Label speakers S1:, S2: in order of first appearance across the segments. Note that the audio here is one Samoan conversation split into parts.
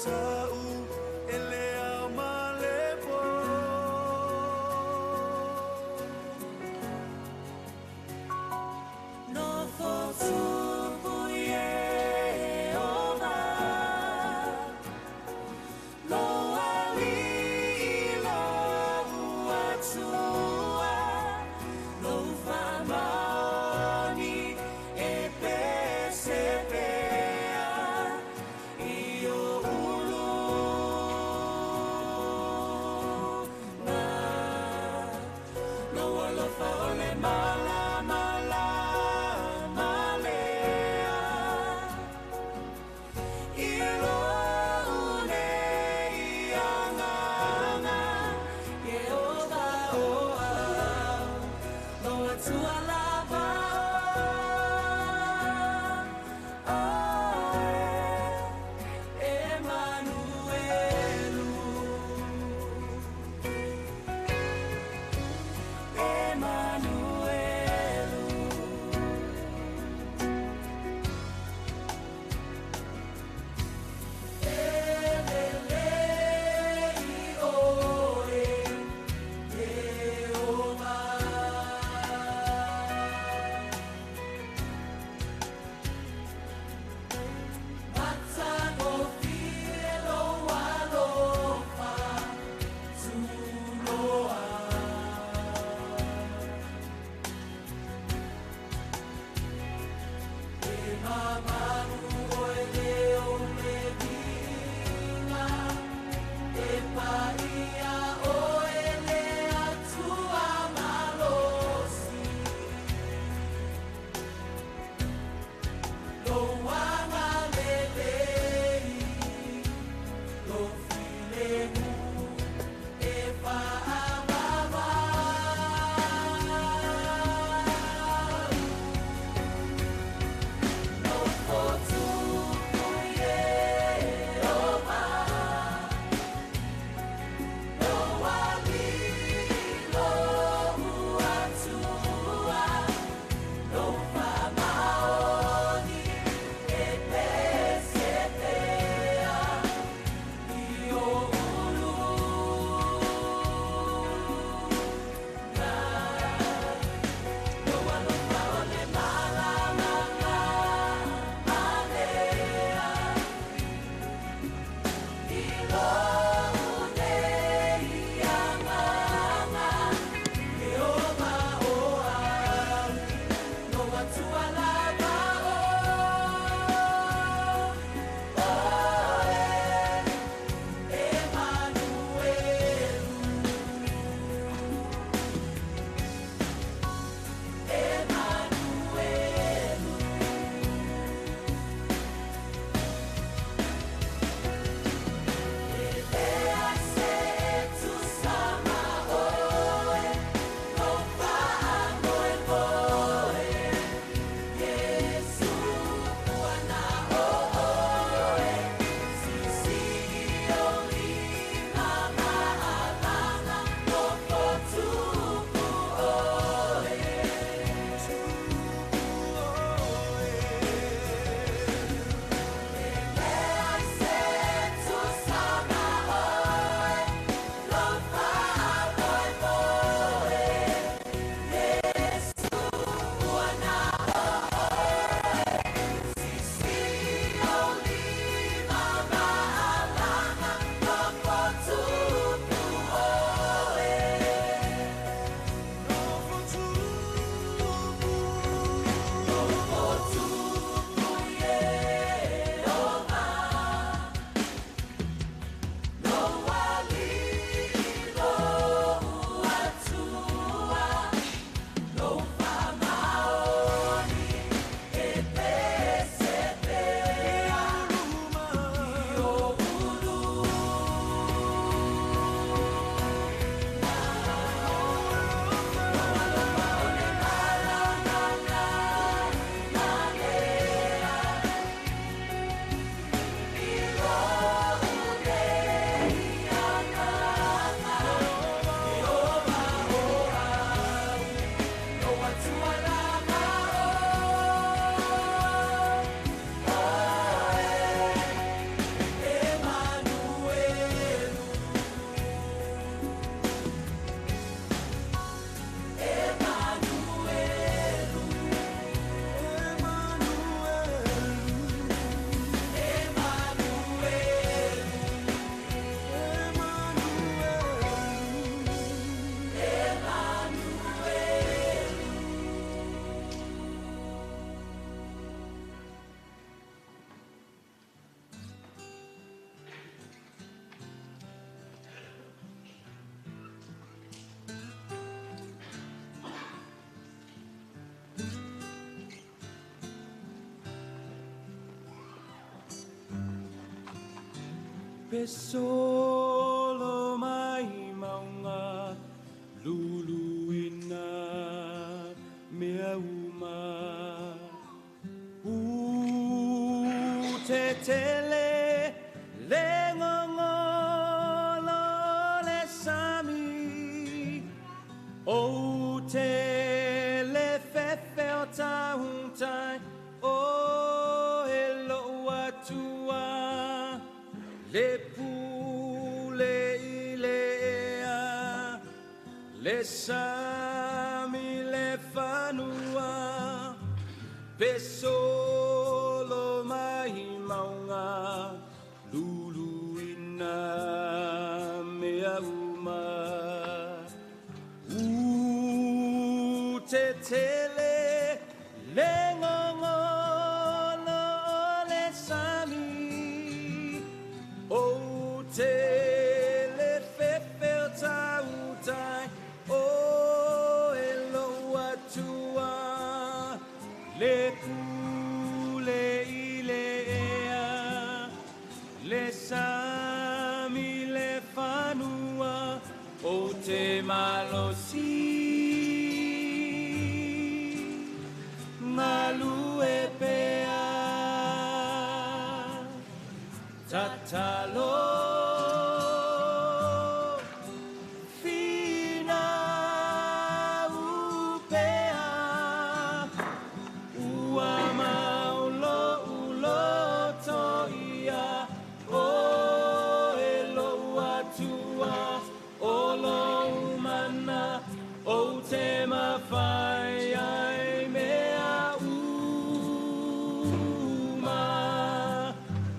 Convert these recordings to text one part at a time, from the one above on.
S1: tau e le ao ma le pō.
S2: Nofo tupu Ieova, Lou alii lou Atua, Lou faamaoni e pese pea i ou uluga. Lou alofa o le malamalama lea, i lou nei agaga, Ieova o au, lou Atua lava oe, Emanuelu. Emanuelu. E lelei oe, Ieova. Matagofie lou alofa tunoa. E mamalu oe le o le viiga, e paia oe le Atua malosi. Lou agalelei, lou filemu e faavavau. Nofo tupu Ieova, lou alii lou Atua, lou faamaoni e pese pea i ou uluga. Lou alofa o le malamalama lea, i lou nei agaga, Ieova o au, lou Atua lava oe, Emanuelu. Emanuelu. E
S1: Pesolo mai maunga luluina mea uma U te tele le ngongolo le sami O te le fefe o tauntai o e lo atua le pule i le ea le sami le fanua Pesolo mai maunga luluina mea uma U te tele le ngongolo le sami O te le fefe o tautai o e lo atua le pule i le ea le sami le fanua o te malosi Ngalue pea Tatalo Fina upea Ua maulo uloto ia O e lo atua O lo mana O te mawhai ai mea uma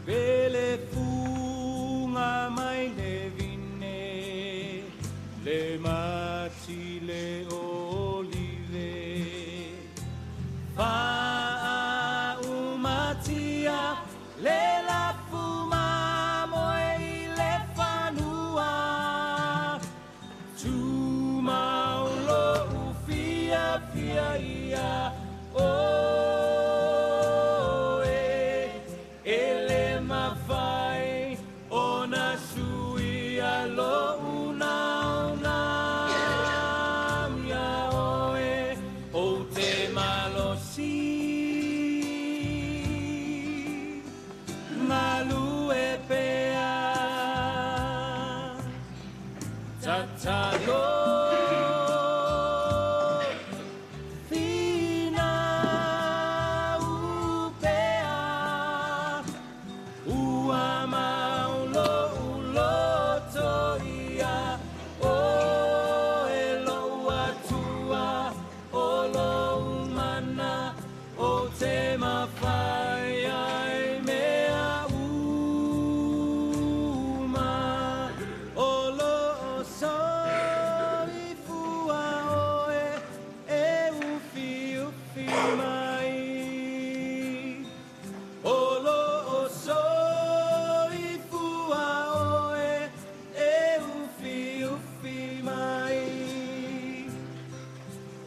S1: Pele funga mai le vine Le mati le olive Faaumatia le lafu mamoe i le fanua Tumaulo ufia fia ia o e e le mawhai o na suia lo una una ia oe o te malosi Ngalue pea Tatalo Fina upea Ua maulo uloto ia O e lo atua O lo mana O te mawhai ai mea uma O lo soifua oe E ufi ufi mai O lo soifua oe E ufi ufi mai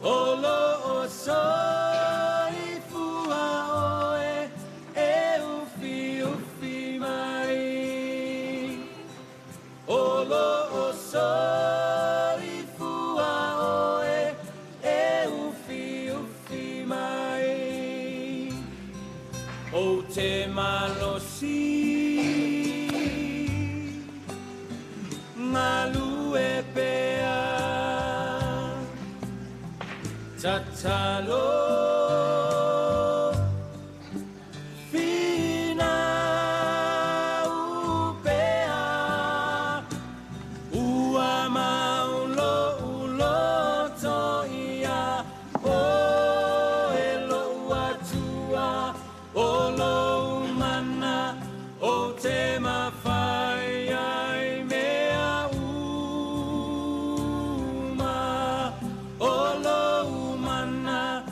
S1: O lo soifua oe E ufi ufi mai O lo soifua oe E ufi ufi mai O te malosi Ngalue pea Tatalo Fina upea Ua maulo uloto ia O e lo atua O lo mana O te mawhai ai mea uma O lo mana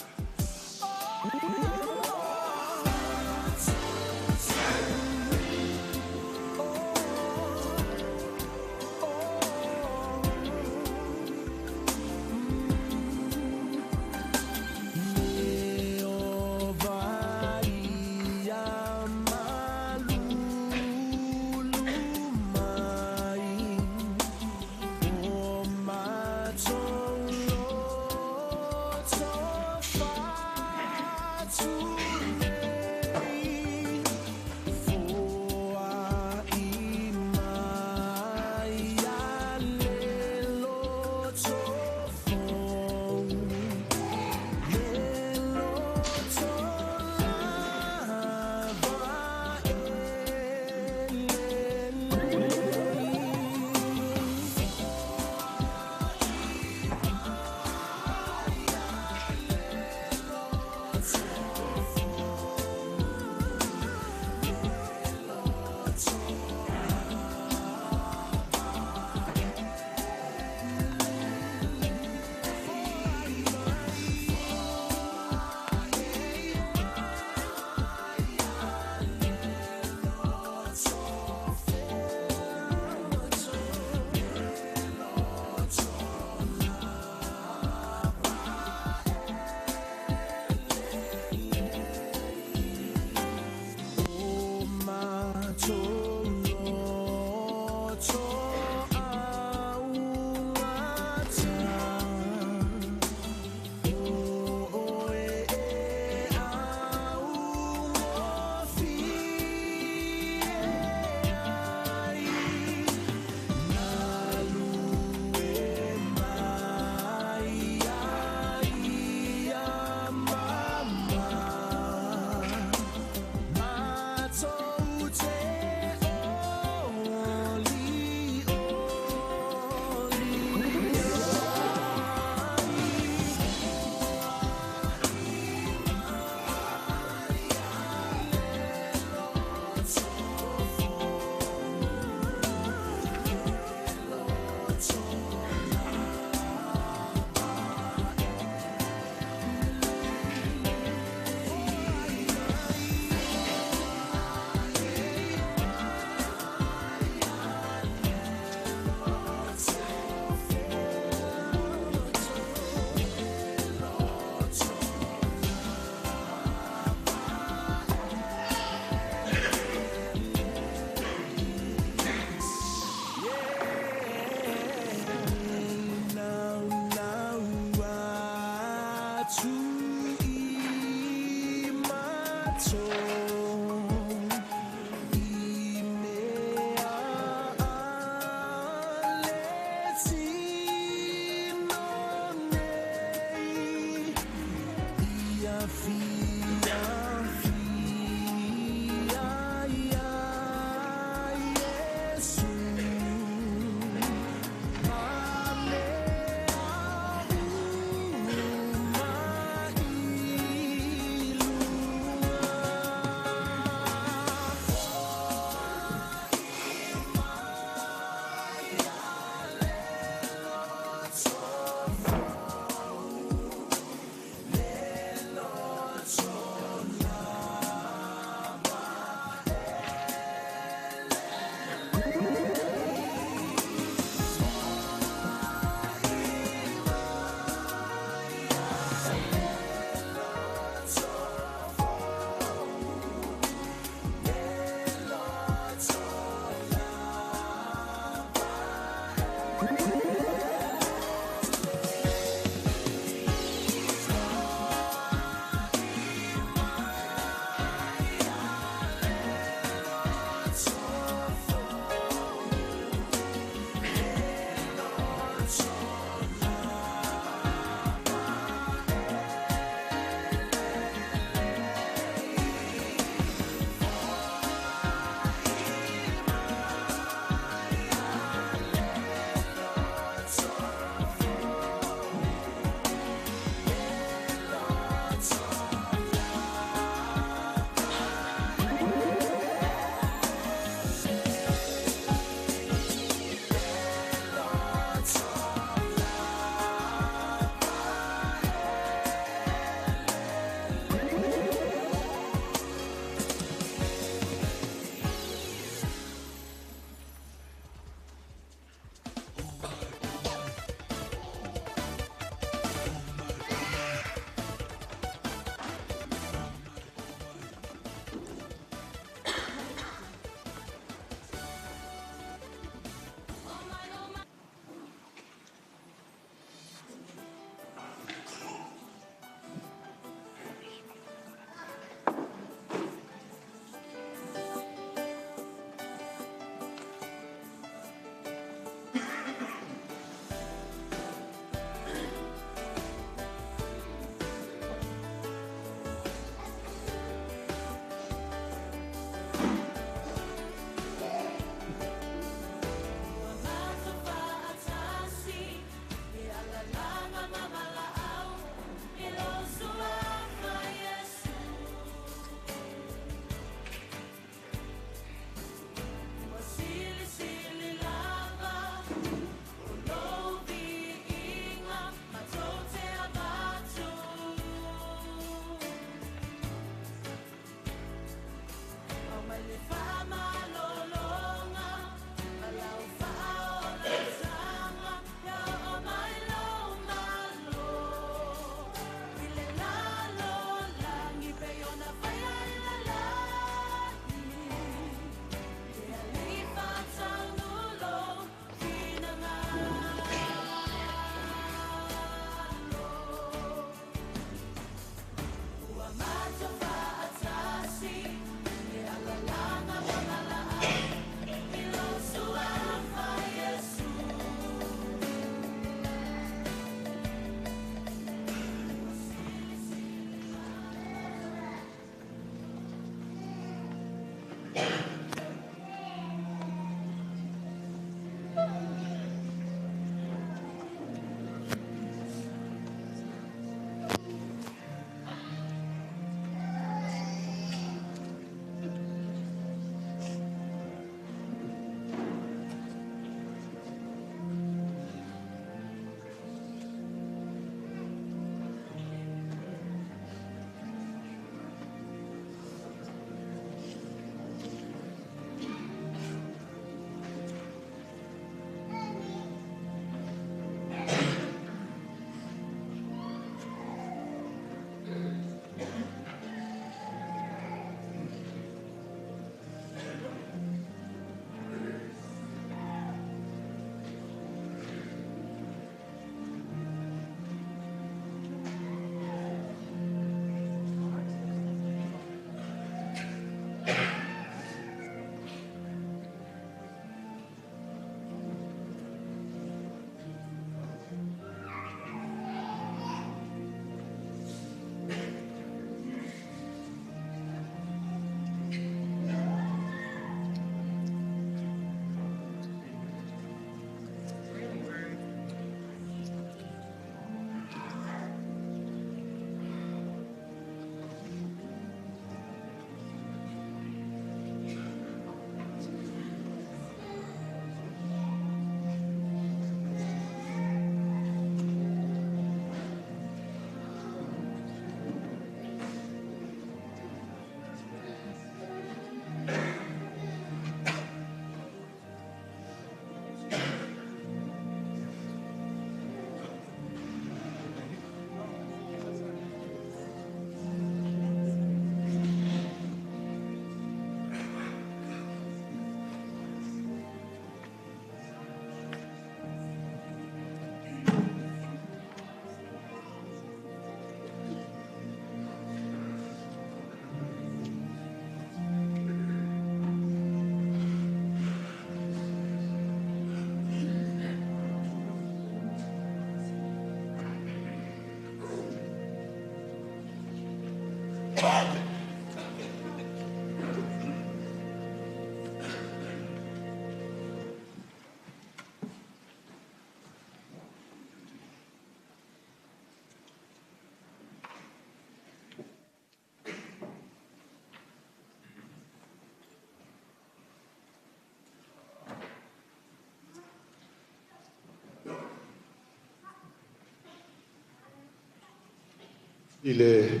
S3: I le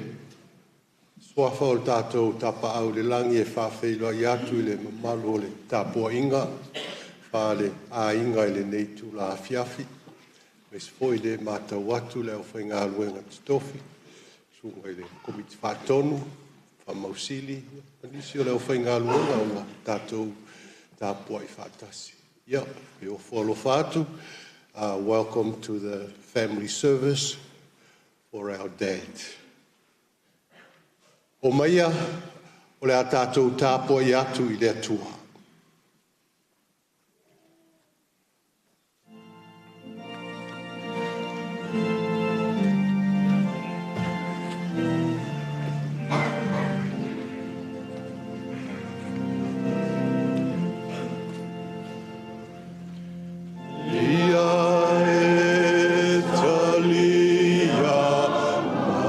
S3: suafa o le tatou Tapaau i le Lagi e faafeiloai atu i le mamalu o le tapuaiga faaleaiga i lenei itula afiafi, aemaise foi le matau atu i le aufaigaluega totofi, susuga i le Komiti Faatonu, Faamausili ma nisi o le aufaigaluega ua tatou tapuai faatasi. Ia, e ofo alofa atu. Welcome to the family service for our dad. Omaia o le a tatou tapuai atu i le Atua. Ia e talia mai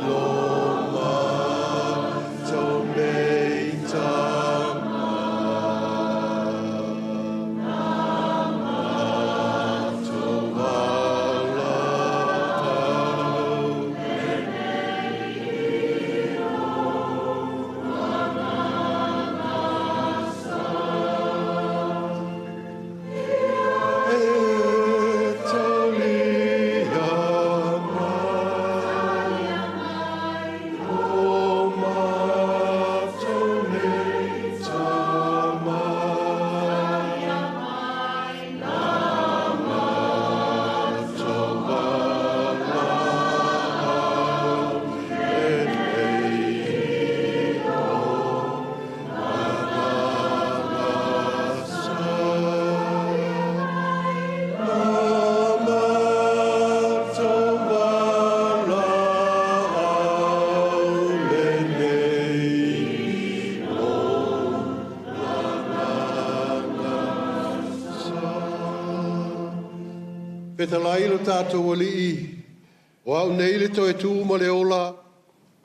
S3: lo matou nei tama, matou valaau. E talia mai lo matou nei tama, matou valaau lenei i lou agaga sa. Na matou valaau lenei i lou agaga sa. Fetalai lo tatou Alii, o au nei le toe tu ma le ola,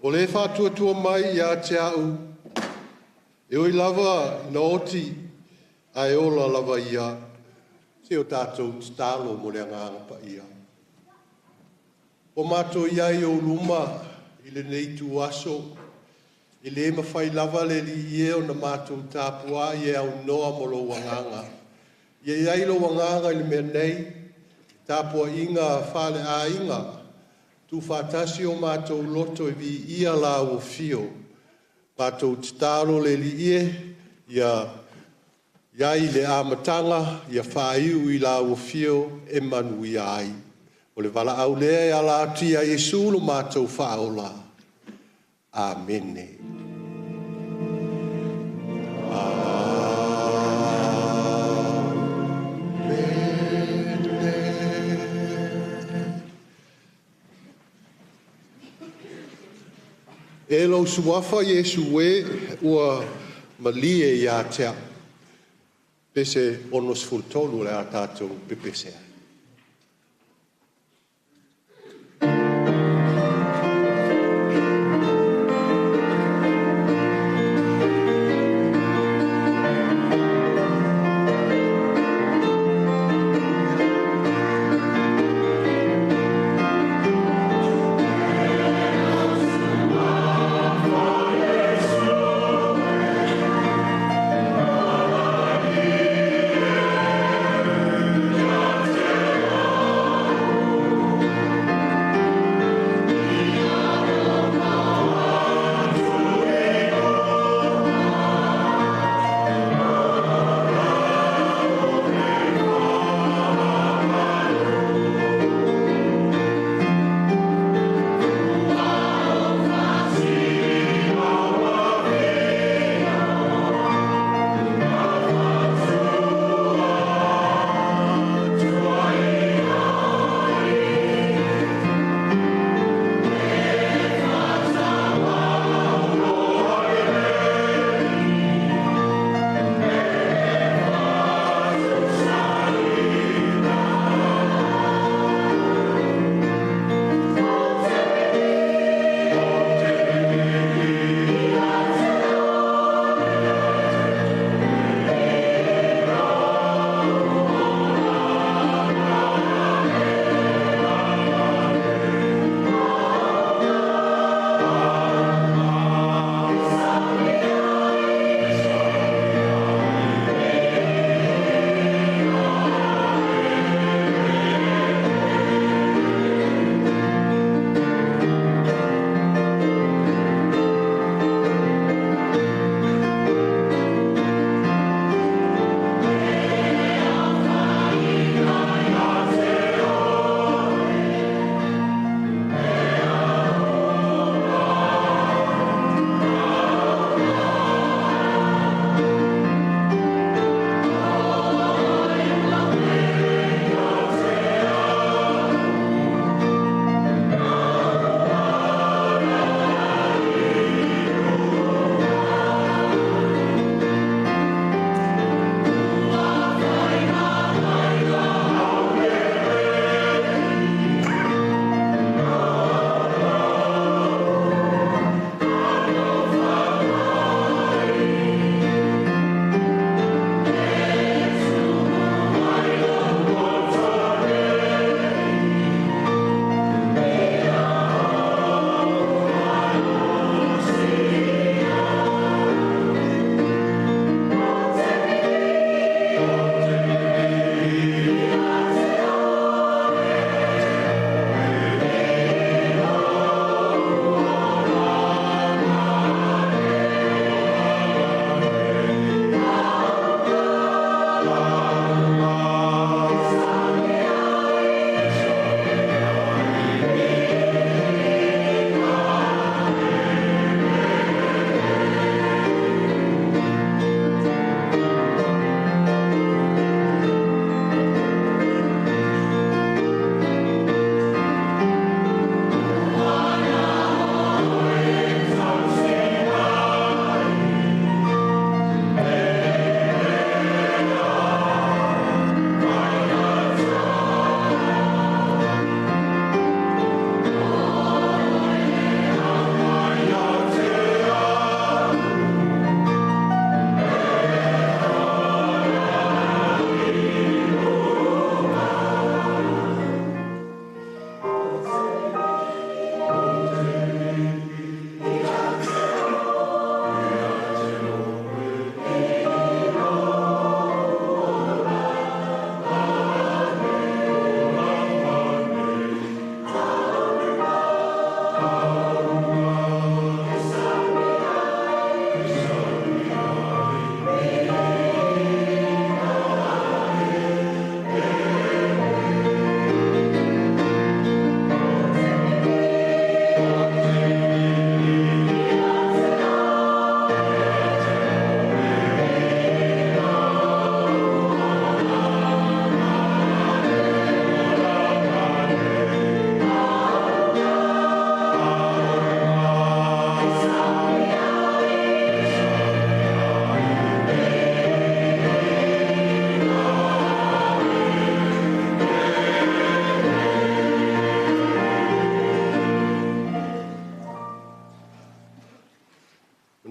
S3: o le faatuatua mai ia te au, e ui lava ina oti, ae ola lava ia. Se o tatou tatalo mo le agaga paia. Ua matou i ai i ou luma i lenei ituaso, e le mafai lava le Alii e ona matou tapuai e aunoa mo lou agaga. Ia i ai lou agaga i le mea nei, tapuaiga faaleaiga, tuufaatasi o matou loto e viia lau afio. Matou tatalo le Alii e, ia i ai le amataga, ia faaiu i lau afio e manuia ai. O le valaau lea e ala atu ia Iesu lo matou faaola. Amene. Amene. E lou suafa Iesu e ua malie ia te au. Pese 63 o le a tatou pepese ai.
S1: Ia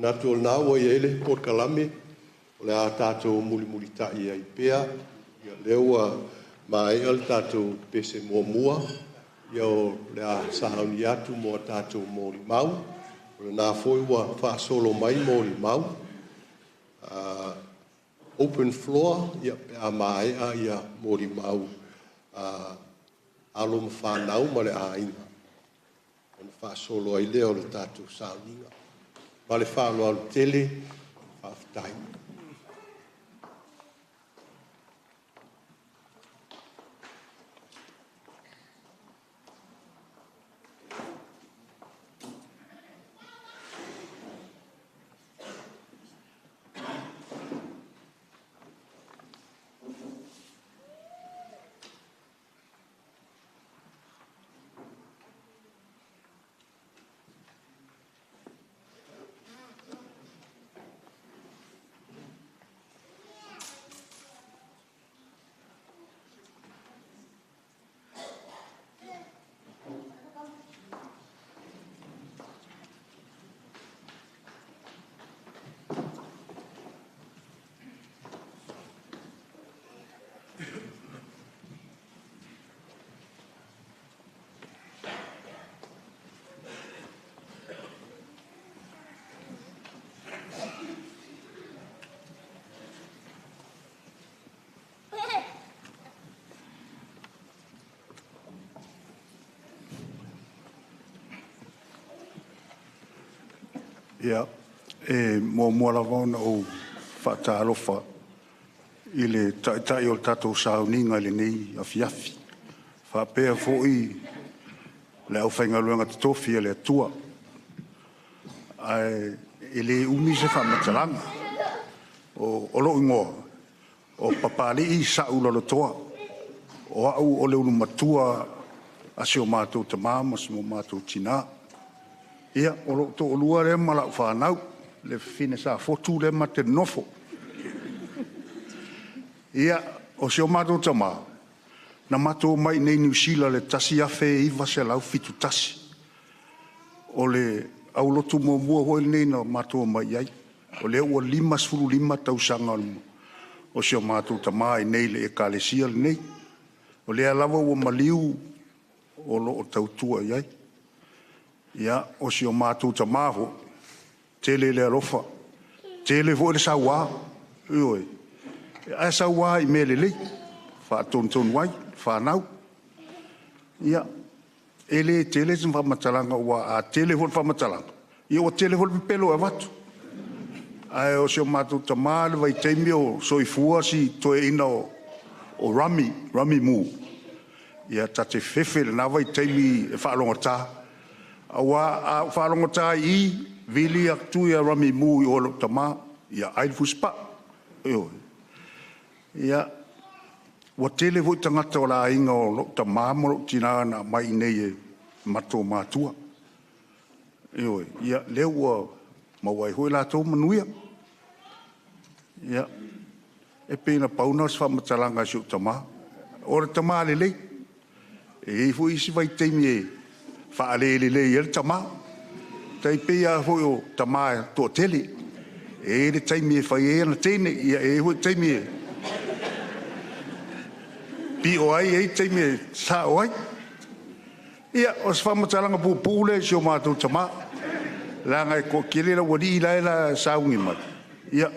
S3: Manatu o lena ua i ai le polokalame o le a tatou mulimulita'i ai pea. Ia o lea ua maea le tatou pese muamua, ia o le a sauni atu mo a tatou molimau. O lena foi ua faasolo mai molimau. Open floor pe a maea molimau a alo ma fanau ma le aiga, ona faasolo ai lea o le tatou sauniga. Ma le faaaloalo tele, faafetai.
S4: Ia, e muamua lava ona ou faatalofa i le Taitai o le tatou sauniga i lenei afiafi, faapea foi le aufaigaluega totofi a le Atua. Ae le umi se faamatalaga. O lou igoa o Papalii Saulalotoa, o au o le ulumatua a si o matou tama ma si o matou tina. Ia, o lou toalua lea ma lau fanau, le afafine Safotu lea ma te nonofo. Ia, o si o matou tama, na matou omai i Niu Sila i le 1971. O le aulotu muamua foi lenei na matou omai ai. O lea ua 55 tausaga o si o matou tama i inei i le Ekalesia lenei. O lea lava ua maliu o lo o tautua i ai. Ia, o si o matou tama foi, tele le alofa, tele foi le saua, ioe, ae saua i mea lelei, faatonutonu ai fanau. Ia, e le tele se faamatalaga aua a tele foi le faamatalaga, ia ua tele foi le pepelo e avatu. Ae o si o matou tama i le vaitaimi o soifua si toeaina o Rami, Rami Moore, ia ta te fefe i lena vaitaimi e faalogogata, aua a ou faalogogata i i, vili atu Rami Moore i o i lou tama, ia ai le fusipai. Ioe. Ia, ua tele foi tagata o le aiga o lou tama ma lou tina na aumai i inei e matou matua. Ioe. Ia lea ua maua ai foi latou manuia. Ia, e pei na pau lena o se faamatalaga a si ou tama. O le tama lelei. E i ai foi isi vaitaimi e faalelelei ai le tama, e tai pei lava foi o tama e toatele. E i ai le taimi e fai ai ana teine, e i ai foi taimi e pio ai, e i ai taimi e sao ai. Ia, o se faamatalaga puupuu lea i si o matou tama, leaga e toatele aualii la e sauni mai, ia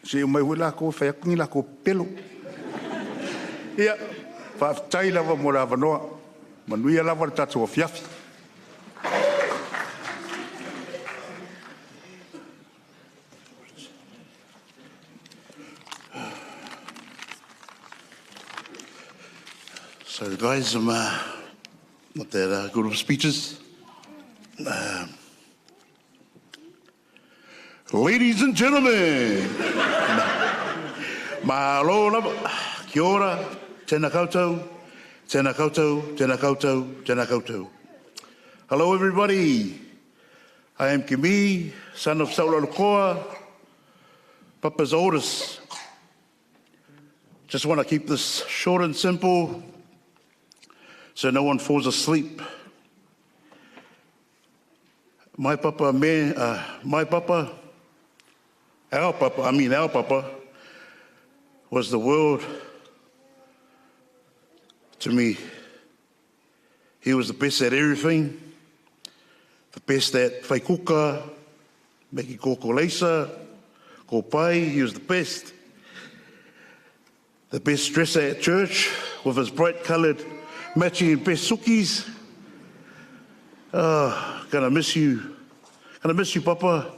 S4: se i omai foi latou e fai atu ni latou pepelo. Ia, faafetai lava mo le avanoa. Manuia lava le tatou afiafi.
S5: So, guys, not that good of speeches. Ladies and gentlemen, malo lava, kia ora, tēnā koutou, tēnā koutou, tēnā koutou, tēnā koutou. Hello everybody, I am Kimi, son of Saulalokoa, Papa's oldest. Just want to keep this short and simple so no one falls asleep. My papa, man, my papa Our papa, I mean our papa, was the world to me. He was the best at everything, the best at whaikuka, making koko kopai, he was the best. The best dresser at church with his bright coloured matching best sukis. Oh, gonna miss you. Gonna miss you, Papa.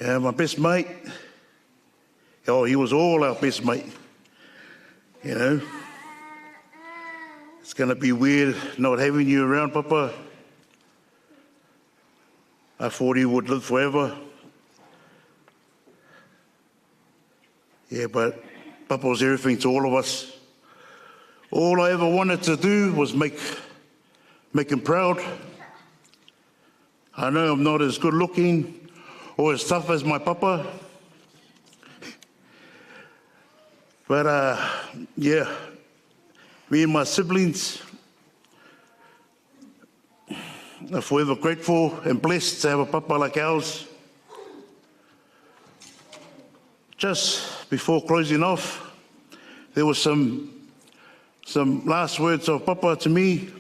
S5: Yeah, my best mate. Oh, he was all our best mate. You know. It's gonna be weird not having you around, Papa. I thought he would live forever. Yeah, but Papa was everything to all of us. All I ever wanted to do was make, make him proud. I know I'm not as good looking or as tough as my papa. But yeah, me and my siblings are forever grateful and blessed to have a papa like ours. Just before closing off, there were some, some last words of Papa to me.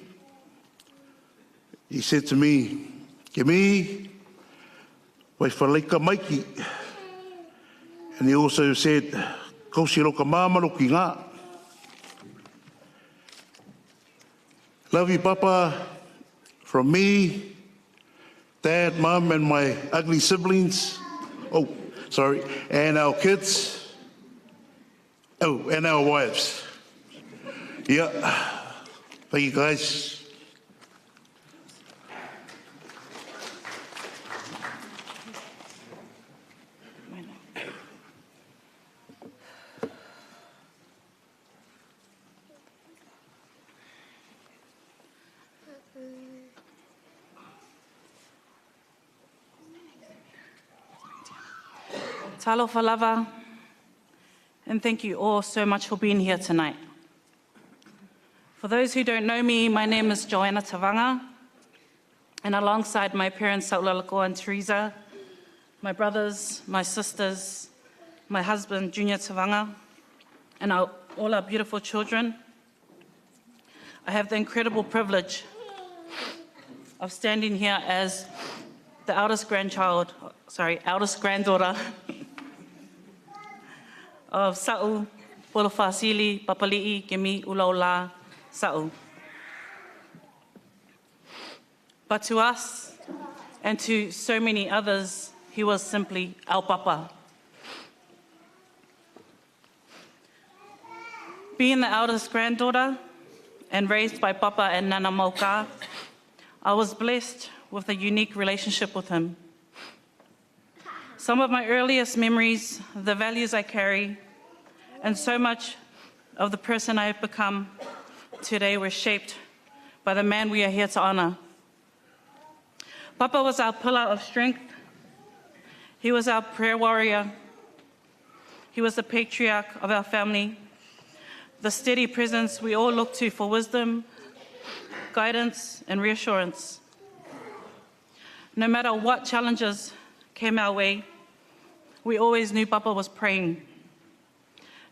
S5: He said to me, Kimi, wai maiki. And he also said, Kausi loka mama loki ngā. Love you, Papa, from me, Dad, Mum, and my ugly siblings. Oh, sorry, and our kids. Oh, and our wives. Yeah. Thank you, guys.
S6: Talofa lava, and thank you all so much for being here tonight. For those who don't know me, my name is Joanna Tavanga, and alongside my parents, Saulalakoa and Teresa, my brothers, my sisters, my husband, Junior Tavanga, and our, all our beautiful children, I have the incredible privilege of standing here as the eldest grandchild, sorry, eldest granddaughter of Sa'u, Polofasili, Papali'i, Kemi, Ulaula, Sa'u. But to us and to so many others, he was simply our papa. Being the eldest granddaughter and raised by Papa and Nana Mauka, I was blessed with a unique relationship with him. Some of my earliest memories, the values I carry, and so much of the person I have become today were shaped by the man we are here to honor. Papa was our pillar of strength. He was our prayer warrior. He was the patriarch of our family, the steady presence we all look to for wisdom, guidance, and reassurance. No matter what challenges came our way, we always knew Papa was praying.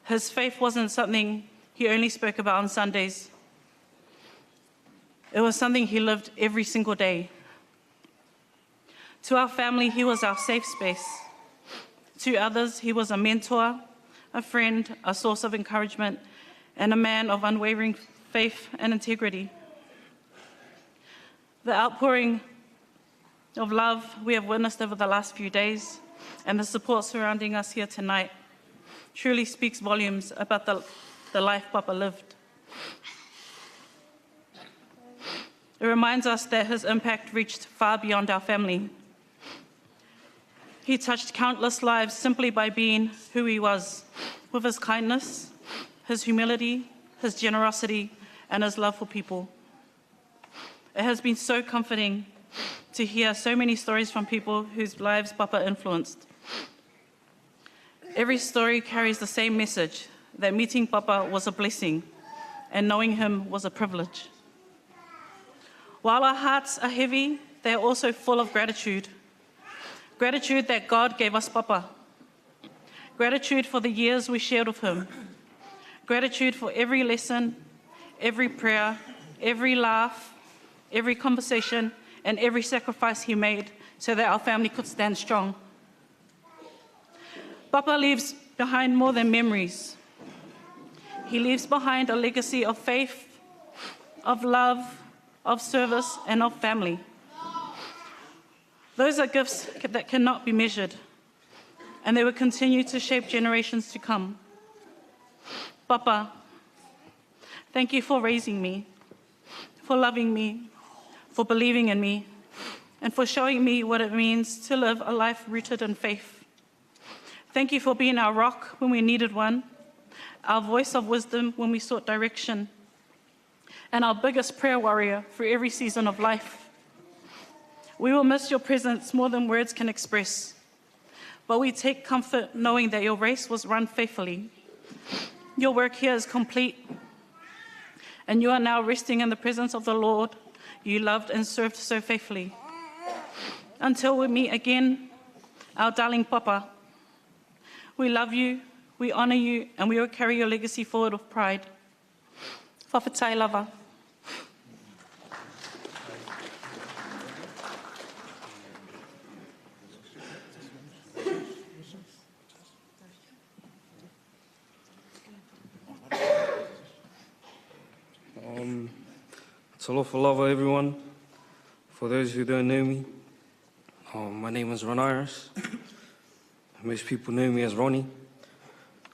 S6: His faith wasn't something he only spoke about on Sundays. It was something he lived every single day. To our family, he was our safe space. To others, he was a mentor, a friend, a source of encouragement, and a man of unwavering faith and integrity. The outpouring of love we have witnessed over the last few days and the support surrounding us here tonight truly speaks volumes about the, the life Papa lived. It reminds us that his impact reached far beyond our family. He touched countless lives simply by being who he was, with his kindness, his humility, his generosity, and his love for people. It has been so comforting to hear so many stories from people whose lives Papa influenced. Every story carries the same message that meeting Papa was a blessing and knowing him was a privilege. While our hearts are heavy, they are also full of gratitude. Gratitude that God gave us Papa. Gratitude for the years we shared with him. Gratitude for every lesson, every prayer, every laugh, every conversation, and every sacrifice he made so that our family could stand strong. Papa leaves behind more than memories. He leaves behind a legacy of faith, of love, of service, and of family. Those are gifts that cannot be measured, and they will continue to shape generations to come. Papa, thank you for raising me, for loving me, for believing in me, and for showing me what it means to live a life rooted in faith. Thank you for being our rock when we needed one, our voice of wisdom when we sought direction, and our biggest prayer warrior for every season of life. We will miss your presence more than words can express, but we take comfort knowing that your race was run faithfully. Your work here is complete, and you are now resting in the presence of the Lord you loved and served so faithfully. Until we meet again, our darling Papa, we love you, we honor you, and we will carry your legacy forward with pride. Fa'afetai lava.
S7: Talofa lava, everyone. For those who don't know me, my name is Ron Iris. Most people know me as Ronnie.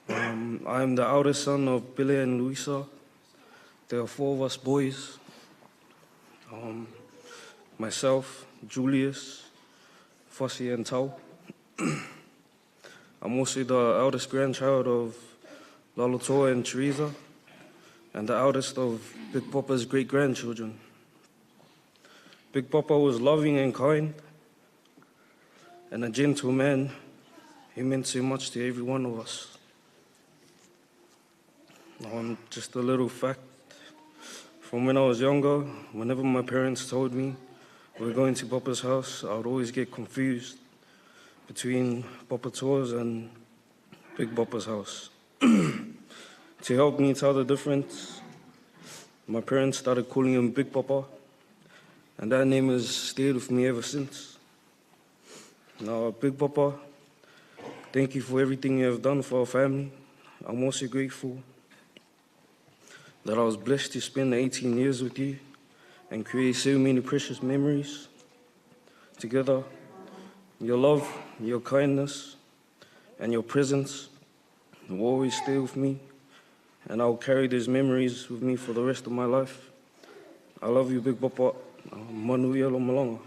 S7: I am the eldest son of Billy and Luisa. There are four of us boys. Myself, Julius, Fossey, and Tau. I'm also the eldest grandchild of Lalotoa and Teresa, and the eldest of Big Papa's great-grandchildren. Big Papa was loving and kind, and a gentle man. He meant so much to every one of us. Just a little fact. From when I was younger, whenever my parents told me we were going to Papa's house, I would always get confused between Papa Toa's and Big Papa's house. To help me tell the difference, my parents started calling him Big Papa, and that name has stayed with me ever since. Now, Big Papa, thank you for everything you have done for our family. I'm also grateful that I was blessed to spend 18 years with you and create so many precious memories together. Your love, your kindness, and your presence will always stay with me, and I'll carry those memories with me for the rest of my life. I love you, Big Papa. Manuia lo malanga.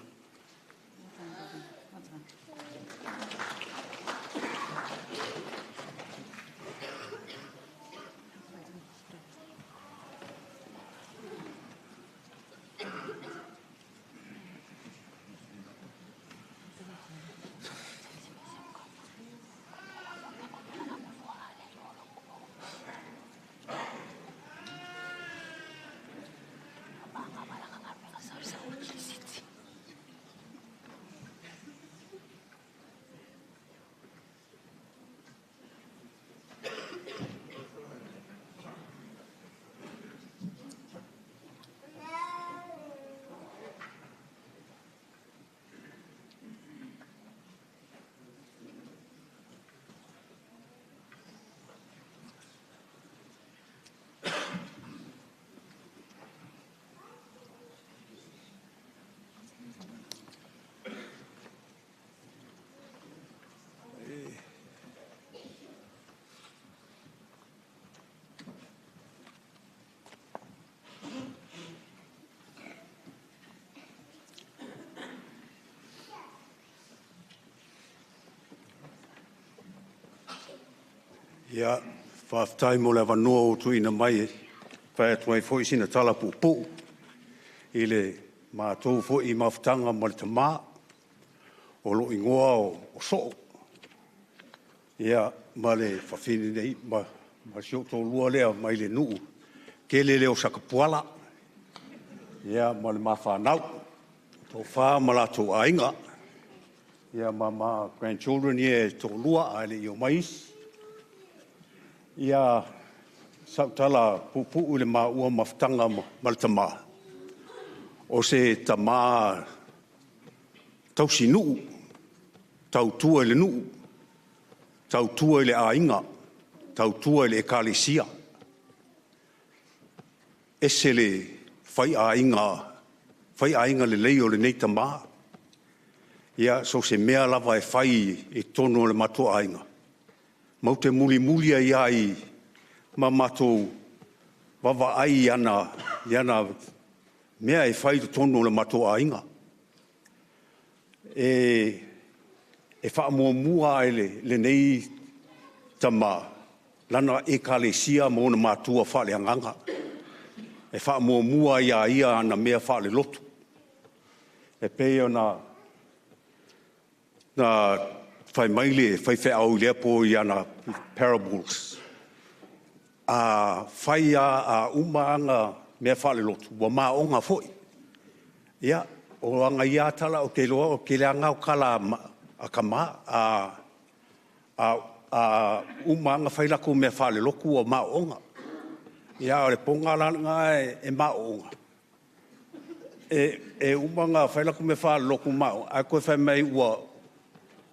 S4: Ia, faafetai mo le avanoa ua tuuina mai e fai atu ai foi sina tala puupuu i le matou foi mafutaga ma le tamā o lou igoa o Soo. Ia, ma le fafine nei, ma si ou toalua lea mai le nuu tele lea o Satapuala, ia, ma le ma fanau, toafa ma latou aiga.
S8: Ia ma grandchildren ia e toalua ae le i omai isi. Ia sautala puupuu i le maua mafutaga ma le tamā, o se tamā tausinuu, tautua i le nuu, tautua i le aiga, tautua i le ekalesia. Ese le faiaiga lelei o lenei tamā. Ia, so o se mea lava e fai i totonu o le matou aiga, matou te mulimuli ai lava ma matou vaavaai i ana mea e fai i totonu o le matou aiga. E faamuamua lava e lenei tama lana Ekalesia ma ona matua faaleagaga. E faamuamua lava ia ia ana mea faalelotu. E pei ona fai mai le faifeau i lea po i ana parables, a fai lava a uma ana mea faalelotu, ua maona foi. Ia, o ana ia lava tala, ou te iloa o le tele lava na o tala a tama, a uma lava ona fai latou mea faalelotu ua maona. Ia, a o le poga la lena e maoona, e uma ona fai latou mea faalelotu ua maona, ae toe fai mai ua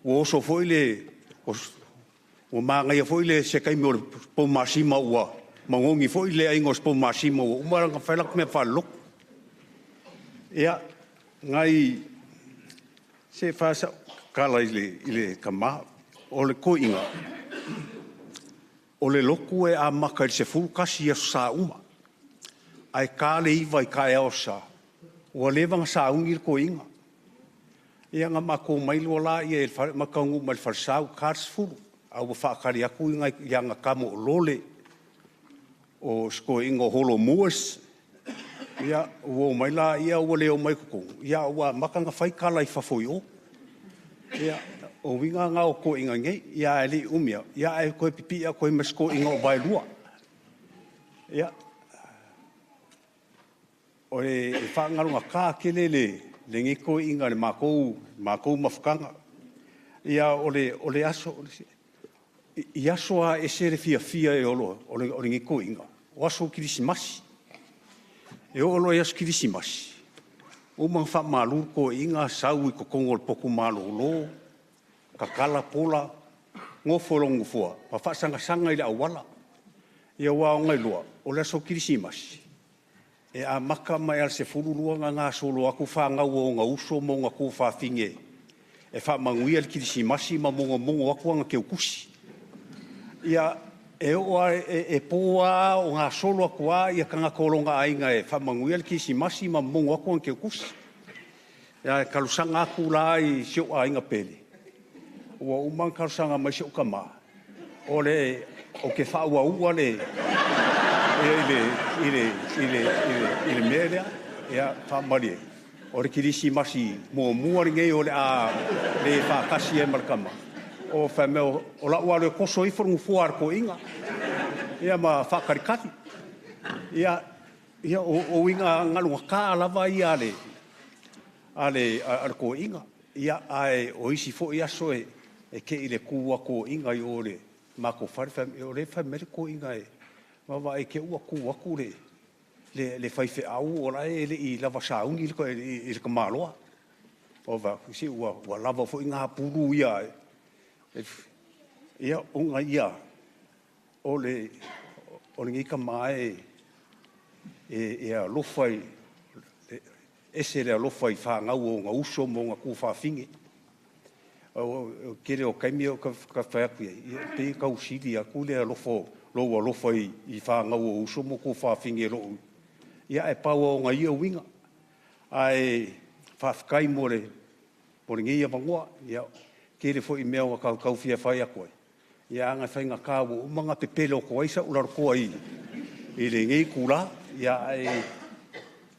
S8: oso foi le… ua manaia foi se taimi o le 10 masina ua manogi foi le aina o se 10 masina ua uma ona fai latou mea faalelotu. Ia, se i fai lava sau tala i le tama. O le toeaina, o le lotu e amata i le 11 i Aso Sa uma, ae ta le 9 i le taeao o Aso Sa, ua leva ona sauni le toeaina. Ia ona matou omai loa lea i le fale, matou taunuu mai i le falesa ua ta le 10, ae ua faatali atu ana tama o Lole, o si toeaina o Holo Moers, ia ua omai laia ua le omai i totonu, ae ua amata ona fai tala i fafo i o. Ia, o uiga na o toeaiina nei, ae le i umi lava, ae toe pipii atu ai ma si toeaina o Vaelua. Ia, e faagalogata tele lenei toeaina i le matou mafutaga. Ia, o le aso, i aso lava e ese le fiafia o lenei toeaina, o aso Kerisimasi. E oo loa i aso Kerisimasi, ua uma ona faamalu le toeaina sau i totonu o le potu malolo, tatala pola, nofo i lona nofoa ma faasagasaga i le auala. Aua ua ia iloa, o le aso Kerisimasi, e amata mai lava i le 12 ona gasolo atu fanau a ona uso ma ona tuafafine e faamanuia le Kerisimasi ma mogomogo atu ana teutusi. Ia, e po lava o gasolo atu lava tagata o lona aiga e faamanuia le Kerisimasi ma momono atu ana teutusi. Ae talosaga atu la i si ou aiga pele, ua uma ona talosaga mai si ou tama, ou te faaauaua le mea lea. Ia, faamalie, o le Kerisimasi muamua lenei o le a le faatasi ai ma le tama, fai mai o le a ou alu e toso ifo le nofoa a le toeaina, ia ma faatalitali. Ia, o uiga galugata lava ia a le toeaina. Ae o isi foi aso e te i i le tu a toeaiina i o i le matou fale, fai mai, o lea e fai mai le toeaina e vaavaai i te i ua tu atu le faifeau o la e le i lava sauni le tamaloa. Ou fai atu, se ua lava foi na pulu ia. Ia, ona ia, o lenei tama e alofa, e ese le alofa i fanau a ona uso ma ona tuafafine. O le tele o taimi ou te fai atu i ai, ia pei e tau sili atu lou alofa i fanau a ou uso ma tuafafine i lou… Ae pau lava o ona ia uiga. Ae faafetai mo lenei avanoa. Ia, e tele foi mea na ta tau fia fai atu ai, ae ona e faigata ua uma ona pepelo atu ai sau lalotoa i lenei itula. Ae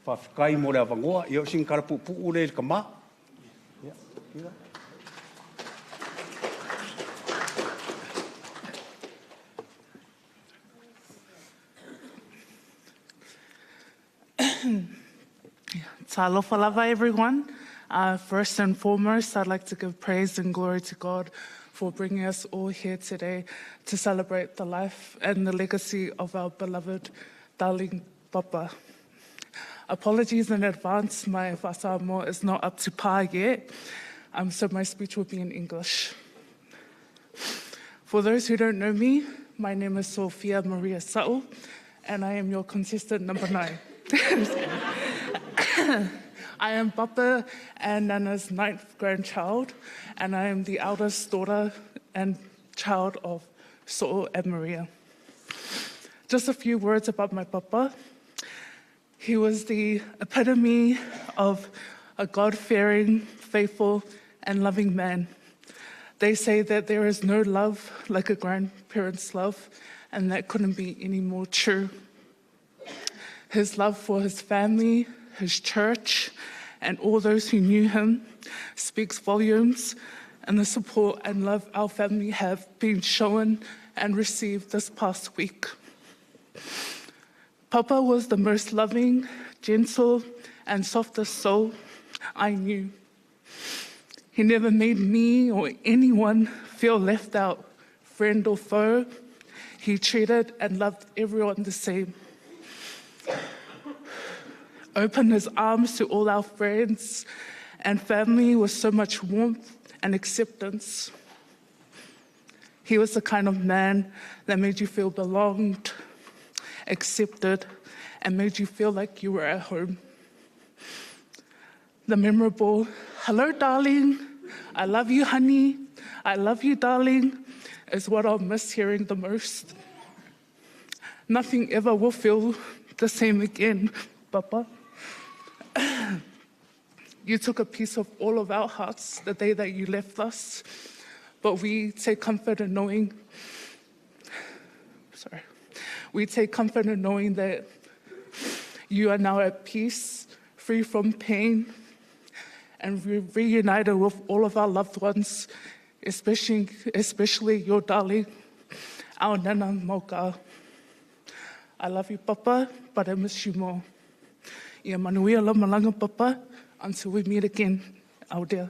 S8: faafetai mo le avanoa. Ia o sina tala puupuu lea i le tama.
S6: Talofa lava, everyone.
S9: First and foremost, I'd like to give praise and glory to God for bringing us all here today to celebrate the life and the legacy of our beloved darling Papa. Apologies in advance, my fa'asamoa is not up to par yet, so my speech will be in English. For those who don't know me, my name is Sophia Maria Sa'u, and I am your contestant number 9. I am Papa and Nana's 9th grandchild, and I am the eldest daughter and child of So'o and Maria. Just a few words about my papa. He was the epitome of a God-fearing, faithful, and loving man. They say that there is no love like a grandparent's love, and that couldn't be any more true. His love for his family, his church, and all those who knew him speaks volumes, and the support and love our family have been shown and received this past week. Papa was the most loving, gentle, and softest soul I knew. He never made me or anyone feel left out, friend or foe. He treated and loved everyone the same. Opened his arms to all our friends and family with so much warmth and acceptance. He was the kind of man that made you feel belonged, accepted, and made you feel like you were at home. The memorable, hello, darling, I love you, honey, I love you, darling, is what I'll miss hearing the most. Nothing ever will feel the same again, Papa. You took a piece of all of our hearts the day that you left us, but we take comfort in knowing, sorry, we take comfort in knowing that you are now at peace, free from pain, and reunited with all of our loved ones, especially your darling, our Nana Moka. I love you, Papa, but I miss you more. Ia manuia lau malaga, Papa, until we meet again, our dear.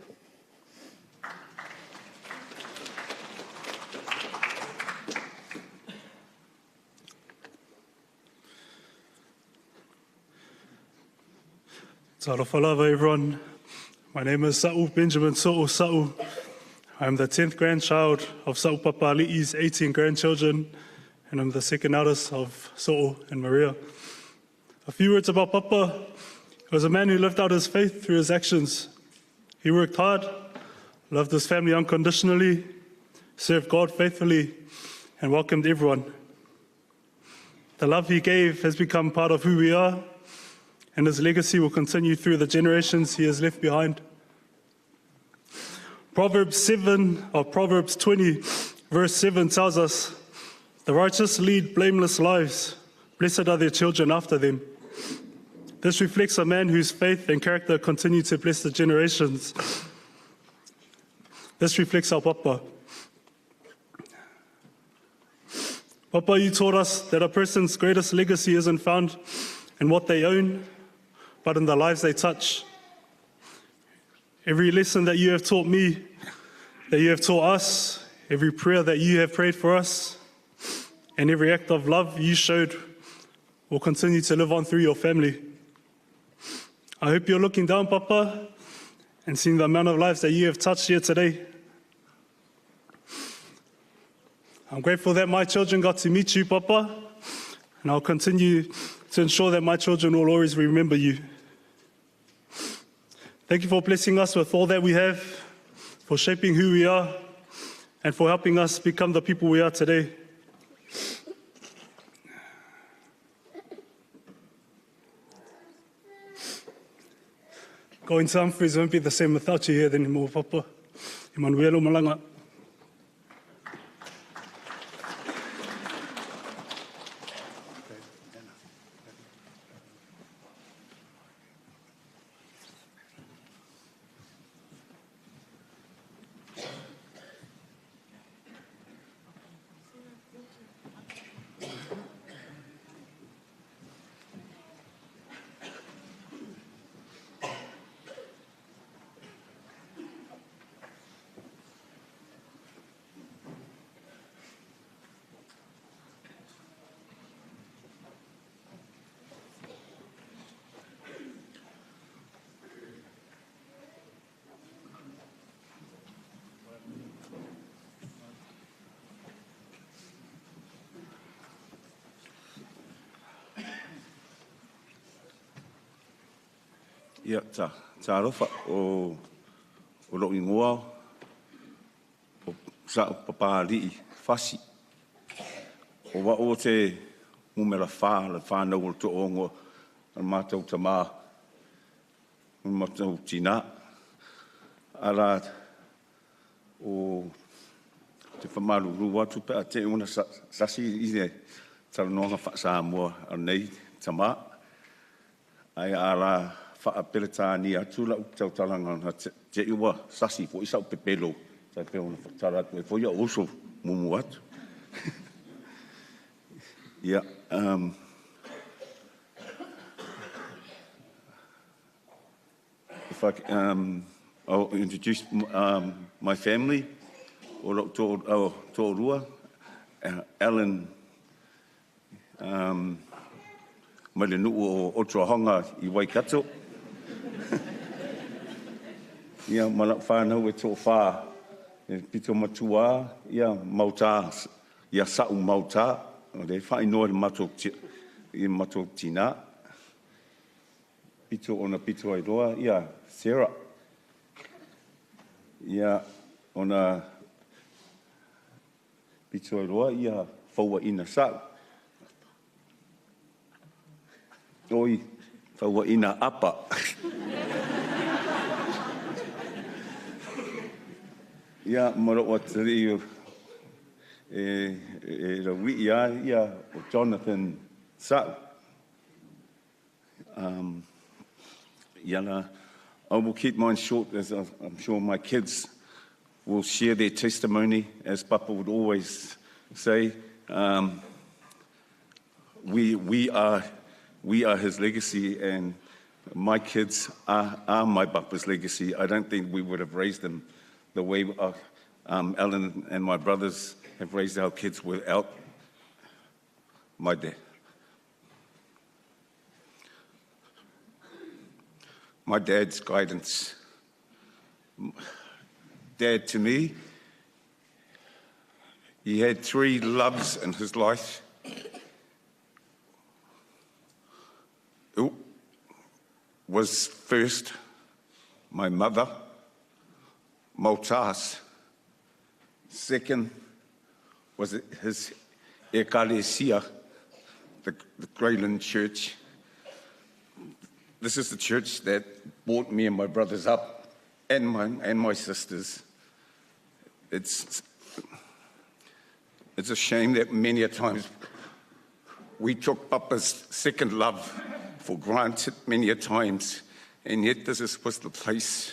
S10: Talofa lava, everyone. My name is Sa'u Benjamin So'o Sa'u. I am the 10th grandchild of Sa'u Papali'i's 18 grandchildren, and I'm the second eldest of So'o and Maria. A few words about Papa. He was a man who lived out his faith through his actions. He worked hard, loved his family unconditionally, served God faithfully, and welcomed everyone. The love he gave has become part of who we are, and his legacy will continue through the generations he has left behind. Proverbs 7, or Proverbs 20, verse 7 tells us, The righteous lead blameless lives. Blessed are their children after them. This reflects a man whose faith and character continue to bless the generations. This reflects our Papa. Papa, you taught us that a person's greatest legacy isn't found in what they own, but in the lives they touch. Every lesson that you have taught me, that you have taught us, every prayer that you have prayed for us, and every act of love you showed will continue to live on through your family. I hope you're looking down, Papa, and seeing the amount of lives that you have touched here today. I'm grateful that my children got to meet you, Papa, and I'll continue to ensure that my children will always remember you. Thank you for blessing us with all that we have, for shaping who we are, and for helping us become the people we are today. Going to Humphreys won't be the same without you here anymore, Papa. Emanuelo Malanga.
S11: Ia, ta, talofa o, o lou igoa o Sa'u Papali'i Fasi. O a'u o te numera 4 le whānau o le to'ogo a le matou tamā ma le matou tinā. Ala o te faamalulu atu pe a te ona sasi i le talanoaga faa-Samoa a lenei tamā. Ae a la faapeletania atu lau tautalaga na te i ua sasi fo'i sa'u pepelo tai pei ona tala atu ai foi o'u uso mumu atu. Ia, if I, I'll introduce my family, o lou to'alua, Alan mai le nuu o Otorohanga i Waikato. Ia ma lau whānau e to'awhā, e pito matua, ia Mautā, ia Sa'u Mautā, o le whainoa i le matou, i le matou tinā. Pito ona pito ai loa, ia Sarah. Ia ona pito ai loa, ia Fauaina Sa'u. Oi, Fauaina Apa. Ia, ma lou atalii e laui'i a ia o Jonathan Sa'u. Ia la, I will keep mine short, as I'm sure my kids will share their testimony, as Papa would always say. We are his legacy, and my kids are my Papa's legacy. I don't think we would have raised them the way Ellen and my brothers have raised our kids without my dad. My dad's guidance. Dad, to me, he had three loves in his life. It was first my mother, Maltas. Second was his Ekalesia, the Greyland Church. This is the church that brought me and my brothers up and my sisters. It's a shame that many a times we took Papa's second love for granted many a times, and yet this was the place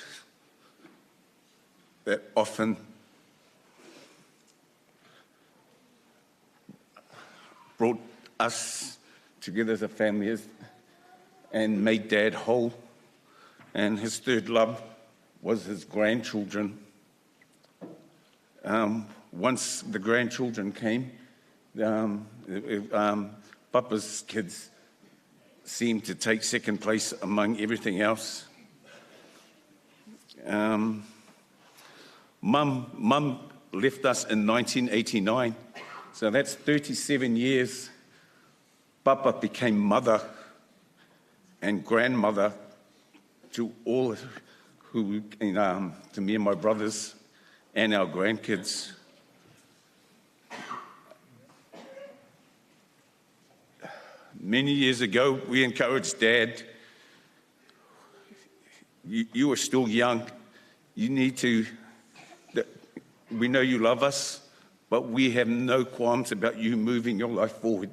S11: that often brought us together as a family and made Dad whole. And his third love was his grandchildren. Once the grandchildren came, Papa's kids seemed to take second place among everything else. Mum left us in 1989, so that's 37 years. Papa became mother and grandmother to all who, to me and my brothers and our grandkids. Many years ago, we encouraged Dad. You are still young. You need to. We know you love us, but we have no qualms about you moving your life forward.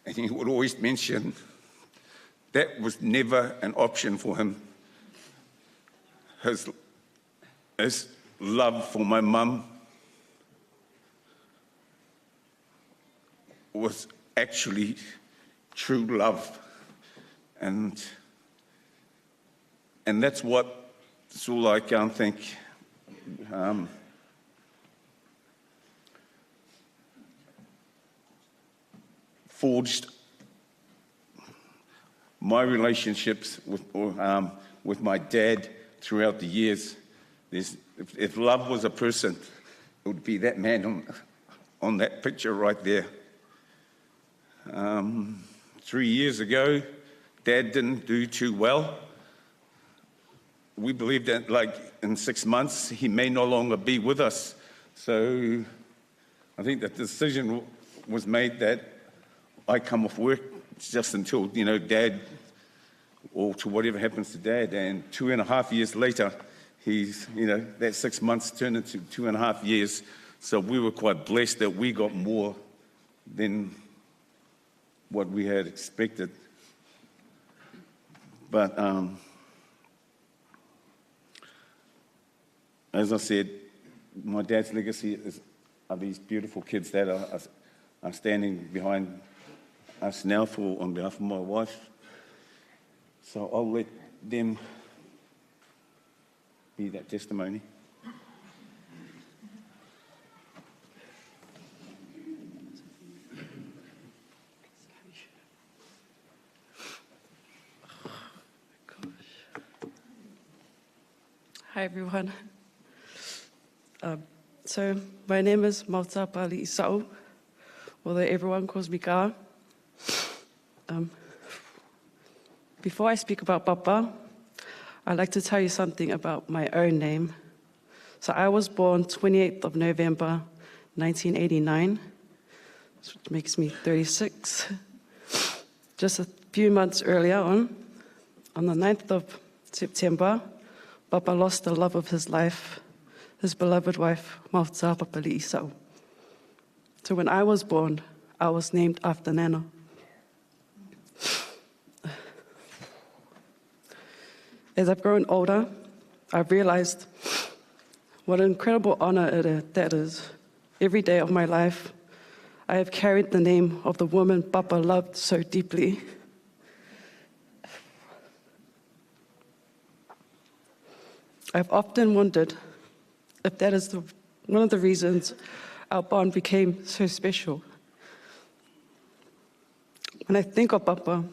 S11: And he would always mention that was never an option for him. His love for my mum was actually true love. And that's what it's all I can think forged my relationships with my dad throughout the years. If love was a person, it would be that man on that picture right there. 3 years ago, Dad didn't do too well. We believe that, like, in 6 months, he may no longer be with us. So I think the decision was made that I come off work just until, Dad, or to whatever happens to Dad. And 2.5 years later, that 6 months turned into 2.5 years. So we were quite blessed that we got more than what we had expected. But as I said, my dad's legacy are these beautiful kids that are standing behind us now on behalf of my wife. So I'll let them be that testimony.
S12: Hi, everyone. So my name is Mauta Pali Isau, although everyone calls me Ka. Before I speak about Papa, I'd like to tell you something about my own name. So I was born 28th of November, 1989, which makes me 36. Just a few months earlier on the 9th of September, Papa lost the love of his life, his beloved wife, Mauta Papali Isau. So when I was born, I was named after Nana. As I've grown older, I've realized what an incredible honor that is. Every day of my life, I have carried the name of the woman Papa loved so deeply. I've often wondered if that is one of the reasons our bond became so special. When I think of Papa,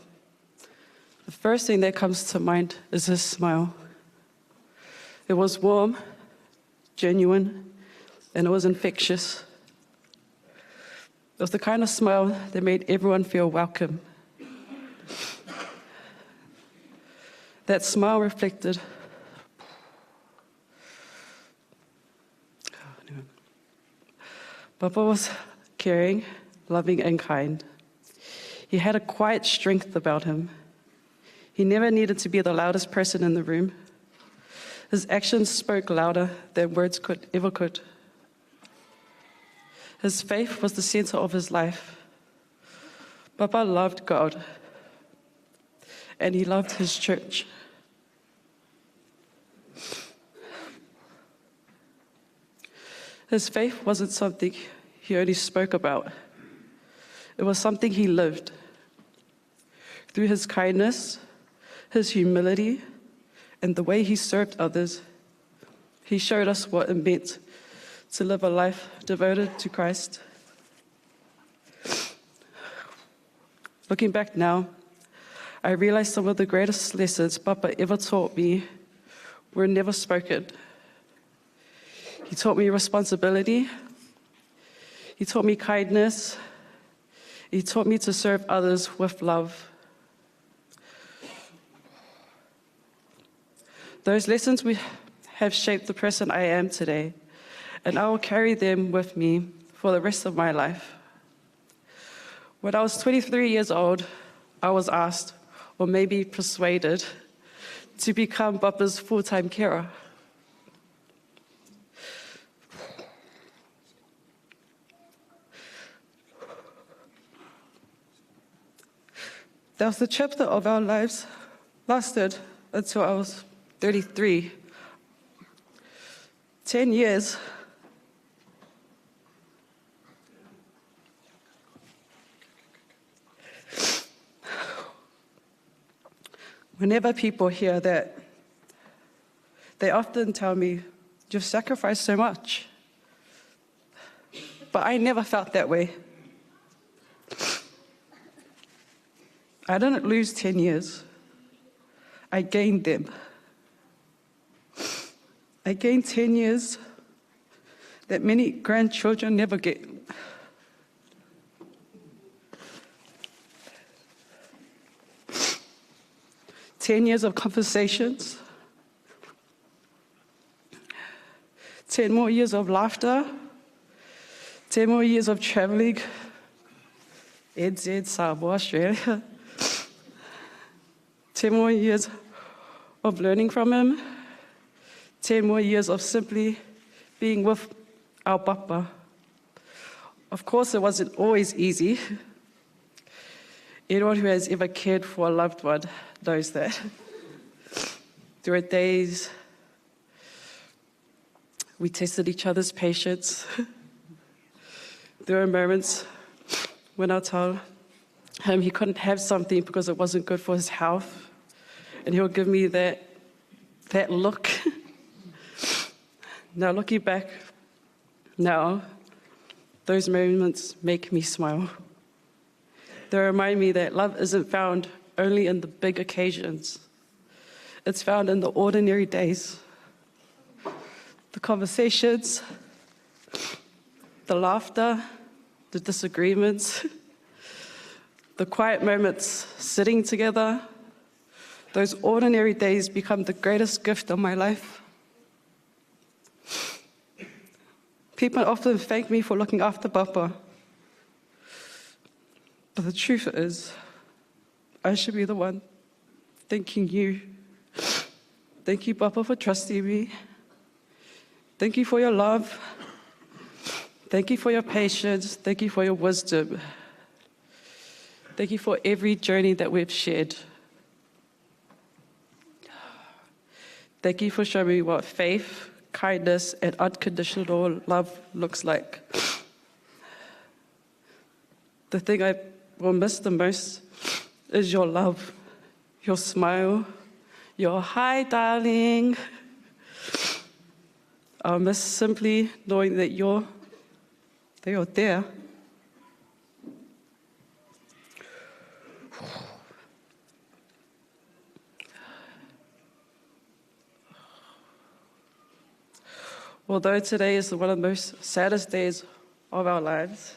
S12: the first thing that comes to mind is his smile. It was warm, genuine, and it was infectious. It was the kind of smile that made everyone feel welcome. That smile reflected Papa was caring, loving, and kind. He had a quiet strength about him. He never needed to be the loudest person in the room. His actions spoke louder than words ever could. His faith was the center of his life. Papa loved God, and he loved his church. His faith wasn't something he only spoke about. It was something he lived. Through his kindness, his humility, and the way he served others, he showed us what it meant to live a life devoted to Christ. Looking back now, I realize some of the greatest lessons Papa ever taught me were never spoken. He taught me responsibility. He taught me kindness. He taught me to serve others with love. Those lessons we have shaped the person I am today, and I will carry them with me for the rest of my life. When I was 23 years old, I was asked, or maybe persuaded, to become Papa's full-time carer. That was the chapter of our lives lasted until I was 33. 10 years. Whenever people hear that, they often tell me, you've sacrificed so much. But I never felt that way. I didn't lose 10 years. I gained them. I gained 10 years that many grandchildren never get. 10 years of conversations, 10 more years of laughter, 10 more years of traveling, NZ, Samoa, Australia. 10 more years of learning from him, 10 more years of simply being with our papa. Of course, it wasn't always easy. Anyone who has ever cared for a loved one knows that. There were days we tested each other's patience. There were moments when I told him he couldn't have something because it wasn't good for his health, and he would give me that, that look. Now, looking back now, those moments make me smile. They remind me that love isn't found only in the big occasions. It's found in the ordinary days, the conversations, the laughter, the disagreements, the quiet moments sitting together. Those ordinary days become the greatest gift of my life. People often thank me for looking after Papa. But the truth is, I should be the one thanking you. Thank you, Papa, for trusting me. Thank you for your love. Thank you for your patience. Thank you for your wisdom. Thank you for every journey that we've shared. Thank you for showing me what faith, kindness, and unconditional love looks like. The thing I will miss the most is your love, your smile, your hi, darling. I'll miss simply knowing that you're there. Although today is one of the most saddest days of our lives,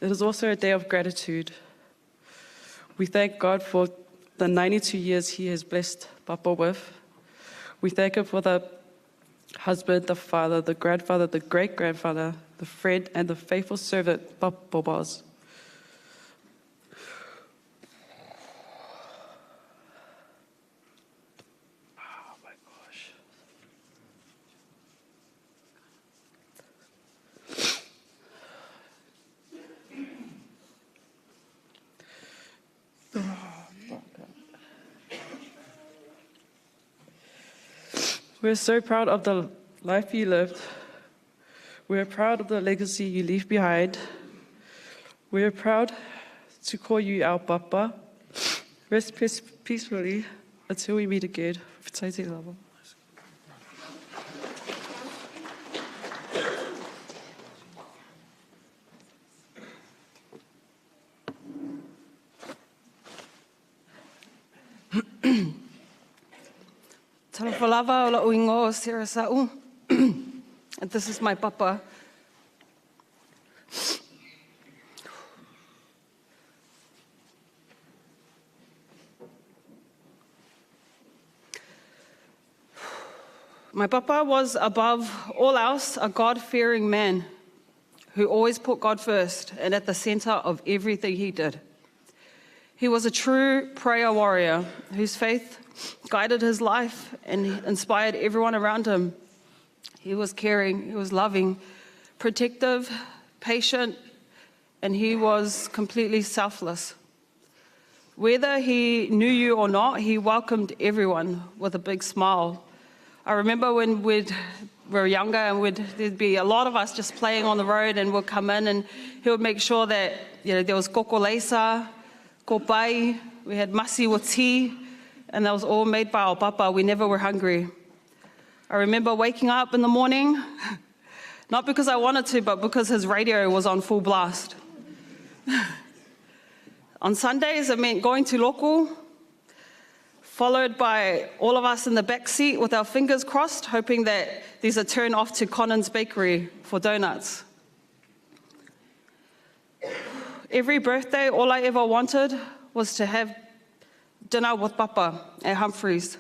S12: it is also a day of gratitude. We thank God for the 92 years He has blessed Papa with. We thank Him for the husband, the father, the grandfather, the great-grandfather, the friend, and the faithful servant Papa was. Oh my gosh. We're so proud of the life you lived. We're proud of the legacy you leave behind. We're proud to call you our Papa. Rest peacefully until we meet again.
S13: Talofa lava o la'u igoa o Sarah Sa'u. And this is my papa. My papa was, above all else, a God-fearing man who always put God first and at the center of everything he did. He was a true prayer warrior whose faith guided his life and inspired everyone around him. He was caring, he was loving, protective, patient, and he was completely selfless. Whether he knew you or not, he welcomed everyone with a big smile. I remember when we were younger and there'd be a lot of us just playing on the road, and we'd come in and he would make sure that, you know, there was koko leisa, kopai, we had masi with tea, and that was all made by our papa. We never were hungry. I remember waking up in the morning, not because I wanted to, but because his radio was on full blast. On Sundays, it meant going to local, followed by all of us in the back seat with our fingers crossed, hoping that there's a turn off to Conan's Bakery for donuts. Every birthday, all I ever wanted was to have dinner with Papa at Humphrey's.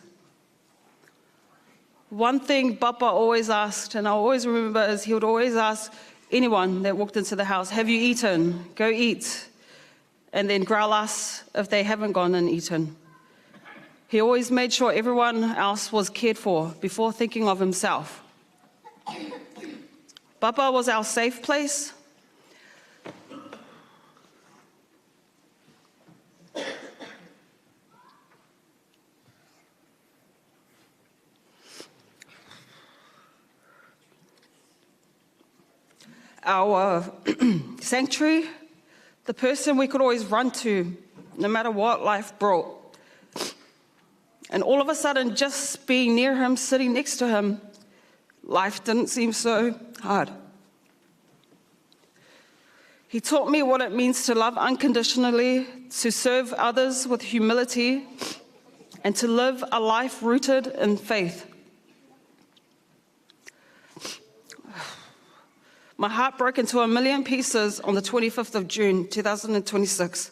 S13: One thing Papa always asked, and I always remember, is he would always ask anyone that walked into the house, Have you eaten? Go eat. And then growl us if they haven't gone and eaten. He always made sure everyone else was cared for before thinking of himself. Papa was our safe place. Our sanctuary, the person we could always run to, no matter what life brought. And all of a sudden, just being near him, sitting next to him, life didn't seem so hard. He taught me what it means to love unconditionally, to serve others with humility, and to live a life rooted in faith. My heart broke into a million pieces on the 25th of June, 2026,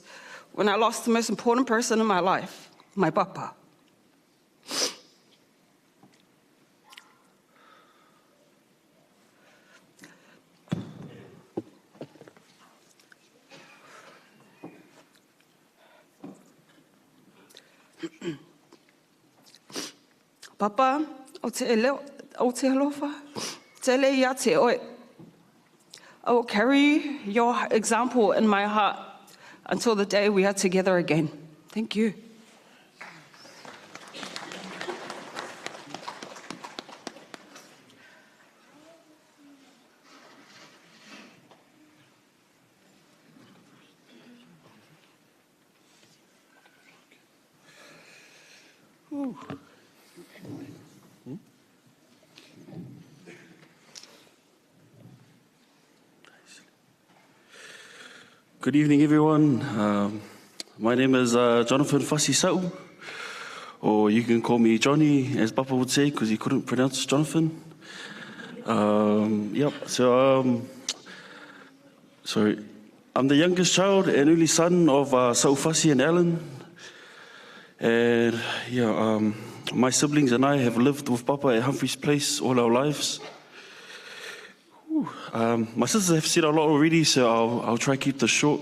S13: when I lost the most important person in my life, my papa. Papa, o te ele, o te alofa, te le ia te oe. I will carry your example in my heart until the day we are together again. Thank you.
S7: Good evening, everyone. My name is Jonathan Fasisau, or you can call me Johnny, as Papa would say, because he couldn't pronounce Jonathan. Yep, so, sorry. I'm the youngest child and only son of Saufasi and Alan. And yeah, my siblings and I have lived with Papa at Humphrey's Place all our lives. My sisters have said a lot already, so I'll try to keep this short.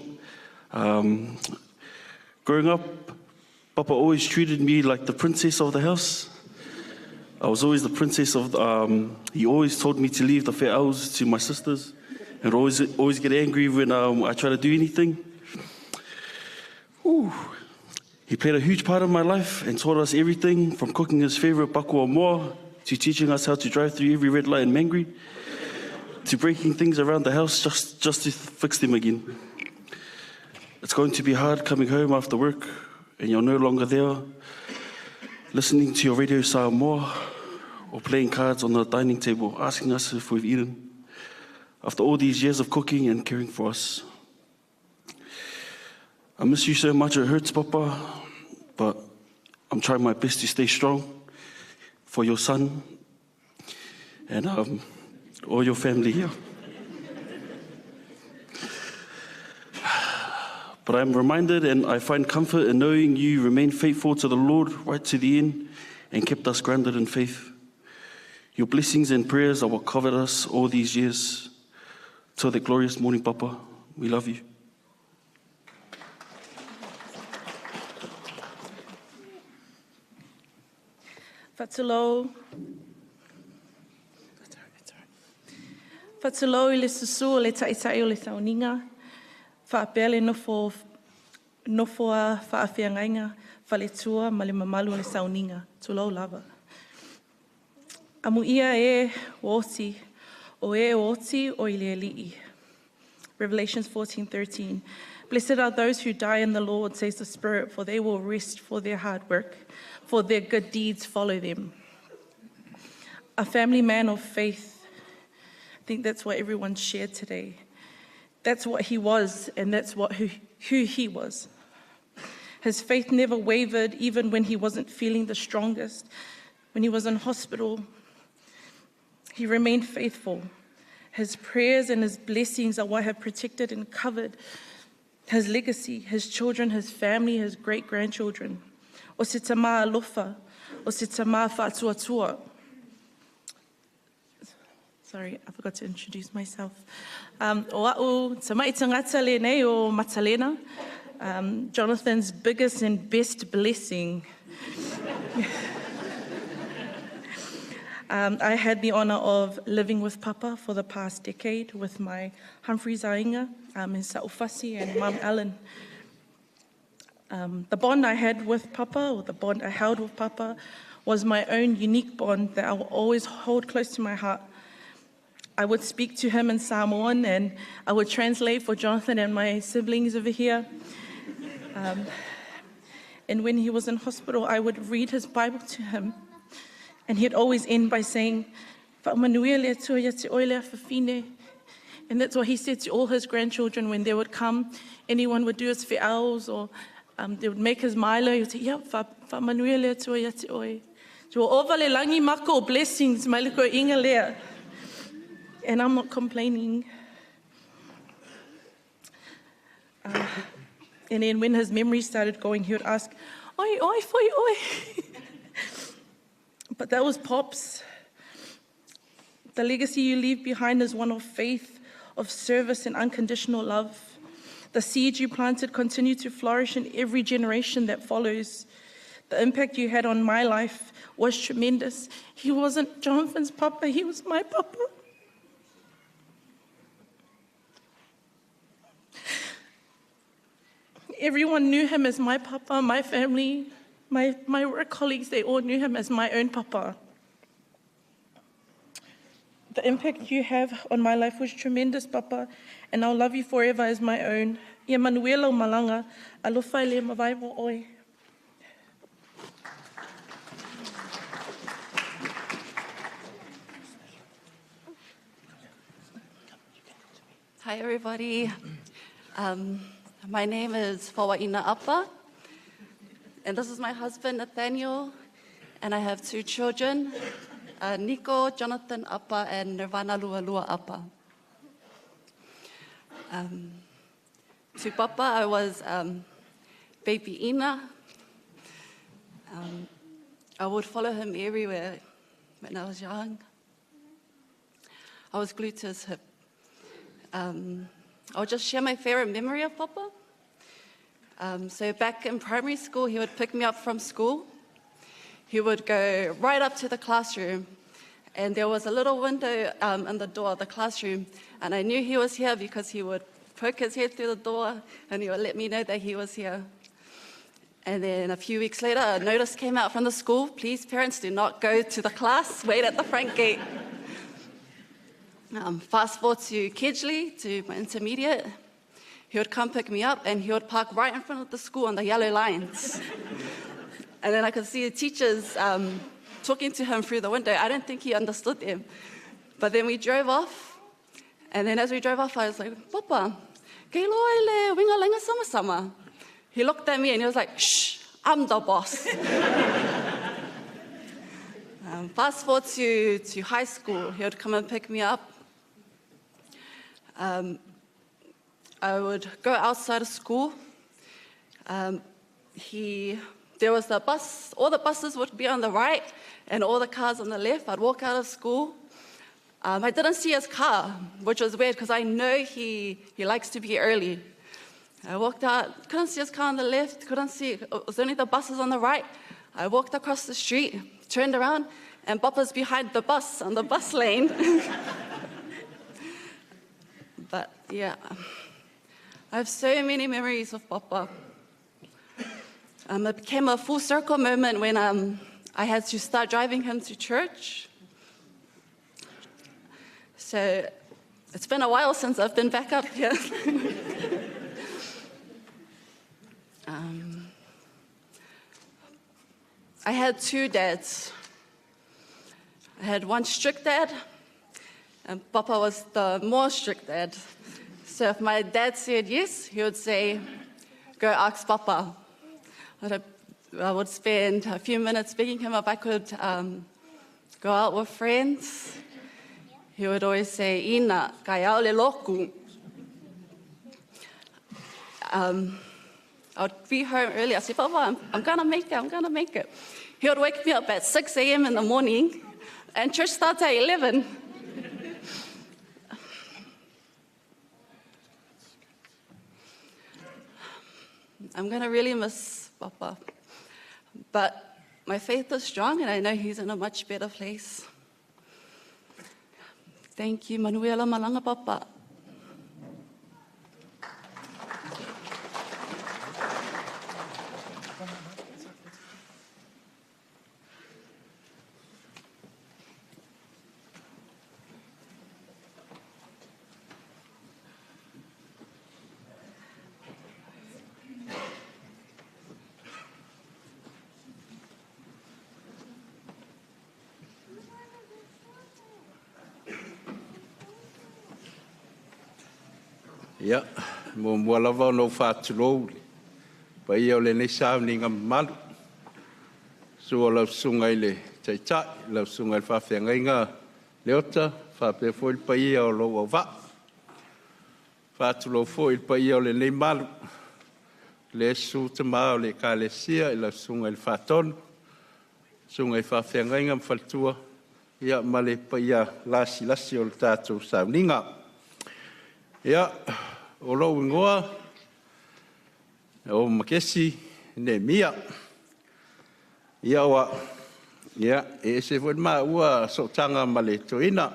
S7: Growing up, Papa always treated me like the princess of the house. I was always the princess of the, he always told me to leave the wheaus to my sisters and always get angry when I try to do anything. Ooh. He played a huge part in my life and taught us everything from cooking his favorite bakua moa to teaching us how to drive through every red light in Mangere, to breaking things around the house just to fix them again. It's going to be hard coming home after work and you're no longer there, listening to your radio Samoa or playing cards on the dining table, asking us if we've eaten, after all these years of cooking and caring for us. I miss you so much, it hurts, Papa, but I'm trying my best to stay strong for your son and all your family here. But I'm reminded and I find comfort in knowing you remain faithful to the Lord right to the end and kept us grounded in faith. Your blessings and prayers are what covered us all these years. Till the glorious morning, Papa, we love you.
S14: Fatulou. That's all right, that's all right. Fatulou i le susu o le taʻitaʻi o le sauniga, faapea le nofo, nofo a faafeagaiga, faletua ma le mamalu o le sauniga. Tulou lava. Amuia e ua oti, o e oti o i le Alii. Revelations 14:13. Blessed are those who die in the Lord, says the Spirit, for they will rest for their hard work, for their good deeds follow them. A family man of faith. I think that's what everyone shared today. That's what he was, and that's what who he was. His faith never wavered, even when he wasn't feeling the strongest. When he was in hospital, he remained faithful. His prayers and his blessings are what have protected and covered his legacy, his children, his family, his great grandchildren. O se tama alofa, o se tama faatuatua. Sorry, I forgot to introduce myself. O a'u tamai tangata le nei o Matalena, Jonathan's biggest and best blessing. I had the honor of living with Papa for the past decade with my Humphreys Ainga, and Sa'ufasi and Mum Ellen. The bond I had with Papa, or the bond I held with Papa, was my own unique bond that I will always hold close to my heart. I would speak to him in Samoan and I would translate for Jonathan and my siblings over here. And when he was in hospital, I would read his Bible to him. And he'd always end by saying, "Wa'amanuia le Atua ia te oe lea fafine." And that's what he said to all his grandchildren when they would come. Anyone would do his fe'aus or they would make his milo. He would say, yeah, wa'amanuia le Atua ia te oe. So ova le langi mako blessings, mai le koe inga lea. And I'm not complaining. And then when his memory started going, he would ask, oi, oi, foi, oi. But that was Pops. The legacy you leave behind is one of faith, of service and unconditional love. The seeds you planted continue to flourish in every generation that follows. The impact you had on my life was tremendous. He wasn't Jonathan's papa, he was my papa. Everyone knew him as my papa, my family, my work colleagues, they all knew him as my own papa. The impact you have on my life was tremendous, Papa, and I'll love you forever as my own. Ia manuela o malanga, alofa le mawai mo oi.
S12: Hi, everybody. My name is Fawaina Appa, and this is my husband, Nathaniel, and I have two children, Nico, Jonathan Appa, and Nirvana Lua Lua Appa. To Papa, I was baby Ina. I would follow him everywhere when I was young. I was glued to his hip. I'll just share my favorite memory of Papa. So back in primary school, he would pick me up from school. He would go right up to the classroom, and there was a little window in the door of the classroom, and I knew he was here because he would poke his head through the door and he would let me know that he was here. And then a few weeks later, a notice came out from the school, please parents do not go to the class, wait at the front gate. Fast forward to Kedgley, to my intermediate. He would come pick me up and he would park right in front of the school on the yellow lines. And then I could see the teachers talking to him through the window. I don't think he understood them. But then we drove off. And then as we drove off, I was like, Papa, kei loa e le winga lenga sama sama. He looked at me and he was like, shh, I'm the boss. Fast forward to high school, he would come and pick me up. I would go outside of school. There was the bus, all the buses would be on the right and all the cars on the left. I'd walk out of school. I didn't see his car, which was weird because I know he likes to be early. I walked out, couldn't see his car on the left, couldn't see, it was only the buses on the right. I walked across the street, turned around, and Papa's behind the bus on the bus lane. I have so many memories of Papa. It became a full circle moment when I had to start driving him to church. So it's been a while since I've been back up here. I had two dads. I had one strict dad, and Papa was the more strict dad. So if my dad said yes, he would say, go ask Papa. I would spend a few minutes begging him if I could go out with friends. He would always say, Ina, kai au le loku. I would be home early. I'd say, Papa, I'm going to make it, I'm going to make it. He would wake me up at 6 a.m. in the morning, and church starts at 11. I'm going to really miss Papa. But my faith is strong and I know he's in a much better place. Thank you, Manuela Malanga Papa.
S15: Ia, muamua lava ona ou faatulou i le paia o lenei sauniga mamalu. Susu o lau Susuga i le Taitai, lau Susuga i le Faafeagaiga Leota, faapea foi le paia o lou auvaa. Faatulou foi i le paia o lenei malu, lea e susu tama o le Ekalesia i lau Susuga i le Faatonu, susuga i faafeagaiga ma faletua, ia ma le paia lasilasi o le tatou sauniga. Ia, o lou igoa o Makesi Neemia. Ia ua ia e ese foi le maua sootaga ma le toeaina.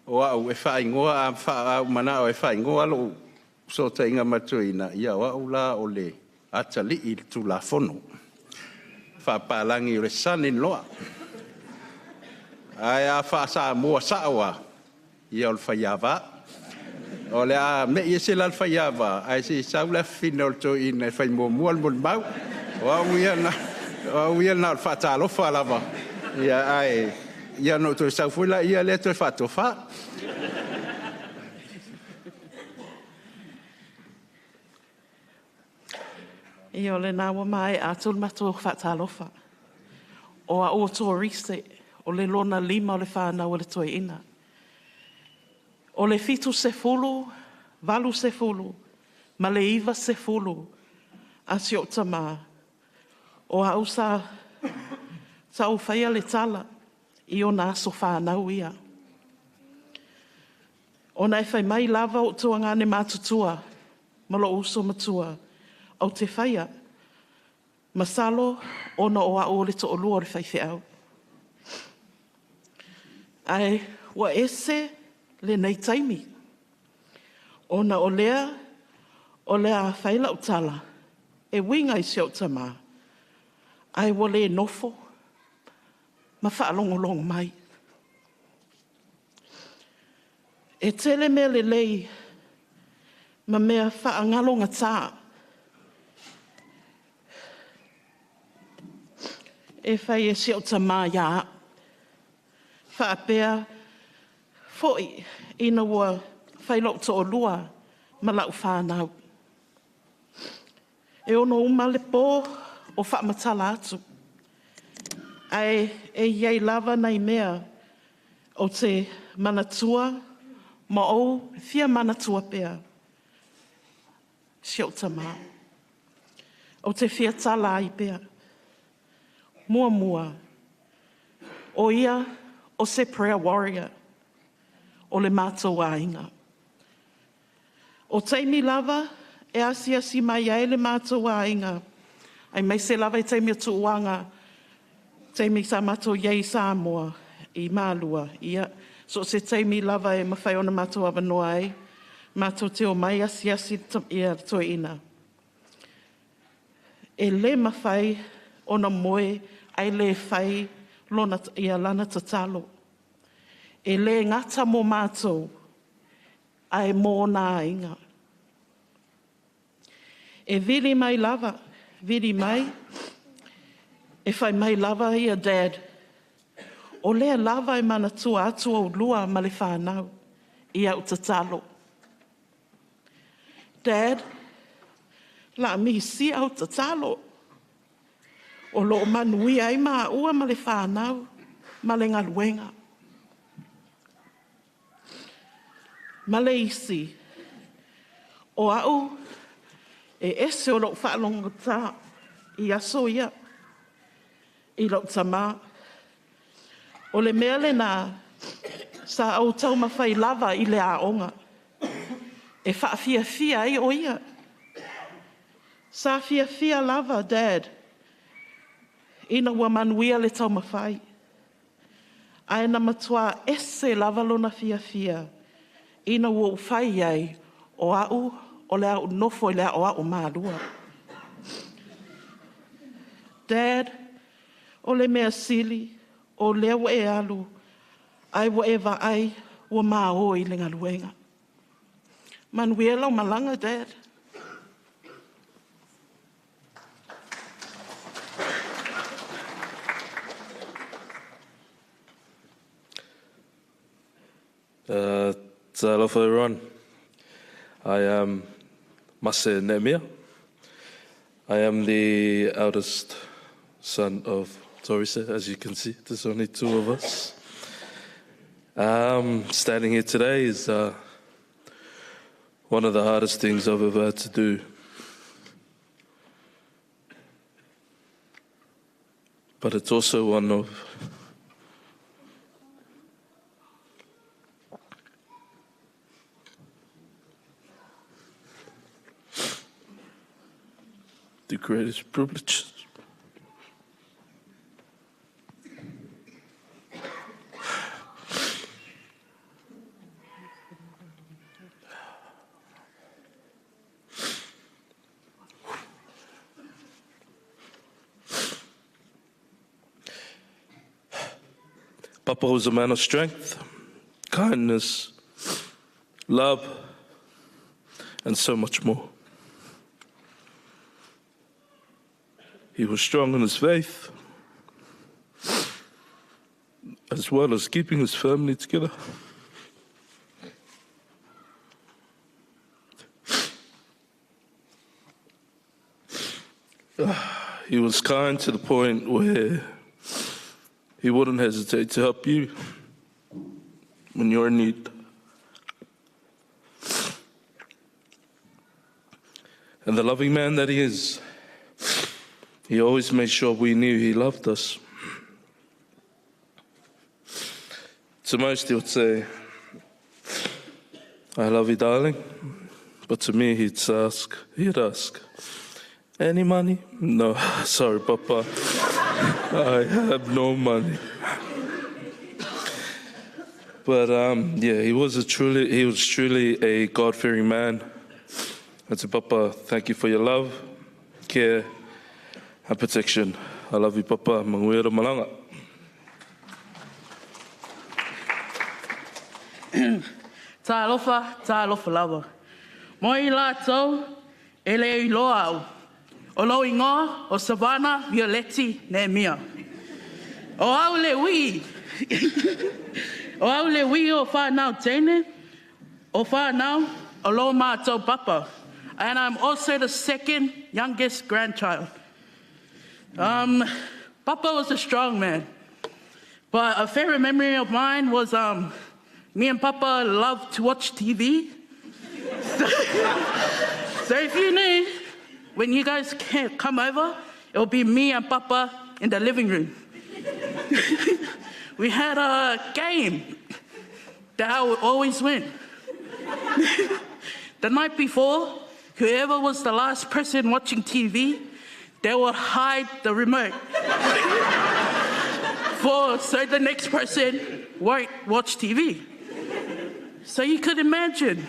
S15: O au e faaigoa a ou manao e faaigoa lou fesootaiga ma le toeaina, ia o au la o le atalii i le Tulafono. Faapapalagi o le son-in-law. Ae a faa-Samoa sao lava, ia o le faiava. O le a me'i ese la le faiava, ae se i sau le afafine o le toeaina e fai muamua le molimau. O au ia na o le faatalofa lava, ia ae ia ona ou toe sau foi lea toe faatofa.
S9: Ia o lena ua maea atu le matou faatalofa. O au o Torise, o le lona lima o le whānau o le toeaina. O le 70, 80, ma le 90 a si o tamā. O au sa tau whaia le tala i ona aso whānau ia. Ona e whai mai lava o tua ngāne mātutua, ma lo uso matua, au te whaia, masalo ona o au o le to'olua o le whaiwheau. Ae ua ese le nei taimi. Ona o lea, o le a whai lau tala, e winga i si o tamā. Ae ua le nofo, ma whaalongolongo mai. E tele mea lelei, ma mea whaangalonga tā. E whai e si o tamā ia au. Whaapea, foi ina ua whai lau to'olua ma lau whānau. E ono uma le pō o whaamatala atu. Ae e iai lava nei mea o te manatua ma ou fia manatua pea. Si o tamā. O te fia tala ai pea. Mua mua. O ia o se prayer warrior. O le mātou ainga. O teimi lava e asiasi mai ai le mātou ainga. Ai mai se lava i teimi o tuuanga. Teimi sa mātou iei Samoa i Mālua. Ia, so se teimi lava e mawhai ona mātou awanoa ai. Mātou te o mai asiasi ia toeina. E le mawhai ona moe ai le whai lona, ia lana tatalo. E le ngata mō mātou ai mō nā inga. E vili mai lava, vili mai, e whai mai lava ia dad. O lea lava e manatua atu au lua ma le whānau i au tatalo. Dad, la mi si au tatalo. O lo manui ai ma ua ma le whānau, ma le ngaluenga. Ma le isi, o au e ese o lou whaalongota i aso ia, i lou tamā. O le mea le nā, sa au tau mawhai lava i le aonga. E whaafiafia ai o ia. Sa fiafia lava, Dad, ina ua manuia le taumafai. Ae na matua ese lava lona fiafia ina ua ou fai ai o au o le a ou nofo i le aoao malua. Dad, o le mea sili, o lea ua e alu, ae ua e vaai ua māo i le galuega. Manuia lau malaga, Dad.
S7: Talofa everyone. I am Mase Nemia. I am the eldest son of Torise, as you can see. There's only two of us. Standing here today is one of the hardest things I've ever had to do. But it's also one of the greatest privileges. Papa was a man of strength, kindness, love, and so much more. He was strong in his faith, as well as keeping his family together. He was kind to the point where he wouldn't hesitate to help you when you're in need. And the loving man that he is, he always made sure we knew he loved us. To most, he would say, I love you, darling. But to me, he'd ask, any money? No, sorry, Papa. I have no money. But he was truly a God-fearing man. And to Papa, thank you for your love, care, and protection. I love you, Papa. Manguera malanga.
S16: Talofa, talofa lava. Moi lātou, e le iloa au. O lou ingoa o Savannah Violetti Nehemia. O au le ui. O au le ui o whanau teine, o whanau o lo mātou papa. And I'm also the second youngest grandchild. Papa was a strong man. But a favorite memory of mine was me and Papa loved to watch TV. So if you knew, when you guys can't come over, it'll be me and Papa in the living room. We had a game that I would always win. The night before, whoever was the last person watching TV, they would hide the remote so the next person won't watch TV. So you could imagine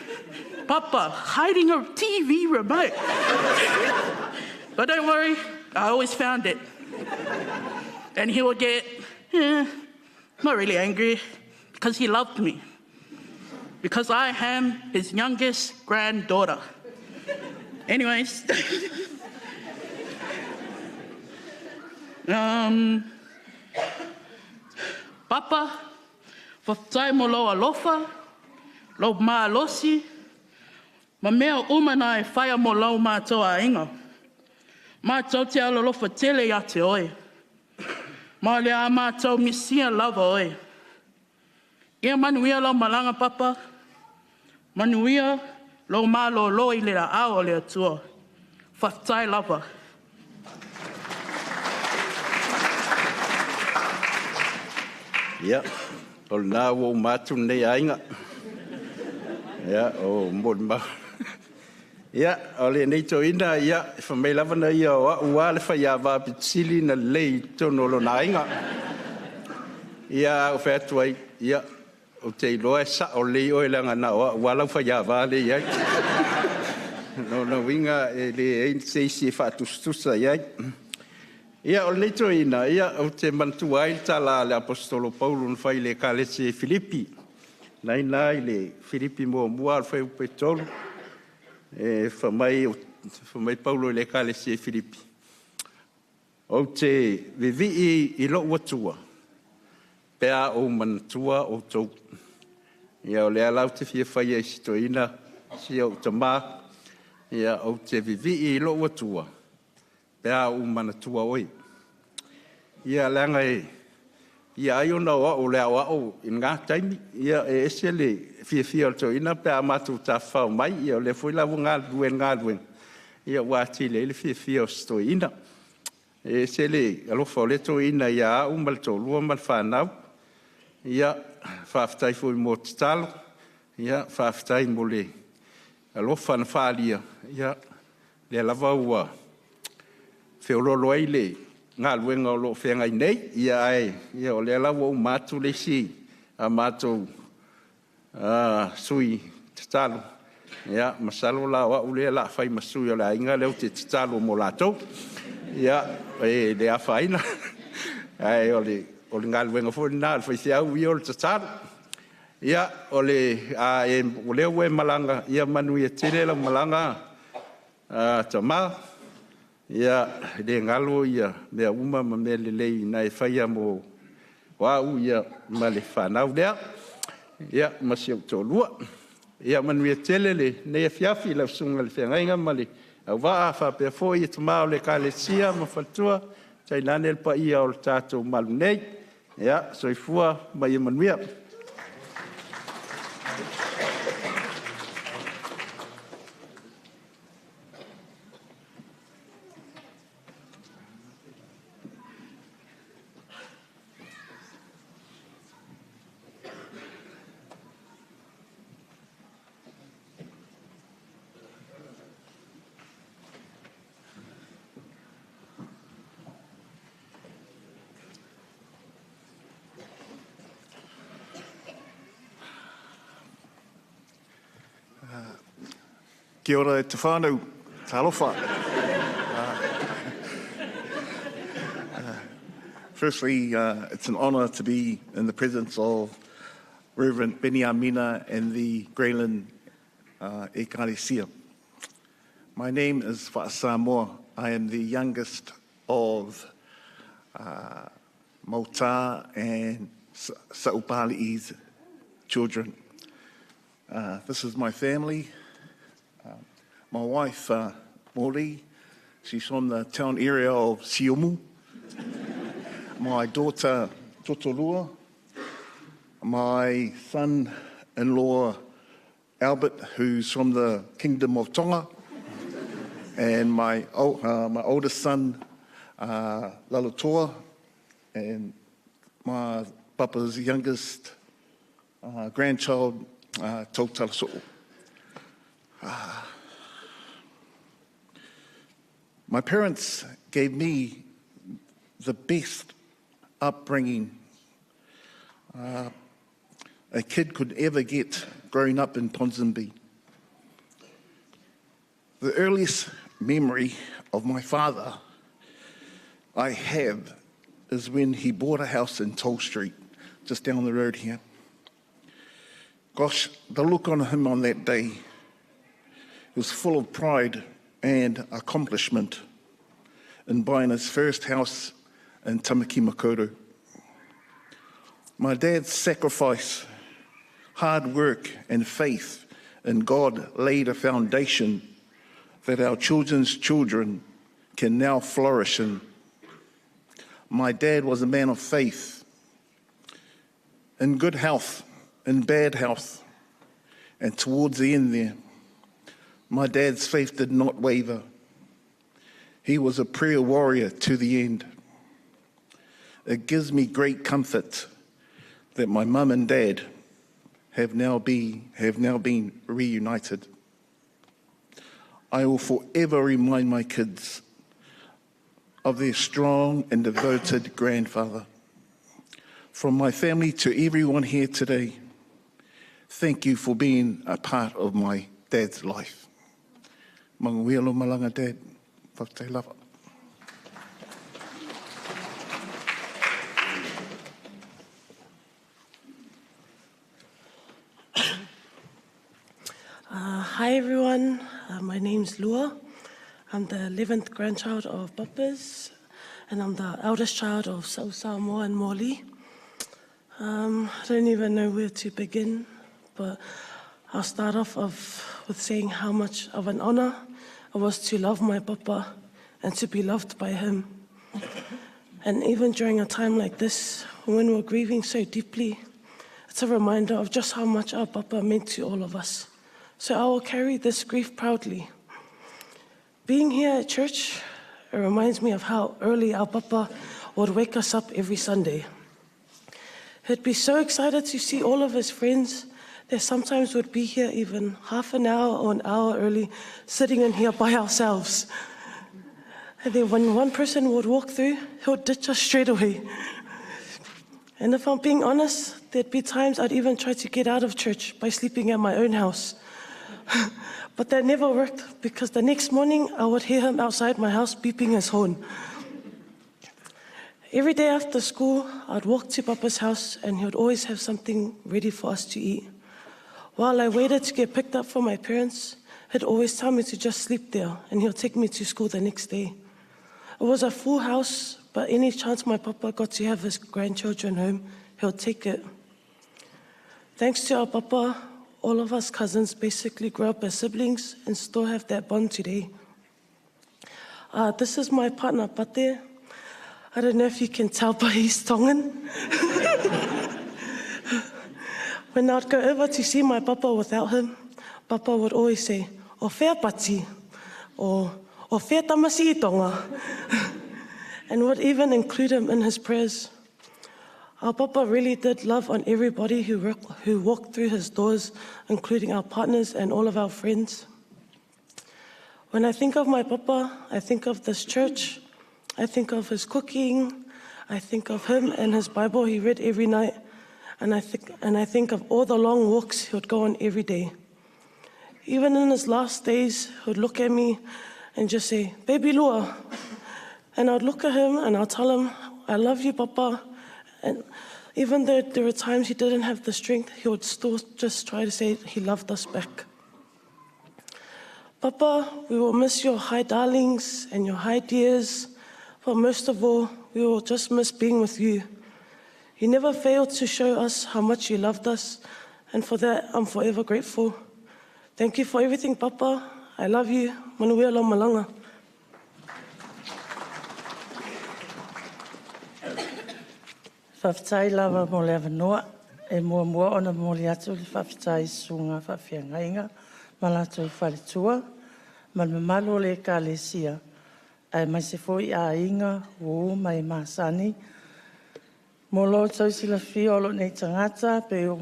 S16: Papa hiding a TV remote. But don't worry, I always found it. And he would get, not really angry, because he loved me. Because I am his youngest granddaughter. Anyways. Papa, whawhai mo lau alofa, lau mālosi, ma mea umana e whaia mo lau mātou inga. Mātou te alolofa tele ia te oe. Ma le a mātou misia lava oe. Ia manuia lau malanga papa, manuia lau mālolo i le la ao le atua. Whawhai lava.
S15: Ia, o le nā ua mātu nei ainga. Ia, o mo le mau. Ia, o lenei toeaina, ia, fai mai lava na ia o au lava le faiava aupito sili ona lelei i totonu o lona aiga. Ia, ae ou fai atu ai, ia, ou te iloa e sao lelei oe leaga na o au lava lau faiava lea e i ai. O lona uiga e leai se isi e faatusatusa i ai. Ia, o lenei toeaina, ou te manatua ai le tala a le Aposetolo Paulo na fai i le Ekalesia i Filipi, lena e i ina i le Filipi 1:3, fai mai Paulo i le Ekalesia i Filipi, ou te vivii i lou Atua pe a ou manatua outou. Ia o lea la ou te fia faia i si toeaina, si ou tama, ia ou te vivii i lou Atua pe a ou manatua oe. Ia leaga ai ona o au o le aoao i lena taimi, ia e ese le fiafia o le toeaina pe a matou tafafao mai, ia o lea foi la ua galulue i le galuega, ia ua atili ai le fiafia o si toeaina. E ese le alofa o lea toeaina ia au ma le toalua ma le fanau. Ia, faafetai foi mo tatalo, faafetai mo le alofa na faaalia, ia lea lava ua feoloolo ai le galuega o lo o feagai nei, ae o lea la ua uma atu le isi a matou sui tatalo, ia masalo la o au lea o le a fai ma sui o le aiga lea ou te tatalo mo latou. Ia, e le afaina, ae o le galuega foi lena a le faifeau ia o le tatalo. Ia, o lea ua e malaga, ia manuia tele lau malaga tama. Ia, e le galo mea uma ma mea lelei na e faia mo au ma le fanau lea, ia ma si ou toalua. Ia manuia tele lenei afiafi i lau susuga i le feagaiga ma le auvaa faapea foi tama o le Ekalesia ma faletua, tainane le paia o le tatou malu nei. Ia, soifua ma ia manuia.
S17: Kia ora e te whānau, talofa. Firstly, it's an honour to be in the presence of Reverend Beniamina and the Grey Lynn Ekalesia. My name is Fa'asamoa. I am the youngest of Mauta and Sa'upali'i's children. This is my family. My wife, Mori, she's from the town area of Siumu. My daughter, Totolua. My son-in-law, Albert, who's from the Kingdom of Tonga. And my, my oldest son, Lalatoa, and my papa's youngest grandchild, Tautalaso'o. My parents gave me the best upbringing a kid could ever get growing up in Ponsonby. The earliest memory of my father I have is when he bought a house in Toll Street, just down the road here. Gosh, the look on him on that day was full of pride and accomplishment in buying his first house in Tamaki Makaurau. My dad's sacrifice, hard work and faith in God laid a foundation that our children's children can now flourish in. My dad was a man of faith, in good health, in bad health, and towards the end there, my dad's faith did not waver. He was a prayer warrior to the end. It gives me great comfort that my mum and dad have now, be, have now been reunited. I will forever remind my kids of their strong and devoted grandfather. From my family to everyone here today, thank you for being a part of my dad's life. Manuia lou malaga, Dad. Faafetai lava.
S14: Hi everyone, my name's Lua. I'm the 11th grandchild of Papa's and I'm the eldest child of Sau Samoa and Moli. I don't even know where to begin, but I'll start off of, with saying how much of an honor it was to love my papa and to be loved by him. And even during a time like this, when we're grieving so deeply, it's a reminder of just how much our papa meant to all of us. So I will carry this grief proudly. Being here at church, it reminds me of how early our papa would wake us up every Sunday. He'd be so excited to see all of his friends that sometimes would be here even half an hour or an hour early, sitting in here by ourselves. And then when one person would walk through, he would ditch us straight away. And if I'm being honest, there'd be times I'd even try to get out of church by sleeping at my own house. But that never worked because the next morning I would hear him outside my house beeping his horn. Every day after school, I'd walk to Papa's house and he would always have something ready for us to eat. While I waited to get picked up from my parents, he'd always tell me to just sleep there and he'll take me to school the next day. It was a full house, but any chance my papa got to have his grandchildren home, he'll take it. Thanks to our papa, all of us cousins basically grew up as siblings and still have that bond today. This is my partner, Pate. I don't know if you can tell, but he's Tongan. When I'd go over to see my papa without him, Papa would always say, O fea pati, or O fea tamasi i Tonga, and would even include him in his prayers. Our papa really did love on everybody who walked through his doors, including our partners and all of our friends. When I think of my papa, I think of this church, I think of his cooking, I think of him and his Bible he read every night, and I think of all the long walks he would go on every day. Even in his last days, he would look at me and just say, Baby Lua. And I'd look at him and I'd tell him, I love you, Papa. And even though there were times he didn't have the strength, he would still just try to say he loved us back. Papa, we will miss your hi darlings and your hi dears, but most of all, we will just miss being with you. You never failed to show us how much you loved us, and for that, I'm forever grateful. Thank you for everything, Papa. I love you. Manuia lou malaga.
S18: Faafetai lava mo le avanoa. E muamua ona momoli atu le faafetai i susuga faafeagaiga ma latou faletua ma le mamalu o le Ekalesia, aemaise foi aiga, uo ma e masani. Mo lo outou silafia o lou nei tagata, pei o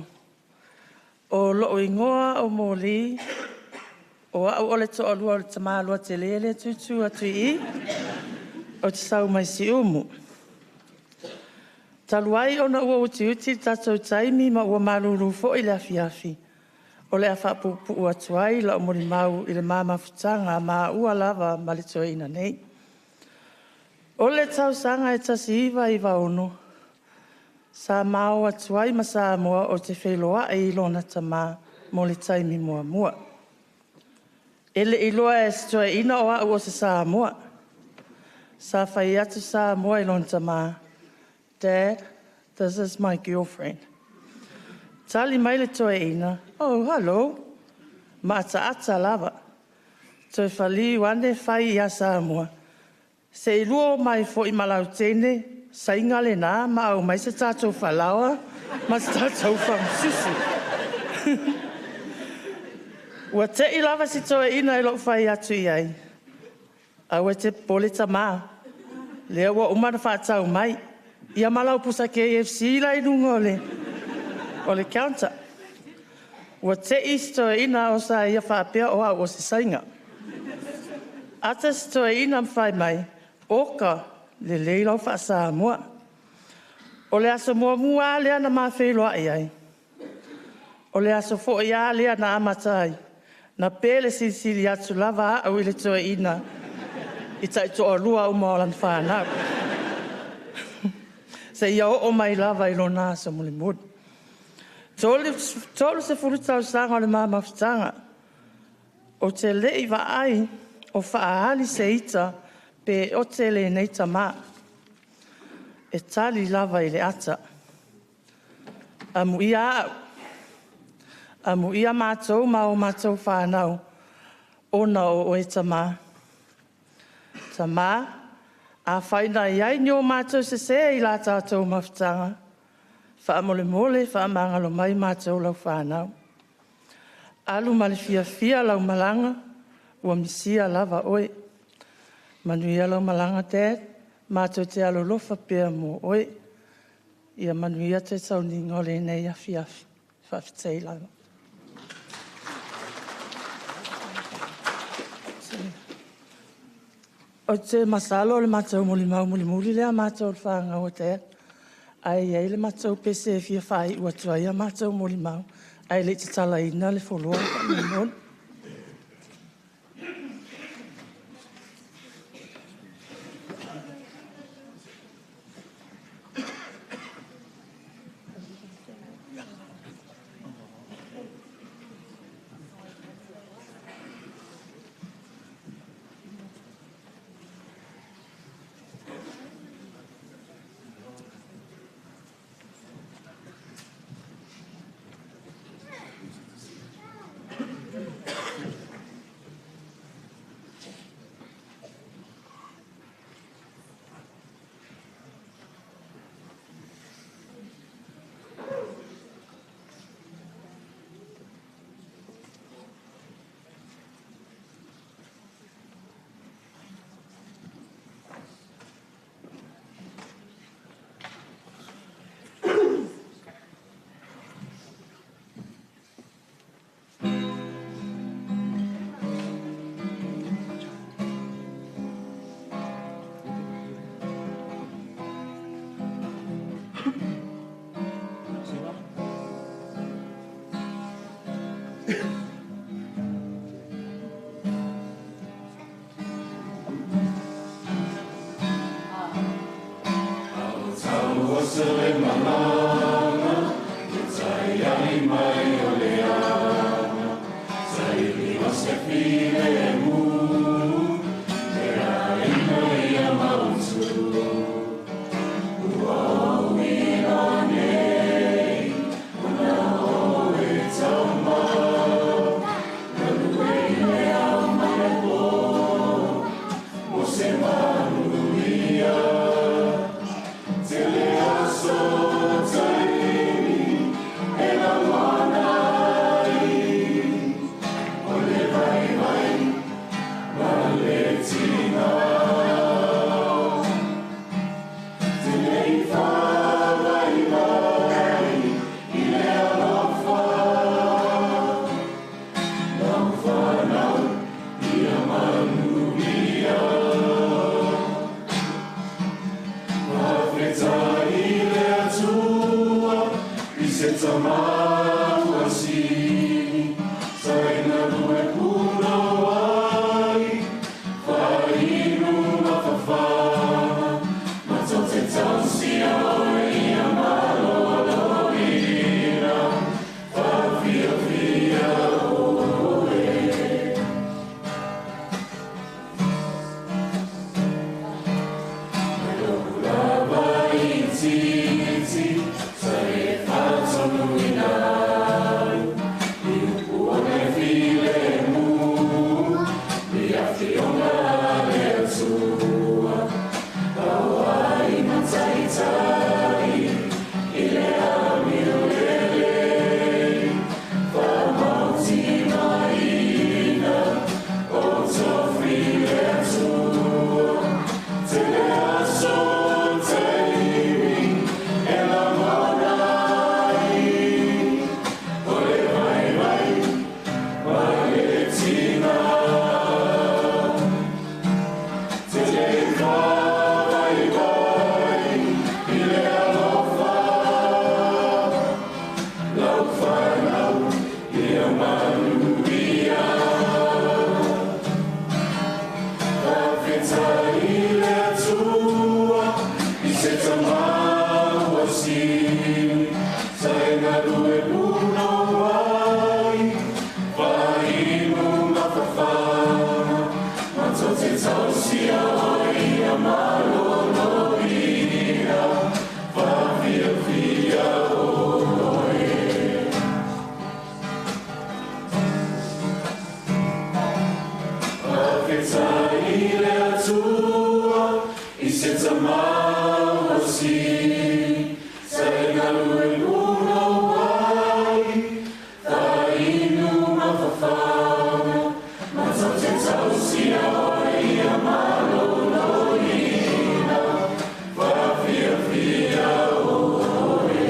S18: O lou igoa o Moli, o au o le toalua o le tamālua tele lea e tūtū atu i i, ou te sau mai Siumu. Talu ai ona ua utiuti le tatou taimi ma ua malūlū foi le afiafi, o le a faapuupuu atu ai lau molimau i le ma mafutaga a maua lava ma le toeaina nei. O le tausaga e 1996, sa ma o atu ai ma Samoa ou te feiloai i lona tama mo le taimi muamua. E le i iloa e si toeaina o au o se Samoa. Sa fai atu Samoa i lona tama, Dad, this is my girlfriend. Tali mai le toeaina, Oh, hello. Ma ataata lava. Toe faliu ane fai ia Samoa, Se i lua o mai foi ma lau teine, saiga lena ma aumai se tatou falaoa ma se tatou fagususu. Ua te'i lava si toeaina i lou fai atu i ai, Aua e te popole tama, lea ua uma ona faatau mai, ia ma lau pusa KFC la i luga o le, o le counter. Ua te'i si toeaina o sa ia faapea o au o se saiga. Ata se toeaina ma fai mai, oka, lelei lau faa-Samoa. O le aso muamua lava lea na ma feiloai ai, o le aso foi lava lea na amata ai ona pele silisili atu lava au i le toeaina i taitoalua uma o lana fanau, seia oo mai lava i lona aso mulimuli. 30 tausaga o le ma mafutaga, ou te le i vaai o faaali se ita pe ote lenei tama. E tali lava i le ata. Amuia au, amuia matou ma a matou fanau ona o oe tama. Tama, afai na i ai ni o matou sese i la tatou mafutaga, faamolemole faamagalo mai matou lau fanau. Alu ma le fiafia lau malaga, ua misia lava oe. Manuia lau malaga Dad, matou te alolofa pea mo oe. Ia manuia toe tauliga o lenei afiafi. Faafetai lava. Ou te masalo o le matou molimau mulimuli lea a matou le fanau a Dad, ae i ai le matou pese e fia faaiu atu ai a matou molimau ae le i tatalaina le floor faamolemole.
S1: Se le malaga le taiali mai o le aga, saili o se filemu e aiga ia mautu. Ua ou iloa nei ona o oe tama, galue i le ao ma le pō mo se manuia. Tele aso taimi e lagona ai, o le vaivai ma le tiga. Tele i faavaivai i le alofa, lau fanau ia manuia. Faafetai i le Atua i se tama ua sili, sa i galue punouai, faailu ma fafaga, matou te tausia oe ia maloloina, faafiafia oe. Mai lou lava itiiti, sa e faatonuina
S2: se tamalosi sa e galu e luna ai Fainu mafafana ma tau te tausia oe ia maloloina Faafiafia oe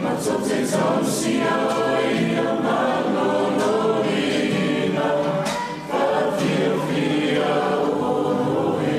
S2: Ma tau te tausia oe ia maloloina Faafiafia oe.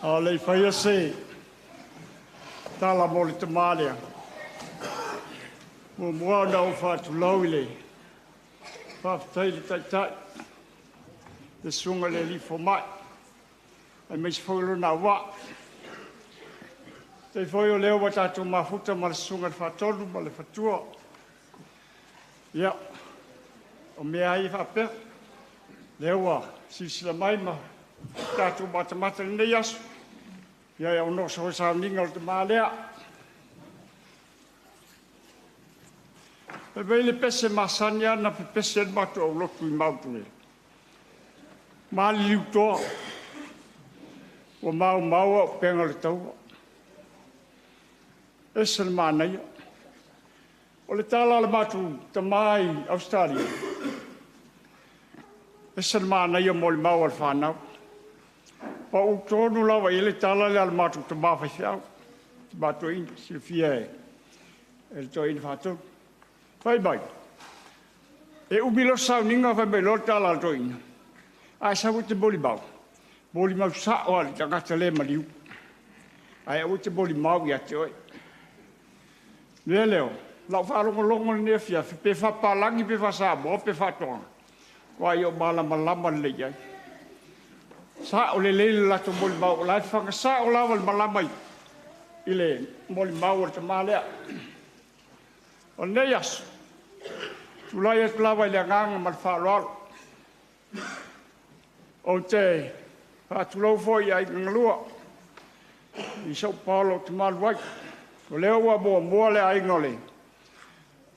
S19: A le i faia se tala mo le tamā lea, muamua ona ou faatulou i le faafetai i le Taitai, le Susuga i le Alii Fomai, aemaise foi lona auvaa. Faafetai foi o lea ua tatou mafuta ma le Susuga i le Faatonu ma le Faletua. Ia, o mea lava ia faapea, lea ua silasila mai ma tatou matamata i lenei aso, ia e aunoa foi sauniga o le tama lea. Fai mai le pese masani lava na pepese ai le matou aulotu i Mount. Maliliu toa, ua maumau auupega o le taua. Ese le manaia. O le tala a le matou tama i Ausetalia, ese le manaia o molimau a le fanau. Pau tonu lava i ai le tala lea a le matou tama faifeau, tama toeaina, silafia e le toeaina Faatonu. Fai mai, e umi loa sauniga fai mai loa le tala a le toeaina, a e sau e te molimau, molimau sao lava i le tagata lea e maliu, ae aua e te molimau ia te oe. O le mea lea, o lau faalogologo i lenei afiafi, pe faapapalagi pe faa-Samoa pe faatoga, matua ou malamalama lelei i ai. Sao lelei le latou molimau, o la e fafaga sao lava le malama i le molimau a le tama lea. O lenei aso, tulai atu lava i le agaga ma le faaaloalo. Ou te faatulou foi i aiga galua i sou paolo ou te malu ai. O lea ua muamua le aiga o le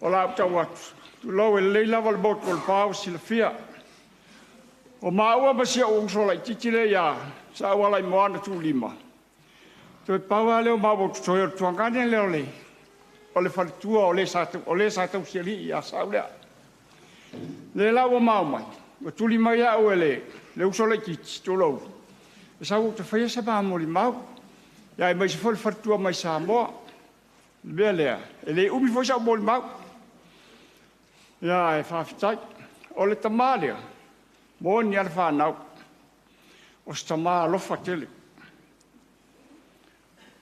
S19: o la ou tau atu, tulou, e lelei lava le motu o Lepa ua silafia. O maua ma si ou uso laitiiti lea ia Sa'aualaimoana Tuulima, toe pau lava lea o maua o totoe o le tuagane lea o le faletua o le sa tausialii ia Sa'u lea. Lea la ua maua mai, ua tuli mai au e le uso laitiiti, tulou, e sau ou te faia se ma molimau, aemaise foi le faletua mai Samoa. O le mea lea, e le umi foi sau molimau. Ia ae faafetai. O le tama lea, moni lava le fanau, o se tama alofa tele.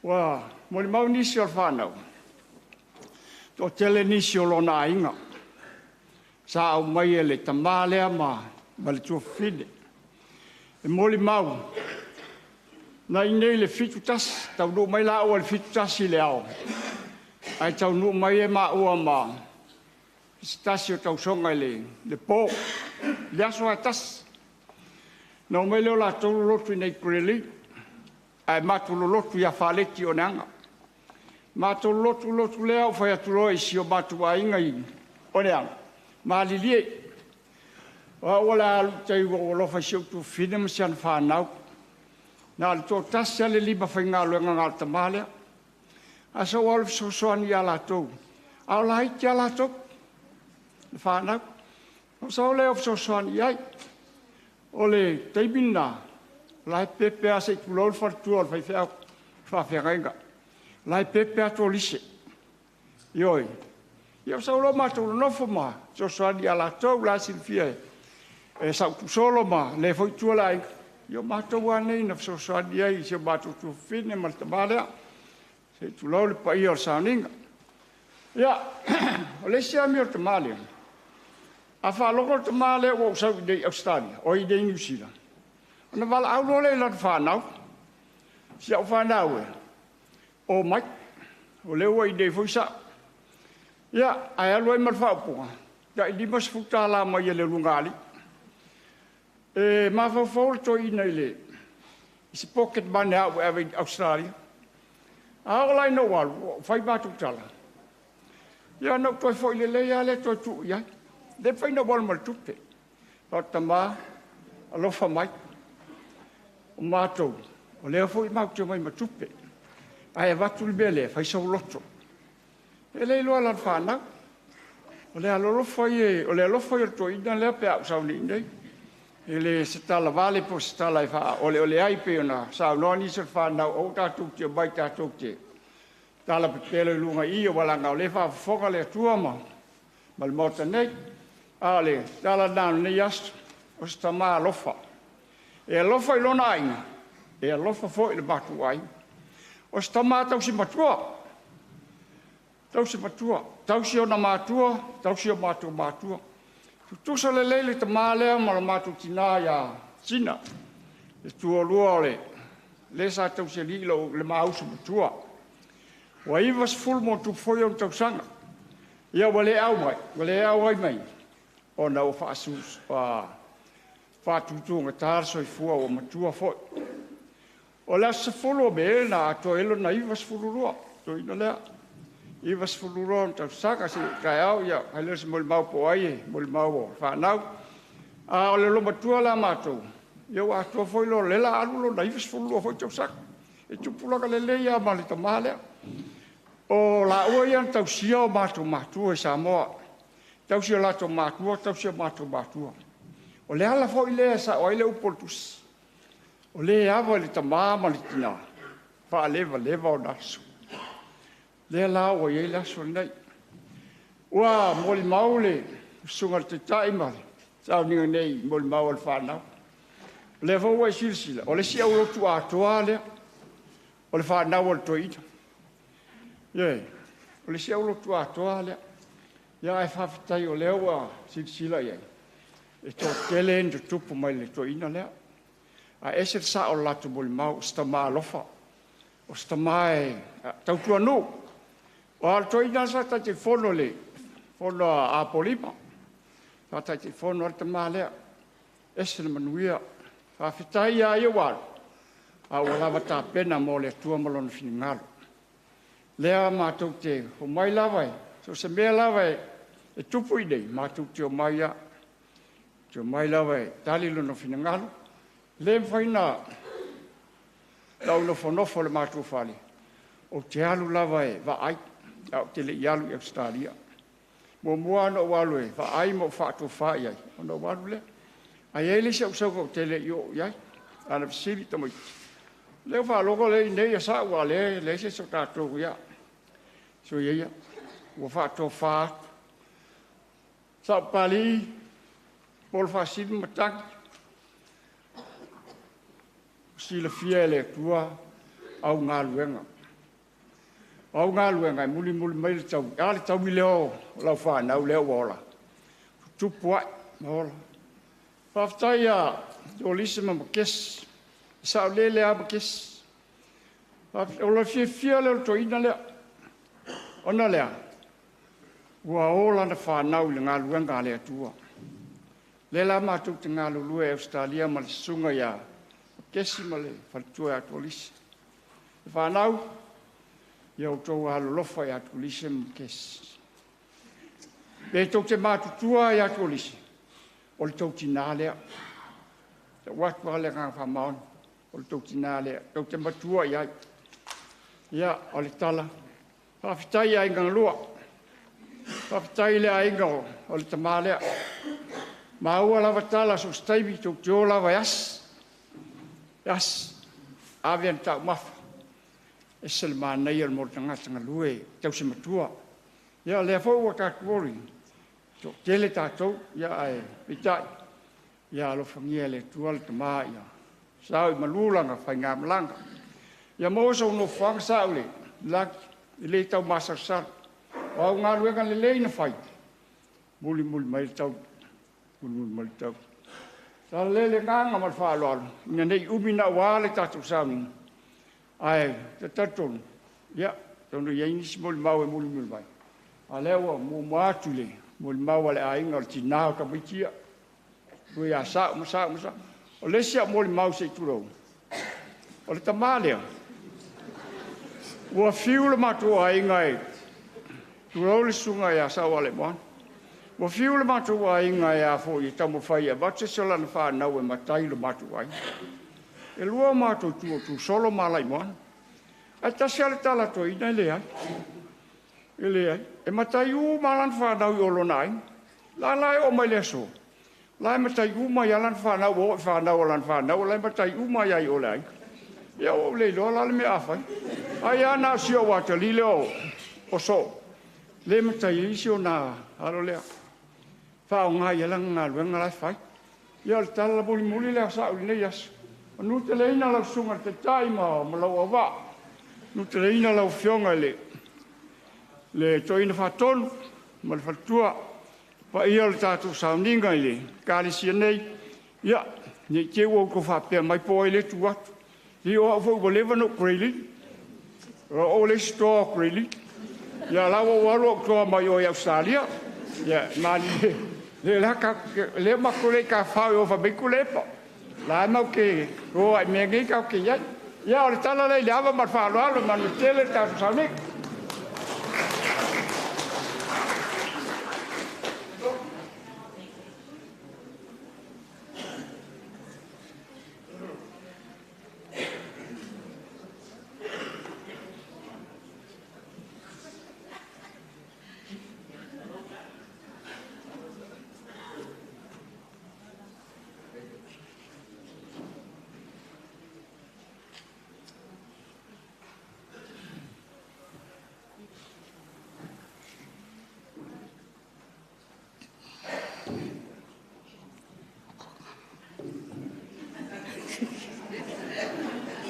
S19: Ua molimau nisi o le fanau, toatele nisi o lona aiga sa aumai e le tama lea ma le tuafafine. E molimau, na i inei i le 71, taunuu mai laua i le 71 i le ao, ae taunuu mai e maua ma se tasi o tausoga i le po, i le aso lava e tasi. Na omai lea o latou lolotu i inei i Glenlea, ae matou lolotu ia Faleti i Oneaga. Matou lotu lotu lea ou fai atu loa i si o matou aiga i Oneaga, malilie, o au o le a alu i tai ua ou alofa i si ou tuafafine ma si ana fanau. Na o le toatasi lava le lima faigaluega na o le tama lea. Ae sa ou alu e fesoasoani ia latou, a o laiti lava latou, le fanau. Ona ou sau lea ou fesoasoani i ai. O le taimi lena, o la e pepe lava se i tulou le faletua o le faifeau, le faafeagaiga. O la e pepe lava tolise. Ioe. Ia o sau loa matou nonofo ma fesoasoani ia latou la silafia e sau tuusolo ma le foi tua le aiga. Ia o matou lava nei na fesoasoani ai i si o matou tuafafine ma le tama lea. Se i tulou le paia o le sauniga. Ia, o le isi amio a le tama lea, a faalogo le tama lea ua ou sau i inei i Ausetalia, oi i inei i Niu Sila, ona valaau loa lea i lana fanau. Si au fanau e, omai, o lea ua i inei foi Sa'u. Ia, ae alu ai ma le faaupuga, tai $50 mai e le ulugalii. E mafaufau le toeaina i le i se pocket money a au e ave i Ausetalia. A oo la ina ou alu, ua fai matou tala, ia ona ou toe foi lelei lava lea toe tuu i ai. Le mafai ona ou alu ma le tupe. O tama, alofa mai. O matou, o lea foi matou te omai ma tupe. Ae avatu le mea lea, fai sou loto. E le iloa e lana fanau. O le alolofa ia, o le alofa ia o le toeaina lea pe a ou sau nei i inei. E le se tala vale po o se tala e faaoleole ai pei ona saunoa nisi o le fanau, aua tatou te omai tatou te tala pepelo i luga i i, aua leaga o lea e faafofoga le Atua ma le Maota nei. A o le tala lena o lenei aso, o se tama alofa. E alofa i lona aiga, e alofa foi i le matou aiga. O se tama tausi matua, tausi matua, tausi ona matua, tausi o matou matua. Tutusa lelei le tama lea ma le matou tina ia Sina, le tualua o le le sa tausi alii le mausu matua. Ua 90+ foi ona tausaga. Ia ua le au mai, ua le auai mai, ona ua faatutugata le soifua ua matua foi. O le aso 10 o Me na atoa ai lona 92, toeaina lea. 92 ona tausaga, se taeao, ia fai lea o se molimau po o ai e molimau o fanau. A o le loomatua la matou, ia ua atoa foi lo le la alu lona 92 foi tausaga. E tupulaga lelei lava ma le tama lea. O laua ia na tausia o matou matua i Samoa. Tausi o latou matua, tausi o matou matua. O le ala foi lea e sao ai le upu o le tusi. O le ava i le tama ma le tina, faalevaleva ona aso. Lea la ua i ai le aso lenei. Ua molimau le susuga i le Taitai ma le sauniga nei molimau a le fanau. O lea foi ua e silasila, o le isi aulotu atoa lea, o le fanau a le toeaina. Ioe, o le isi aulotu atoa lea. Ia ae faafetai o lea ua silasila i ai, e toatele ni tutupu mai le toeaina lea. Ae ese le sao o le latou molimau, o se tama alofa, o se tama e tautua nuu. O le toeaina sa Taitaifono i le fono a Apolima, sa Taitaifono ai le tama lea. Ese le manuia. Faafetai ia ia ua alu, a ua lava tapena mo le Atua ma lona finagalo. Lea matou te omai lava, so o se mea lava e tupu i nei, matou te omai lava. Te omai lava e tali lona finagalo. Le mafai na ou nofonofo i le matou fale, ou te alu lava e vaai, a ou te le i alu i Ausetalia. Muamua ona ou alu e vaai ma ou faatofa i ai, ona ou alu lea. Ae i ai le isi au sauga ou te le i oo i ai. A na fesili tamaiti, lea ua faalogo lea i inei ia Sa'u, a lea leai se isi o tatou ia. So ia ia, ua faatofa atu. Sa'u Papalii, po le faasili matagi, silafia e le Atua au galuega. O au galuega e mulimuli mai le taui. A le taui lea o lau fanau lea ua ola. Tutupu ai ma ola. Faafetai ia Tolise ma Makesi. E saolele lava Makesi. O le fiafia lea o le toeaina lea. Ona lea, ua ola na fanau i le galuega a le Atua. Lea la matou te galulue i Ausetalia ma le susuga ia Makesi ma le faletua ia Tolise. Le fanau, ia outou alolofa ia Tolise ma Makesi. Pe tou te matutua ia Tolise, o le tou tinā lea. Tau atu lava le agaga faamaoni, o le tou tinā lea. Tou te matua i ai. Ia, o le tala, faafetai i aiga na lua. Faafetai i le aiga o le tama lea. Maua lava tala so o se taimi, tou te o lava e asi. E asi. Ave ana taumafa. Ese le manaia o le tagata galue, tausi matua. Ia, lea foi ua tatou oli, toatele tatou, ia ae peitai, ia alofagia e le Atua le tama ia sao i malu lana faigamalaga. Ia maua sou nofoaga Sa'u i le lagi, e le taumasalosalo. O au galuega lelei na fai, mulimuli mai le tauli, mulimuli mai le tauli. Talalelei le agaga ma le faaaloalo, ina ne i umi naua le tatou sauniga, ae talitonu, ia, atonu e i ai nisi molimau e mulimuli mai, a o lea ua muamua atu le molimau a le aiga o le tina o tamaiti ia, ua ia Sa'u ma Sa'u ma Sa'u. O le isi au molimau se i tulou, o le tamā lea, ua fiu le matou aiga e, tulou le susuga ia Sa'oalii, ua fiu le matou aiga e a foi e taumafai e avatu se isi o lana fanau e matai i lo matou aiga. E lua o matou itu o Tusolo ma Alaimoana. Ae tasi lava le tala a toeaina e leai. E leai. E matai uma lava lana fanau i o lona aiga. La la e oo mai le aso, la e matai uma ai lava lana fanau, ua oo i fanau a lana fanau, la e matai uma ai lava i o i le aiga. Ia ua ou le iloa la le mea a fai. Ai lava na o si ou atalii lea o Soo, lea e matai ai si ona alo lea. Faaaoga i ai lana galuega la e fai. Ia o le tala mulimuli lea a Sa'u i lenei aso, manuteleina lau susuga i le Taitai ma lou auvaa, manuteleina lau Afioga i le Toeaina Faatonu ma le faletua, le paia o le tatou sauniga i le Ekalesia nei, ia, ne i te i ua outou faapea mai po o ai lea e tu atu. Ia o au foi ua leva ona ou Grey. O au le isi toa o Grey. Ia o la ua ou alu ou toa mai o i Ausetalia. Ia malilie, lea matou te le i tafafao i o fai mai Tuilaepa. O la e matou te o lava i mea nei tatou te i ai. Ia o le tala lea i le ava ma le faaaloalo, manuia tele le tatou sauniga.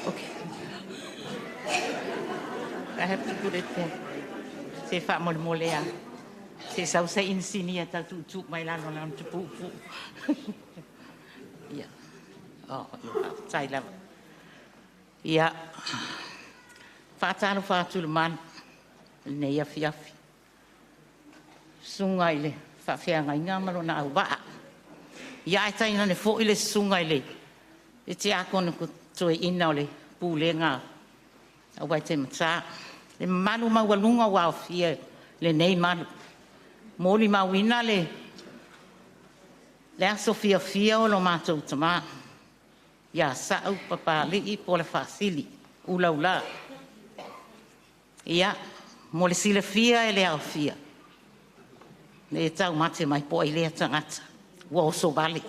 S20: Okay. I have to put it there. Se faamolemole a. Se sau se inisini e tau tuutuu mai lalo lalo te puupuu. Ia. Oh, ia faafetai lava. Ia. Faatalofa atu i le malu i lenei afiafi. Susuga i le faafeagaiga ma lona auvaa. Ia ae tainane foi le susuga i le tiakono toeaina o le pulega a Waitematā. Le mamalu maualuga ua aofia lenei malu. Molimauina le aso fiafia o lo matou tama, ia Sa'u Papalii Polefaasili Ulaula. Ia, mo le silafia e le aofia, e taumate mai po o ai lea tagata, ua oso vale.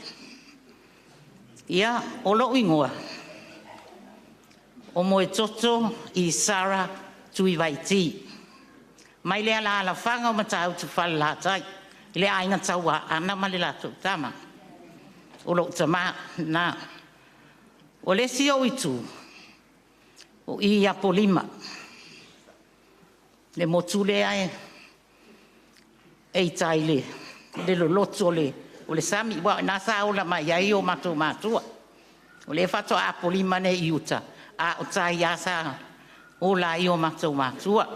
S20: Ia, o lou igoa, o Moetoto Isara Tuivaiti. Mai le alaalafaga o Matautu Falelatai, i le aiga Tauaana ma le latou tama. O lou tama na. O le isi ou itu, o i Apolima, le motu lea e i tai le lolotu o le sami, ua o ina sa ola mai ai o matou matua. O lea faatoa Apolima nei i uta, a o tai lava sa ola ai o matou matua.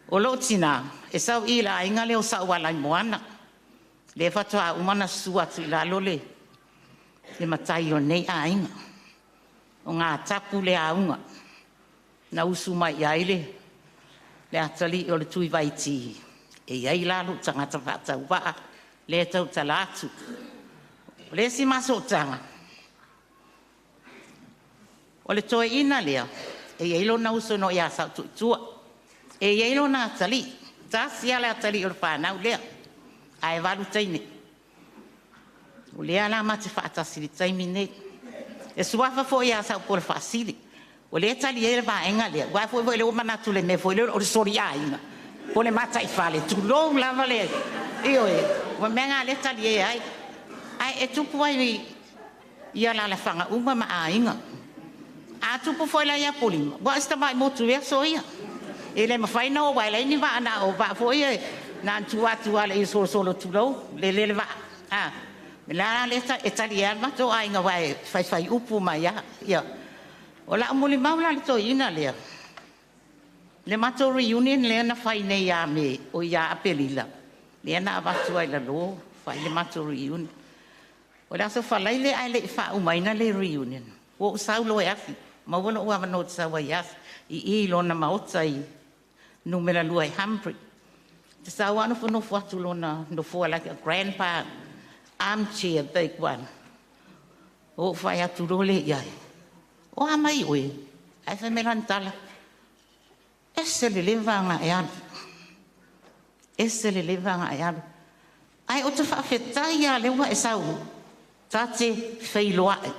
S20: O lou tina, e sau i le aiga lea o Saualaimoana, lea faatoa uma ona susu atu i lalo le matai o lenei aiga. O Gatapu le auga, na usu mai i ai le atalii o le Tuivaiti, e i ai la lou tagata faatauvaa lea e tautala atu. O le isi masoutaga, o le toeaina lea, e i ai lona uso no ia Sautuitua, e i ai lona atalii, tasi lava le atalii o le fanau lea, ae 8 teine. O lea la ma te faatasi i le taimi nei. E suafa foi ia Saupolefaasili, o lea e tali ai le vaega lea, aua foi lea ua manatu i le mea foi lea o le soliaiga. Po le mataifale, tulou lava le, ioe, ua mea na lea e talie ai. Ae e tupu ai i alaalafaga uma ma aiga. A tupu foi la ia Apolima, ua o se tamai motu i aso ia. E le mafai ona o aua e leai ni vaa na o vaa foi ia na ona tuu atu lava i solosolo tulou, lele le vaa. A, la lea e talie lava le matou aiga aua e faifai upu mai lava. Ia. O lau molimau la i le toeaina lea, le matou reunion lea na fai nei ia Me, o ia Aperila, lea na avatu ai i lalo fai le matou reunion. O le aso Faraile ae le i faaumaina le reunion, ua ou sau loa e afi, maua lou avanoa ou te sau ai e afi i i lona maota i numera 2 i Humphrey. Te sau lava nofonofo atu lona nofoa like a grandpa armchair, big one. Ou fai atu loa lea i ai, o a mai oe? Ae fai mai lana tala, ese le leva ona e alu. Ese le leva ona e alu. Ae ou te faafetai lava lea ua e sau ta te feiloai.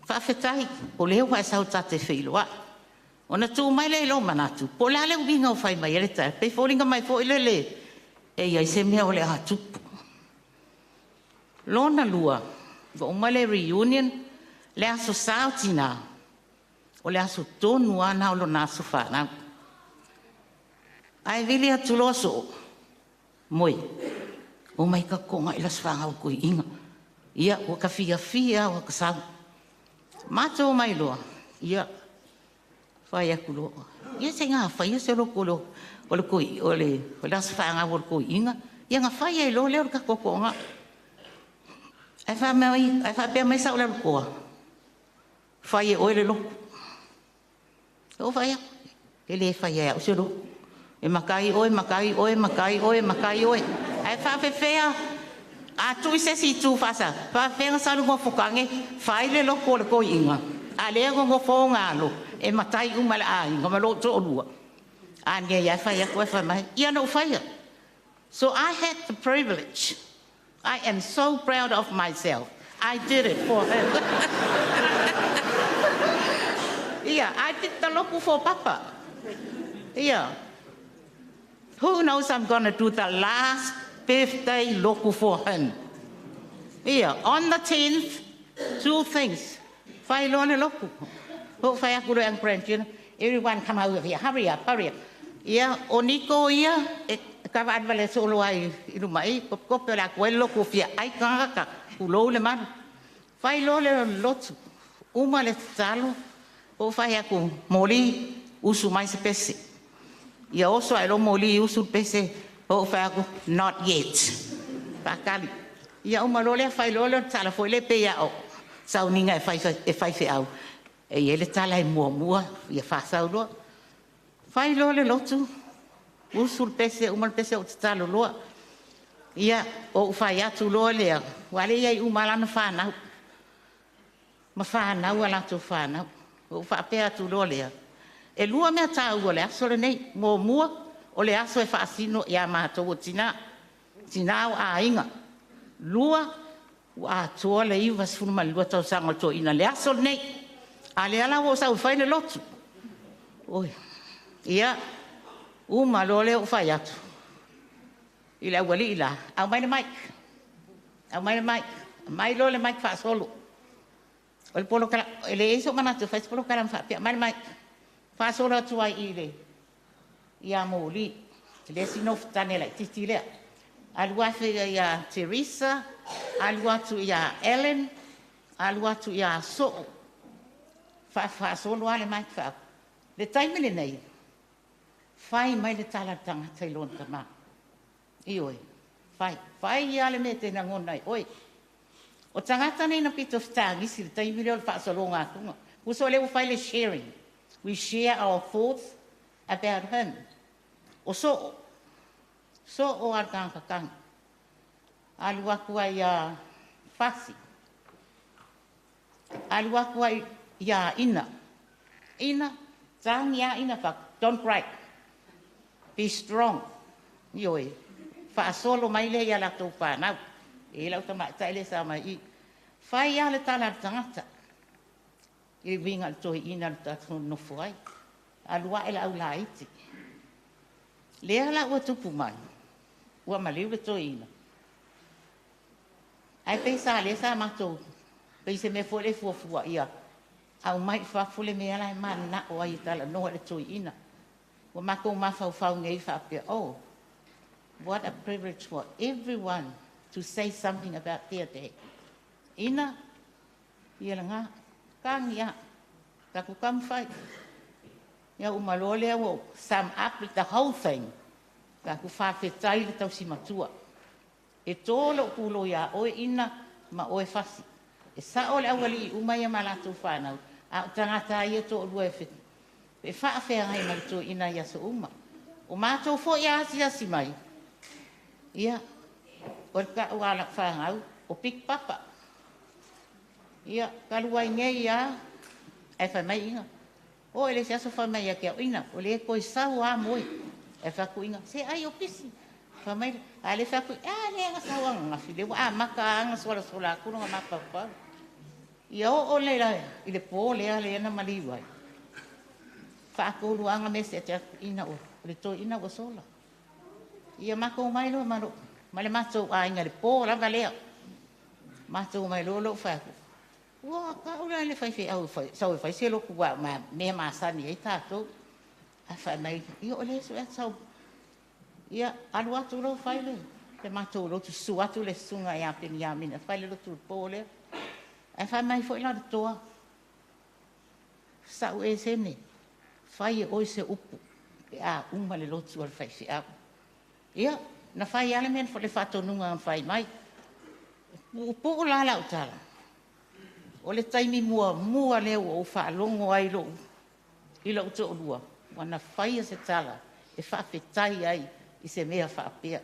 S20: Faafetai o lea ua e sau ta te feiloai. Ona tuu mai lea i lou manatu, po o le a le uiga o fai mai ai le tala, pei foliga mai foi lele e i ai se mea o le a tupu. Lona lua, ua uma le reunion, le aso Sa o tina, o le aso tonu lava lena o lona aso fanau. Ae vili atu loa soo, moe, o mai ka kokoga i le aso fanau o toeaina. Ia, ua ka fiafia ua ka sau. Matou mai loa, ia, fai atu loa. Ia se ngā whai se loko o le koi, o le aso fanau o le toeaina. Ia na fai ai loa lea o le ka kokoga. Ai whaapea mai sa o le alukoa. Fai e oe le loko. O fai aku. E le fai ai au se loko. E makai oe, makai oe, makai oe, makai oe. Ai whaafewhea, a tui se si tū whasa, whaafewhea salu ngofokange, fai le loko o le koiinga. A lea ngofo ngalo, e matai uma le ainga, ma lo tō lua. A nge ia fai aku e whai mai, ia no whaia. So I had the privilege. I am so proud of myself. I did it for him. Yeah, I did the loku for Papa. Yeah. Who knows I'm going to do the last birthday loku for him. Yeah, on the 10th, two things. Whai loa le loku. Ho whai aku le ang grandchildren. Everyone come over here. Hurry up, hurry up. Yeah, o Niko ia, e kawa anwa le solo ai i luma i, kope kope o le aku ele loku fia ai kangaka, kulou le manu. Whai loa le lotu. Uma le tatalo, ho whai aku moli, usu mai se pese. Ia oso ai lo moli usu pese, ho whai aku, not yet. Whakali. Ia uma loa lea whai loa le tala foi le pe ia o. Sauninga e whai wheau. E ia le tala e mua mua, ia whasau loa. Whai loa le lotu, usu le pese, uma le pese o te talo loa. Ia, o whai atu loa lea, wale ia i uma lana whanau. Ma whanau a lato whanau. O whaapea atu loa lea. E lua mea tāua le aso le nei, mō mua, o le aso e whaasino i a mātou o tina. Tina o āinga. Lua, ua atoa le 92 tausaga o le toeaina le aso lenei. A lea la ua ou sau e fai le lotu. Oi. Ia, uma loa lea ou fai atu. I le aualii la, au mai le mic. Au mai le mic. Mai loa le mic faasolo. O le polokala, e le iso manatu, fai se polokala ma faapea, mai le mic. Faasolo atu ai i le, ia moli. Le si nofo tane lai titi lea. Alu atu ia Teresa, alu atu ia Ellen, alu atu ia So'o. Faasolo a le mic faa. Le taimi lenei, fai mai le tala tangata i lona tama. I oe, fai. Fai ia le mea te nangona ai, oe. O tangata nei na pito whitāngisi le taimi lea o le faasologa atuga. Uso le ua fai le sharing. We share our thoughts about him. O So'o. So'o a le tagata Alu atu ai ia Fasi. Alu atu ai ia Ina. Ina, tangi a Ina fa. Don't cry. Be strong. Ioe. Faasolo mai le ia latou whanau. E lau tamaitai le sa mai i. Fai a le tala le tangata. I winga le toeaina le tatou nofo ai. Alu ae le au laiti. Lea la ua tupu mai, ua maliu le toeaina. Ae pei sa lea sa matou, pei se mea foi lea e fuafua ia aumai i fafo le mea la e mananao ai e talanoa i le toeaina. Ua matou mafaufau nei faapea, oh, what a privilege for everyone to say something about their day. Ina, ia lena, tagi lava, tatou taumafai. Ia uma loa lea ua sum up the whole thing. Tatou faafetai le tausi matua. E to lou pulou iā oe Ina ma oe Fasi. E sao le aualii uma ia ma latou fanau, a o tagata ia toalua e e faafeagai ma le toeaina i aso uma. O matou foi a asiasi mai, ia, o le tau a lau fanau, o Big Papa. Ia, talu ai nei lava, ae fai mai Ina, oo i le isi aso fai mai ia te au, Ina, o le toe sau lava moe. Ae fai atu Ina, se ai o pisi. Fai mai, a le fai atu, a lea na sau ananafi, lea ua amata lava ona solasola atu lona mafaufau. Ia oo lea i le po lea lea na maliu ai. Faatolu lava na mese atu Ina o le toeaina ua sola. Ia matou mai loa ma le matou aiga i le po lava lea. Matou mai loa lou fai atu, ua tau la le faifeau sau e fai se lotu aua o mea masani ai tatou. Ae fai mai, ia o lea e sau. Ia, alu atu loa fai le matou lotu, susu atu le susuga ia Peniamina, fai le lotu i le po lea. Ae fai mai foi la le toa, sau Esene, fai e oe se upu pe a uma le lotu a le faifeau. Ia, na fai lava le mea le faatonuga na fai mai. Puupuu la lau tala. O le taimi muamua lea ua ou faalogo ai i lou toalua, ua na faia se tala e faafetai ai i se mea faapea.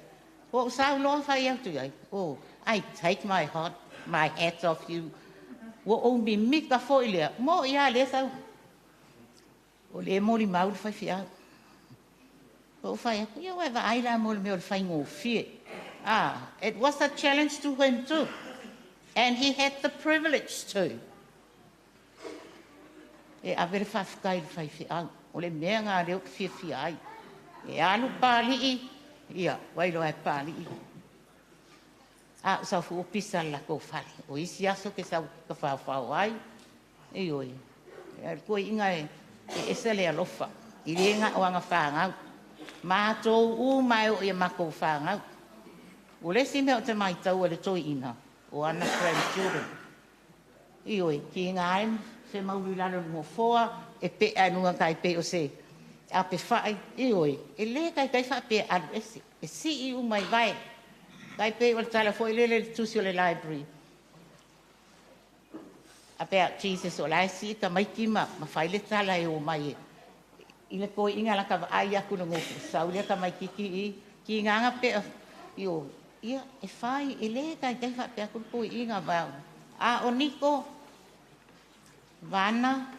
S20: Ua ou sau loa fai atu i ai, oh, I take my hat off you. Ua ou mimita foi lea, mo ia lea sau. O le molimau le faifeau. Ua ou fai atu, ia ua vaai la mo le mea o le faigofie. Ah, it was a challenge to him too. And he had the privilege to. E ave le faafetai i le faifeau. O le mea ngā leo te fiafia ai. E alu pālii, ia, wailoa e pālii. A o sau fu o pisa le latou fale. O isi aso ke sau ka whawhao ai. E oi. E koe inga e ese le alofa. I le ngā o anga whāngau. Mātou u mai o ia makou whāngau. O le si mea o te maitau o le toeaina. O ana grandchildren. I oi, ki ngā ai se mauri lalo le nofoa, e pe a nunga kai pe o se a pe whai, i oi, e le kai kai wha pe alu ese, e si i u mai vai. Kai pe o le tala foi lele le tusi o le library. About Jesus o lai si ka maiki ma whai le tala e o mai e. I le koe inga la ka ai aku na ngoku, sau lea ka maikiki i, ki nganga pe i o, ia, e whai, e le kai kai wha pe aku koe inga vau. A o Niko, Vana,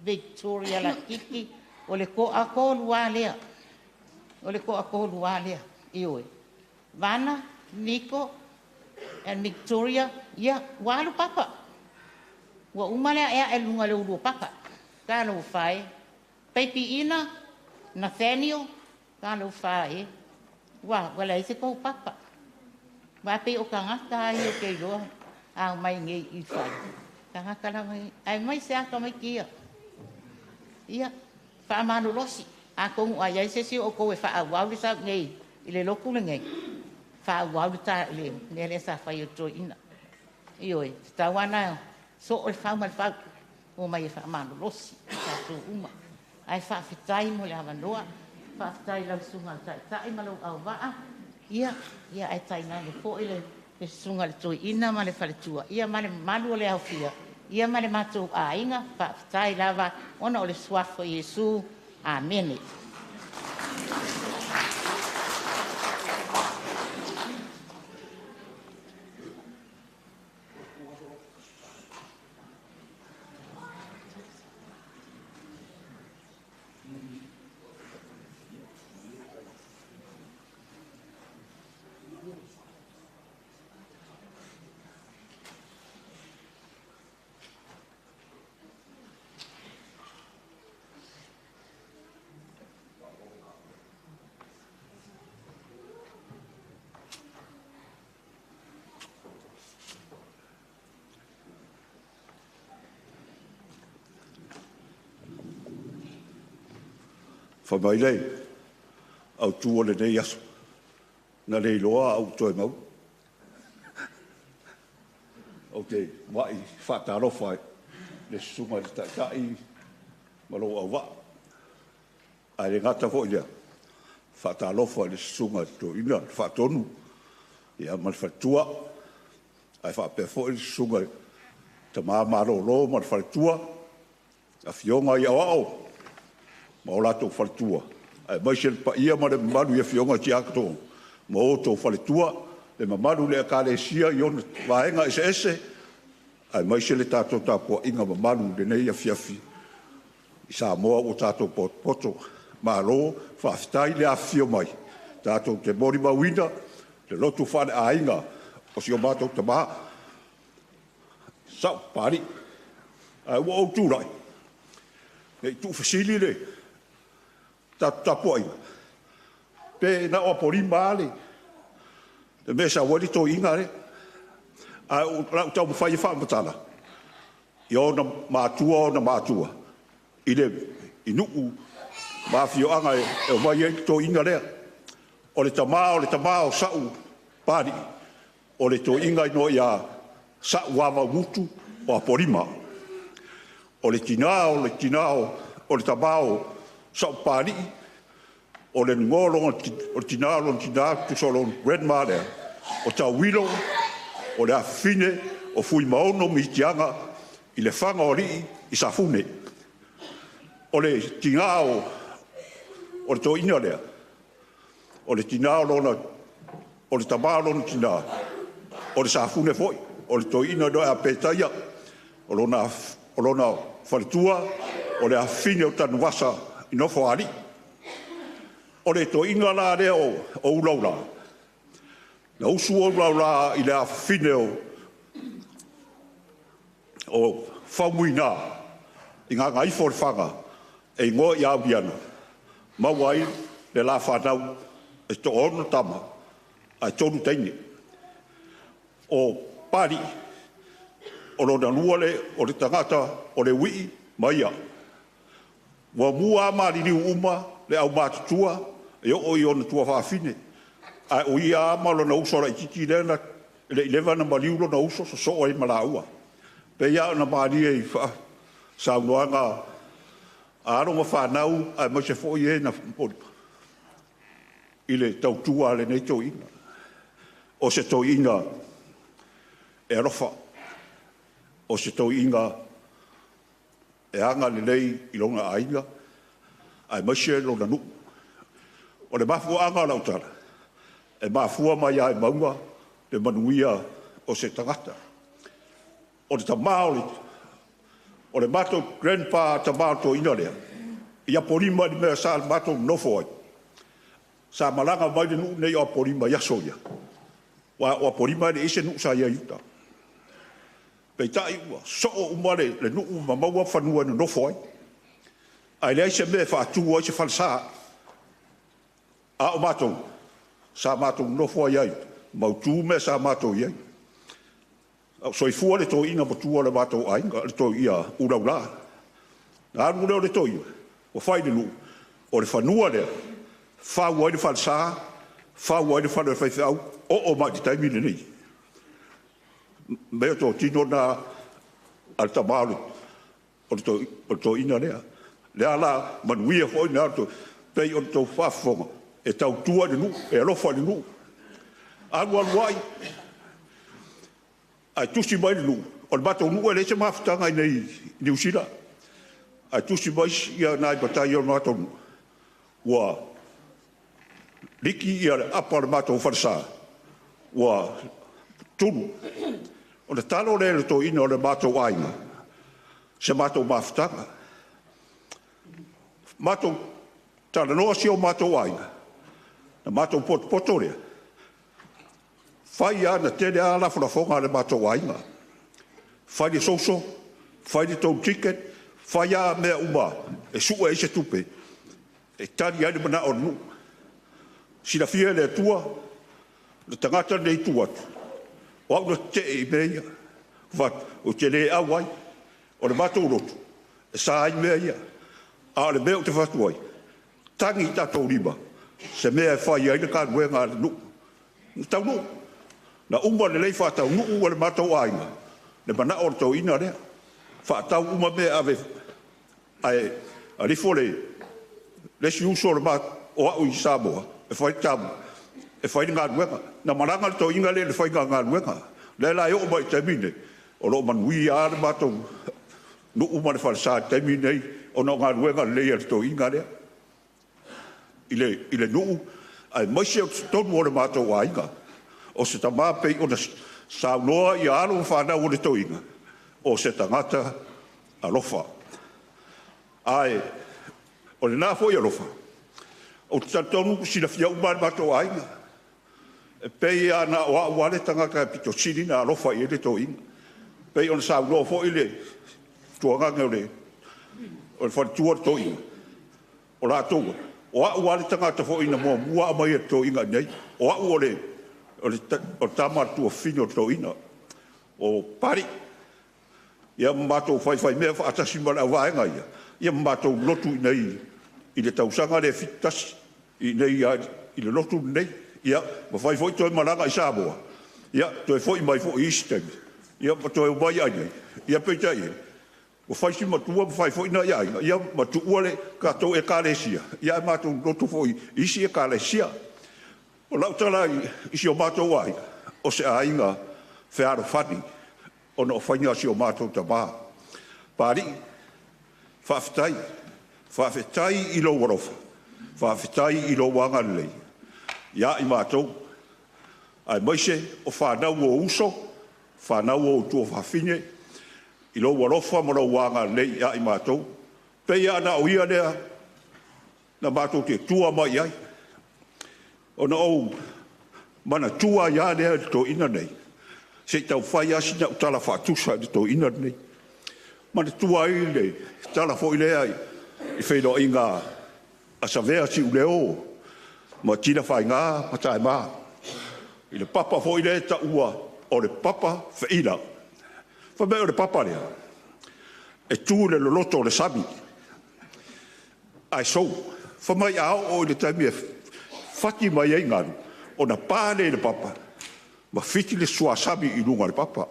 S20: Victoria la kiki, o le koa kōlua lea. O le koa kōlua lea, i oe. Vana, Niko, and Victoria, ia, ua alu papa. Ua uma lea ea e lunga le ulua papa. Ka lau whae. Baby Ina, Nathaniel, ka lau whae. Ua, ua lai se kou papa. Wa pe o kangata ai o ke iloa, au mai ngei i whae. Kangata la mai, ai mai se aka mai kia. Ia, whaamalolosi. A kongu ai ai se si o koe whaawau le sau ngei, i le loku le ngei. Whaawau le ta le, nea le sa whai o toeaina. I oi, te tau ana, so o le whau ma le whau, o mai e whaamalolosi, tātou uma. Ai whaafetai mo le awanoa, whaafetai lau sunga le taitai ma lau au waa. Ia, ia ai tainane foi le sunga le toeaina ma le faletua. Ia ma le malu o le aufia. Ia ma le matou aiga, faafetai lava, ona o le suafa o Iesu. Amene.
S4: Fai mai le autu o lenei aso, na le iloa a ua toe maua. Ou te muai faatalofa i le susuga i le Taitai ma lou auvaa. Ae le gata foi i lea, faatalofa i le susuga i le Toeaina, le Faatonu ma le faletua, ae faapea foi le susuga i le Tama Malolo ma le faletua, afioga i Aoao ma o latou faletua, aemaise le paia ma le mamalu i afioga i Tiakono ma outou faletua, le mamalu i le Ekalesia i ona vaega eseese, aemaise le tatou tapuaiga mamalu i lenei afiafi i Samoa ua tatou potopoto. Malo faafetai le afifio mai tatou te molimauina le lotu faaleaiga o si o matou tama, Sa'o Papalii. Ae ua ou tulai, ne i tuufesili le tatou tapuaiga, pe na o Apolima lava le mea e sau ai le toeaina lea. Ae o le a ou taumafai e faamatala i ona matua ona matua i le i nuu ma afioaga e omai ai le toeaina lea. O le tama o le tama o Sa'u Papalii, o le toeaina igoa ia Sa'uavaugutu o Apolima. O le tina o le tina o le tama o Sa'u Papalii, o le igoa o le tina o lona tina, tusa o lona grandma lea, o Tauilo, o le afafine o Fuimaono Mitiaga i le faga o alii i Safune. O le tina o le toeaina lea, o le tina o lona, o le tama o lona tina, o le Safune foi, o le toeaina ia Petaia, o lona faletua, o le afafine o Tanuvasa i Nofoalii. O le toeaina la lea o Ulaula, na usu o Ulaula i le afafine o Faumuina i Gagaifo o le Faga e igoa ia Auliana, maua ai le la fanau e toaono tama ae 3 teine. O Papalii, o lona lua lea o le tagata o le uii ma ia. Muamua lava maliliu uma le aumatutua e oo i ona tuafafine, ae o ia lava ma lona uso laitiiti lea na e le i leva ona maliu lona uso sosoo ai ma laua. E pei lava ona malie i saunoaga a alo ma fanau aemaise foi e na i le tautua a lenei toeaina. O se toeaina e alofa, o se toeaina e agalelei i lona aiga aemaise lona nuu. O le mafuaaga o lau tala, e mafua mai lava i mauga le manuia o se tagata. O le tama o le matou grandpa tama o le toeaina lea, i Apolima i le mea sa matou nonofo ai, sa malaga mai le nuu lenei o Apolima i aso ia, aua o Apolima e leai se nuu sa i ai i uta. Peitai ua soo uma le nuu ma maua fanua e nonofo ai, ae leai se mea e faatu ai se falesa. A o matou, sa matou nonofo ai lava i uta, mautu mea sa matou i ai. A o soifua le toeaina matua o le matou aiga, le toeaina Ulaula. Na alu lea o le toeaina, ua fai le nuu, o le fanua lea, fau ai le falesa, fau ai le fale o le faifeau, oo mai i le taimi lenei. Mea totino na a le tama o le toeaina lea. Lea la manuia foi na pei o le tou faafofoga, e tautua i le nuu, e alofa i le nuu. Alu alu ai, ae tusi mai le nuu, o le matou nuu e leai se mafutaga i inei i Niu Sila, ae tusi mai nai matai o le matou nuu, ua liki le apa o le matou falesa, ua tulu. O le talo lea i le toeaina o le matou aiga, se matou mafutaga. Matou talanoa si o matou aiga, na matou potopoto lea, fai lava na tele lava lafolafoga a le matou aiga. Fai le social, fai le toll ticket, fai lava mea uma e sue ai se tupe, e tali ai le manao o le nuu. Silafia e le Atua, le tagata lenei i tua atu, o au na tetee i mea ia. Ou te le au ai, o le matou lotu, e sa ai mea ia. A o le mea ou te fai atu ai, tagi i tatou lima se mea e fai ai le galuega a le nuu. Na taunuu, na uma lelei faataunuu e le matou aiga le manao o le toeaina lea. Faatau uma mea e ave ae alifo le isi uso o au i Samoa e fai le tamu e fai le galuega. Na malaga le toeaina lea i le faiga o le galuega. Lea la e oo mai i le taimi lenei, o lo o manuia lava le matou nuu ma le falesa i le taimi lenei ona o galuega lelei a le toeaina lea i le nuu aemaise o totonu o le matou aiga. O se tama pei ona saunoa alo ma fanau a le toeaina, o se tagata alofa. Ae o lena foi alofa, ou te talitonu ua silafia uma lava e le matou aiga, e pei lava na o au lava le tagata e aupito sili ona alofa i ai le toeaina. E pei ona saunoa foi le tuagane o le faletua o le toeaina, o latou, o au lava le tagata foi na muamua aumaia e le toeaina i inei. O au o le tama a le tuafafine o le toeaina, o Papalii. Ia ma matou faifaimea faatasi ma le auvaega ia, ia ma matou lotu i inei i le tausaga lea e 71 i inei i le lotu lenei. Ia, ma fai foi toe malaga i Samoa, ia toe foi mai foi i isi taimi, ia ma toe omai lava i inei. Ia peitai ane, ua fai si matua ma fai foi nai aiga, ia ma tuua le tatou Ekalesia, ae matou lotu foi i isi Ekalesia. O lau tala i si o matou aiga, o se aiga fealofani ona o faiga a si o matou tama. Papalii, faafetai. Faafetai i lou alofa, faafetai i lou agalelei ia i matou, aemaise o fanau o ou uso, fanau o ou tuafafine, i lou alofa ma lou agalelei ia i matou. E pei lava na o ia lea na matou te tua mai i ai. Ona ou manatua ai lava lea i le toeaina lenei, se i taumafai lava sina au tala faatusa i le toeaina lenei. Manatua ai le tala foi lea i feiloaiga a Savea Siuleo ma Tilafaiga ma Taema, i le papa foi lea e taua o le papa feila. Fai mai o le papa lea, e tu i le loloto o le sami, ae sou. Fai mai a oo i le taimi e fati mai ai galu, ona pa lea i le papa, ma fiti le suasami i luga o le papa.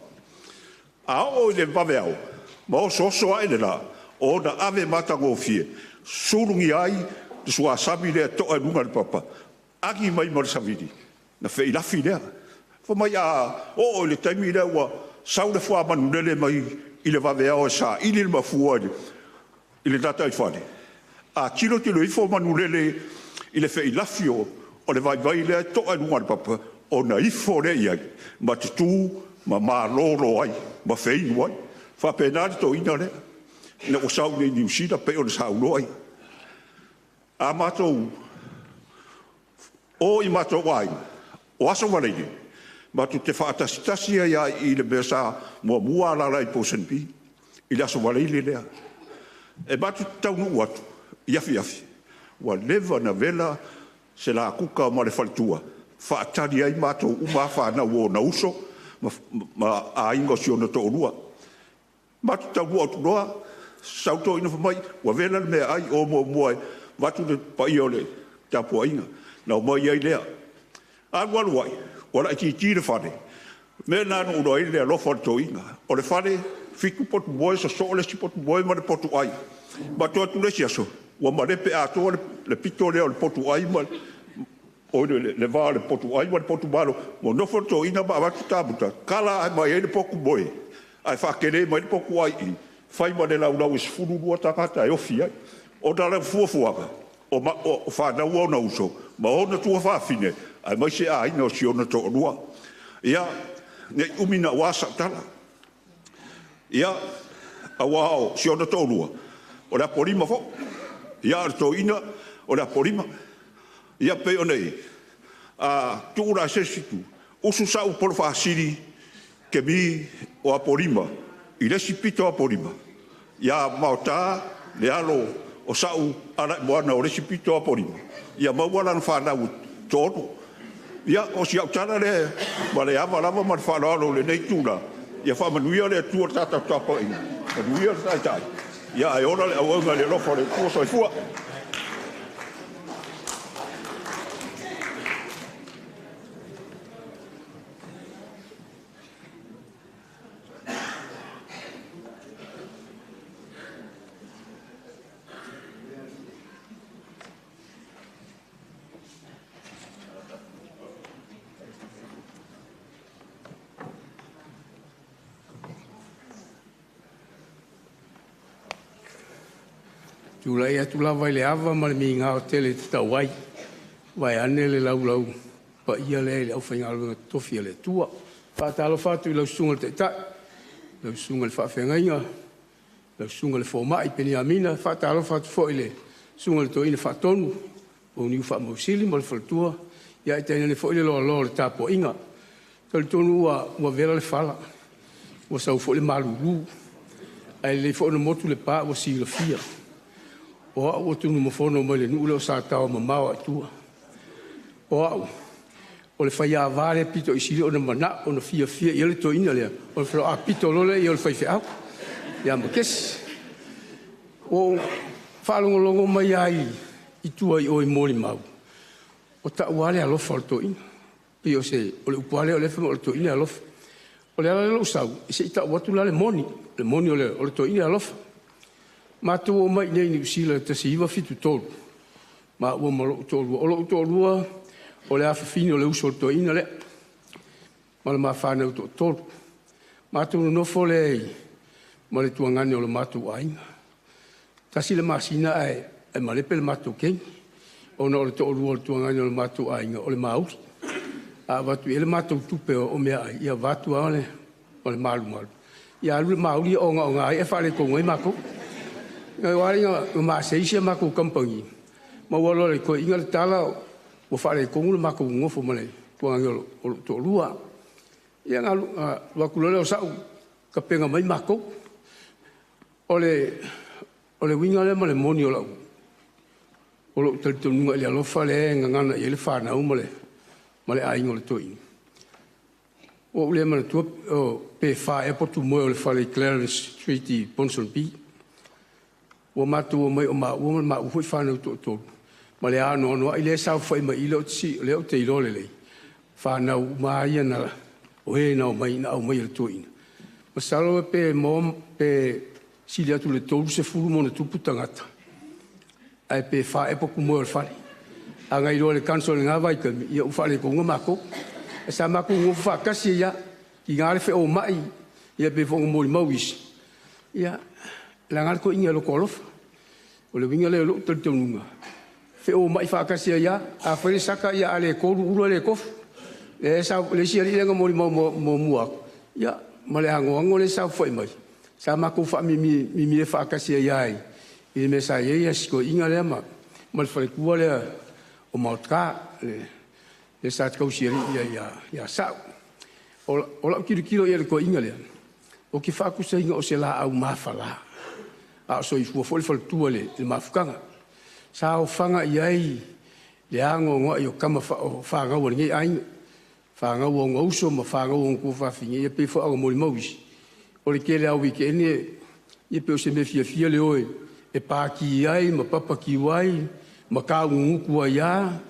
S4: A oo i le vaveao, ma osooso ae le la, ona ave matagofie, sulugia ai le suasami lea e to'a i luga o le papa, agi mai ma le savili, na feilafi lea. Fai mai a oo i le taimi lea ua sau le fuamanulele mai i le vaveao e saili le mafua i le gataifale, a tilotilo ifo manulele i le feilafi o le vaivai lea e to'a i luga o le papa, ona ifo lea i ai ma tutu ma malolo ai ma feinu ai. E faapena le toeaina lea ina ua sau i Niu Sila pei ona saunoa ia. A matou o i matou aiga, o Aso Faraile, matou te faatasitasi ai lava i le mea sa muamua alaala ai i Ponsonby, i le Aso Faraile lea. E matou te taunuu atu i afiafi, ua leva ona vela se latuka ma le faletua, faatali ai matou uma lava fanau o ona uso ma aiga o si ona toalua. Matou taunuu atu loa, sau le toeaina fai mai, ua vela le meaai, o muamua e vaeatu le paia o le tapuaiga, ona omai ai lea. Alu alu ai, ua laitiiti le fale, o le mea lena na ou iloa ai le alofa o le toeaina. O le fale, e 7 potumoe, sosoo le isi potumoe ma le potuai. Matou o atu i le isi aso, ua malepe atoa le pito lea o le potuai ma le va o le potuai ma le potumalo. Ua nofo le toeaina ma avatu kamuta, tala mai ai le potumoe, ae faatele mai le potuai i i, fai ma le laulau e 12 tagata e ofi ai. Ona o le fuafuaga, o fanau a ona uso ma ona tuafafine, aemaise aiga o si ona toalua. Ia, ne i umi naua sau tala, ia, aua o si ona toalua, o le Apolima foi. Ia, a o le toeaina, o le Apolima. Ia, pei ona i ai, a tuu la i se isi itu, usu sau Polofaasili Kemi o Apolima i le isi pito o Apolima, ia Maota le alo o Sau Alaimoana o le isi pito o Apolima, ia maua lana fanau e toaono. Ia, o si au tala lea ma le ava lava ma le faaaloalo i lenei itula, ia faamanuia le Atua i le tatou tapuaiga, manuia le Taitai, ae ola le auauna i le alofa o le Atua. Soifua.
S21: Tulai atu lava i le ava ma le migao tele e tatau ai, vaeane le laulau paia lea i le aufaigaluega totofi a le Atua. Faatalofa atu i lau Susuga i le Taitai, lau Susuga i le Faafeagaiga, lau Susuga i le Fomai Peniamina. Faatalofa atu foi i le Susuga i le Toeaina Faatonu o Niu Faamausili ma le faletua, ia ae tainane foi le loaloa o le tapuaiga. E talitonu ua vela le fala, ua sau foi le malulu, ae lelei foi ona motu le pa ua silafia. O au ua tunumafono mai le nuu lea o Sataoa mamao lava i tua. O au, o le faiava lea pito i sili ona manao ona fiafia i ai le toeaina lea, o le faatoa loa lea o le faifeau ia Makesi. Ua ou faalogologo mai lava i tua i o i molimau, o tau lava le alofa o le toeaina. Pei o se o le upu lava lea o lea e fai mai o le toeaina e alofa. O le ala lea o lou sau, se i tau atu la le moni, le moni o le toeaina e alofa. Matou omai i inei i Niu Sila i le 1973, maua ma lou toalua. O lou toalua o le afafine o le uso a le toeaina lea, ma le ma fanau toatolu. Matou nonofo lea ma le tuagane o le matou aiga. Tasi le masina ae malepe le matou kegi, ona o le toalua o le tuagane o le matou aiga o le mauli. A avatu i ai le matou tupe o meaai, ia avatu lava o le malumalu, ia alu le mauli ogaoga ai ae faaletonu ai matou. Aua ina masei si a matou kamupani, maua loa e le toeaina le tala ua faaletonu le matou nonofo ma le tuagane o lou toalua. Ia na alu atu loa lea o Sa'u tapena mai matou. O le uiga lea ma le moni o lou talitonuga i le alofa lea e gagana i ai le fanau ma le aiga o le toeaina. Ua ou le manatua pe fa ea potumoe o le fale i Clarence Street i Ponsonby. Ua matou omai o maua ma le maua foi fanau toatolu, ma le anoanoai lea e saofafai mai i i, lea ou te iloa lelei, fanau uma lava ia na, o e na omai na aumai e le toeaina. Masalo pe maua pe sili atu i le 30 ma ona tupu tagata, ae pe fa ea potumoe o le fale. A na iloa e le council i lena vaitaimi, ia ua faaletonu matou. Ae sa matou nonofo faatasi ai lava, tiga le feomai, ia pei foi ona molimau isi, ia, leaga le toeaina e loto alofa. O le uiga lea o lou talitonuga, feomai faatasi ai lava, a fai le saka, ia a le tolu ulu e le tofu. Le isi alii lea na molimau muamua atu, ia, ma le anoano lea e saofafai mai, sa matou faamimie faatasi ai lava i le mea sa i ai si toeaina lea ma le faletua lea o Maotka, le sa tausi alii ia Sa'u. O lau tilotilo i le toeaina lea, ou te faatusaina o se laau mafala, a o soifua foi le faletua i le mafutaga. Sa ofaga i ai le anoanoai o tama o fanau a lenei aiga, fanau a ona uso ma fanau a ona tuafafine, ia pei foi ona molimau isi, o le tele lava o weekend ia pei o se mea fiafia le o e paki ai ma papakiu ai ma kaugugutu ai lava,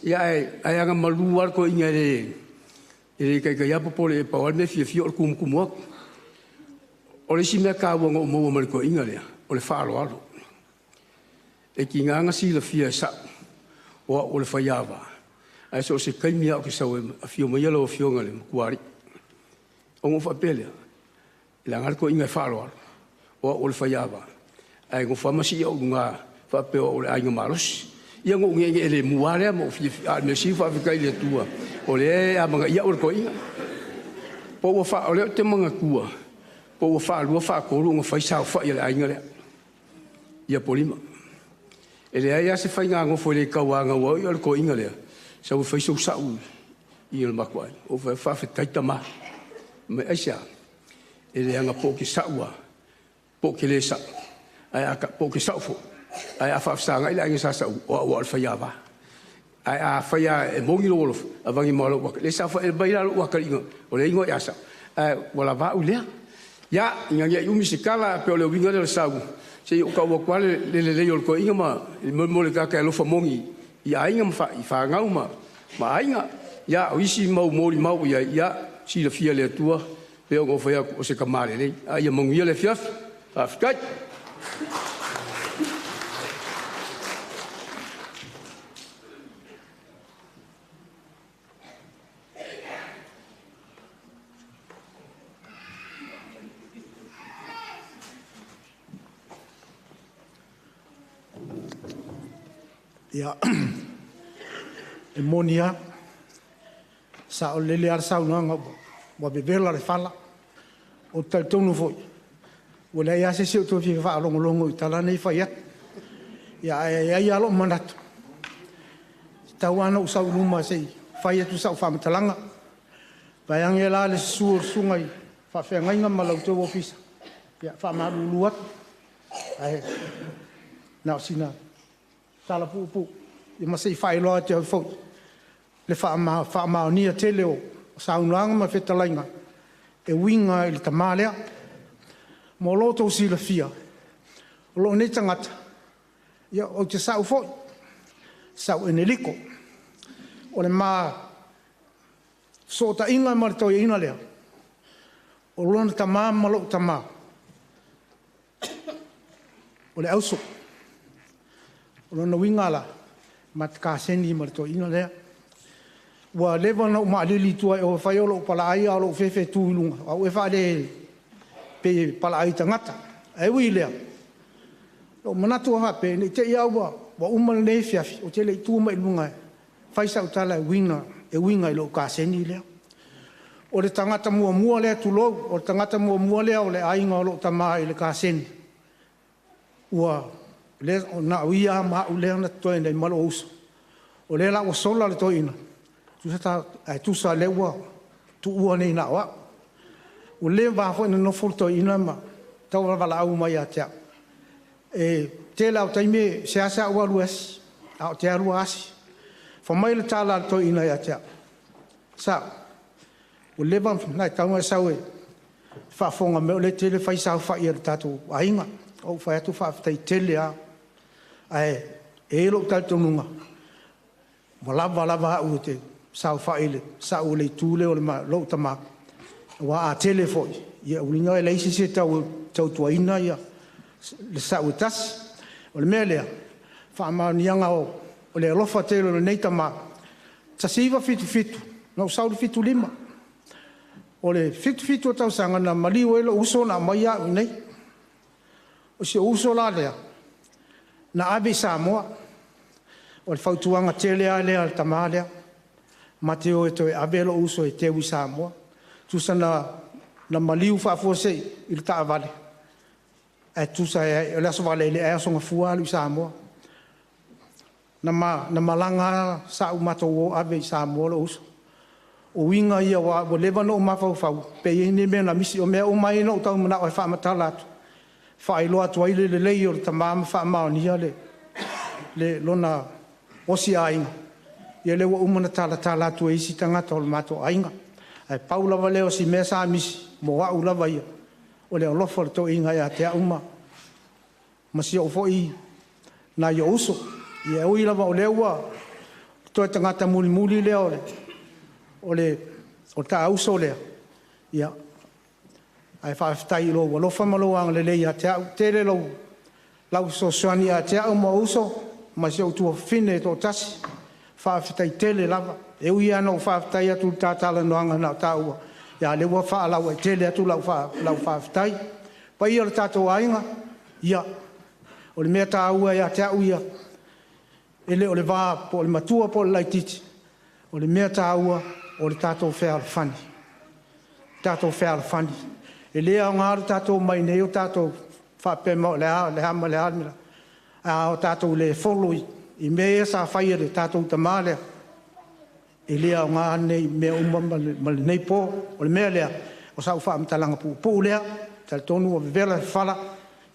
S21: ia ae agamalu lava le toeaina e le taitai lava popole e pau lava le mea fiafia o le tumutumu atu. O le isi mea taua na ou maua mai le toeaina lea, o le faaaloalo. E tiga na silafia e Sa'u o au o le faiava, ae so o se taimi lava ou te sau ai, afio mai lau afioga i le Matuaalii. Ona ou faapea lea, leaga le toeaina e faaaloalo, o au o le faiava, ae nofo lava ma sii au i luga faapea o au o le aiga malosi. Ia na ou geenee lemu lava lea ma ou fiafia, a o le mea sili faafetai i le Atua, o lea e amanaia au e le toeaina. Po ua o lea ou te manatua, po ua faalua faatolu ona fai saofai a le aiga lea i Apolima. E leai lava se faigagofo e le tauanau ai o le toeaina lea, sau e fai sou sa'u i le matou aiga. Ou fai atu, faafetai tama. Mai aisea? E leaga po o te sa'u lava, po o te le sa'u, ae a po o te sa'u foi, ae a faafesagai le aiga sa Sa'u, o au lava o le faiava. Ae a fai lava e moni lou alofa, avane ma lou le saofai mai la lou akaliga, o le igoa ia Sa'u, ae ua lava au lea. Ia, ina ne i umi se tala, pe o le uiga lea o le sau, se i ou tau atu lava le lelei o le toeaina ma le mea o le tagata e alofa moni i aiga ma i fanau ma aiga. Ia, o isi mau molimau i ai, ia, silafia e le Atua, pei ona ou fai atu, o se tama lelei. A ia manuia le afiafi. Faafetai.
S3: Ia, e moni lava, saolele lava le saunoaga ua vevela le fala. Ou te talitonu foi, ua leai lava se isi o toe fia faalogologo i tala nei e fai atu. Ia, ae i ai lava lou manatu, e tatau lava ona ou sau i luma se i fai atu sau faamatalaga. Vaeane la le susu o le susuga i faafeagaiga ma la outou ofisa, ia faamalulu atu, ae na o sina tala puupuu ma se i faailoa atu ai foi le faamaonia tele o saunoaga ma fetalaiga e uiga i le tama lea. Mo lo outou silafia, o lou nei tagata, ia, ou te sa'u foi, Sa'u Eneliko. O le ma fesootaiga ma le toeaina lea, o lona tama ma lou tama, o le auso. O lona uiga la, ma te kaseni ma le toeaina lea. Ua leva ona ou maalili i tua i o e fai o lou palaai a o lou fefe e tu i luga, o au e faale pei e palaai tagata. Ae ui i lea, na ou manatu lava faapea, ne i te i lava ua uma lenei afiafi ou te le i tu mai i luga e fai sau tala e uiga i lou kaseni lea. O le tagata muamua lea, tulou, o le tagata muamua lea o le aiga o lou tama i le kaseni, ua na o ia lava ma au lea na totoe nei ma lou uso. O lea la ua sola le toeaina, ae tusa o lea ua tuua nei na o au. Ua leva foi ona nofo le toeaina ma tauvalaau mai ia te au. E tele lava o taimi e seasea ou alu e asi, ae ou te alu lava asi. Fai mai le tala a le toeaina ia te au, “Sa'u, ua leva ona e tatau ona e sau e faafofoga mai o lea e tele fai saofai a le tatou aiga.” Ou fai atu, faafetai tele lava. Ae e i ai lou talitonuga, ua lava lava au ou te saofai i le sa'u o le itu lea o lou tama, aua a tele foi, ia o lona uiga e leai se isi e tautuaina le sa'u e tasi. O le mea lea, faamaoniaga o le alofa tele o lenei tama, 1977, na ou sau i le 75. O le 77 o tausaga na maliu ai lou uso na aumai au i inei. O si ou uso la lea, na ave i Samoa. O le fautuaga tele lava lea a le tama lea, ma te o e toe ave lou uso e teu i Samoa. Tusa na maliu faafuasei i le taavale, ae tusa o le Aso Faraile ae Aso Gafua alu i Samoa. Na malaga lava Sa'u matou o ave i Samoa lou uso. O uiga ia aua ua leva ona ou mafaufau pe i ai ni mea na misi. O mea uma ia na ou tau manao e faamatala atu, e faailoa atu ai le lelei o le tama ma faamaonia lona osi aiga. Ia lea ua uma ona talatala atu e isi tagata o le matou aiga. Ae pau lava lea o si mea sa misi mo au lava ia, o le alofa o le toeaina ia te au ma si ou foi nai ou uso. Ia e ui lava o lea ua toe tagata mulimuli lea o le taauso lea, ia, ae faafetai i lou alofa ma lou agalelei ia te au. Tele lau fesoasoani ia te au ma ou uso ma si ou tuafafine e toatasi. Faafetai tele lava. E ui lava ina ou faafetai atu i le ta talanoaga na o taua, a o lea ua faalauaitele atu lau faafetai. Paia o le tatou aiga, ia, o le mea taua ia te au ia, e le o le va po o le matua po o le laitiiti, o le mea taua o le tatou fealofani. Tatou fealofani. E le aoga le tatou omai i inei o tatou faapea mai o le a, le a ma le a, a o tatou le follow i mea ia sa fai e le tatou tama lea, e le aoga lenei mea uma ma lenei po. O le mea lea, o sau faamatalaga puupuu lea, talitonu ua vevela le fala,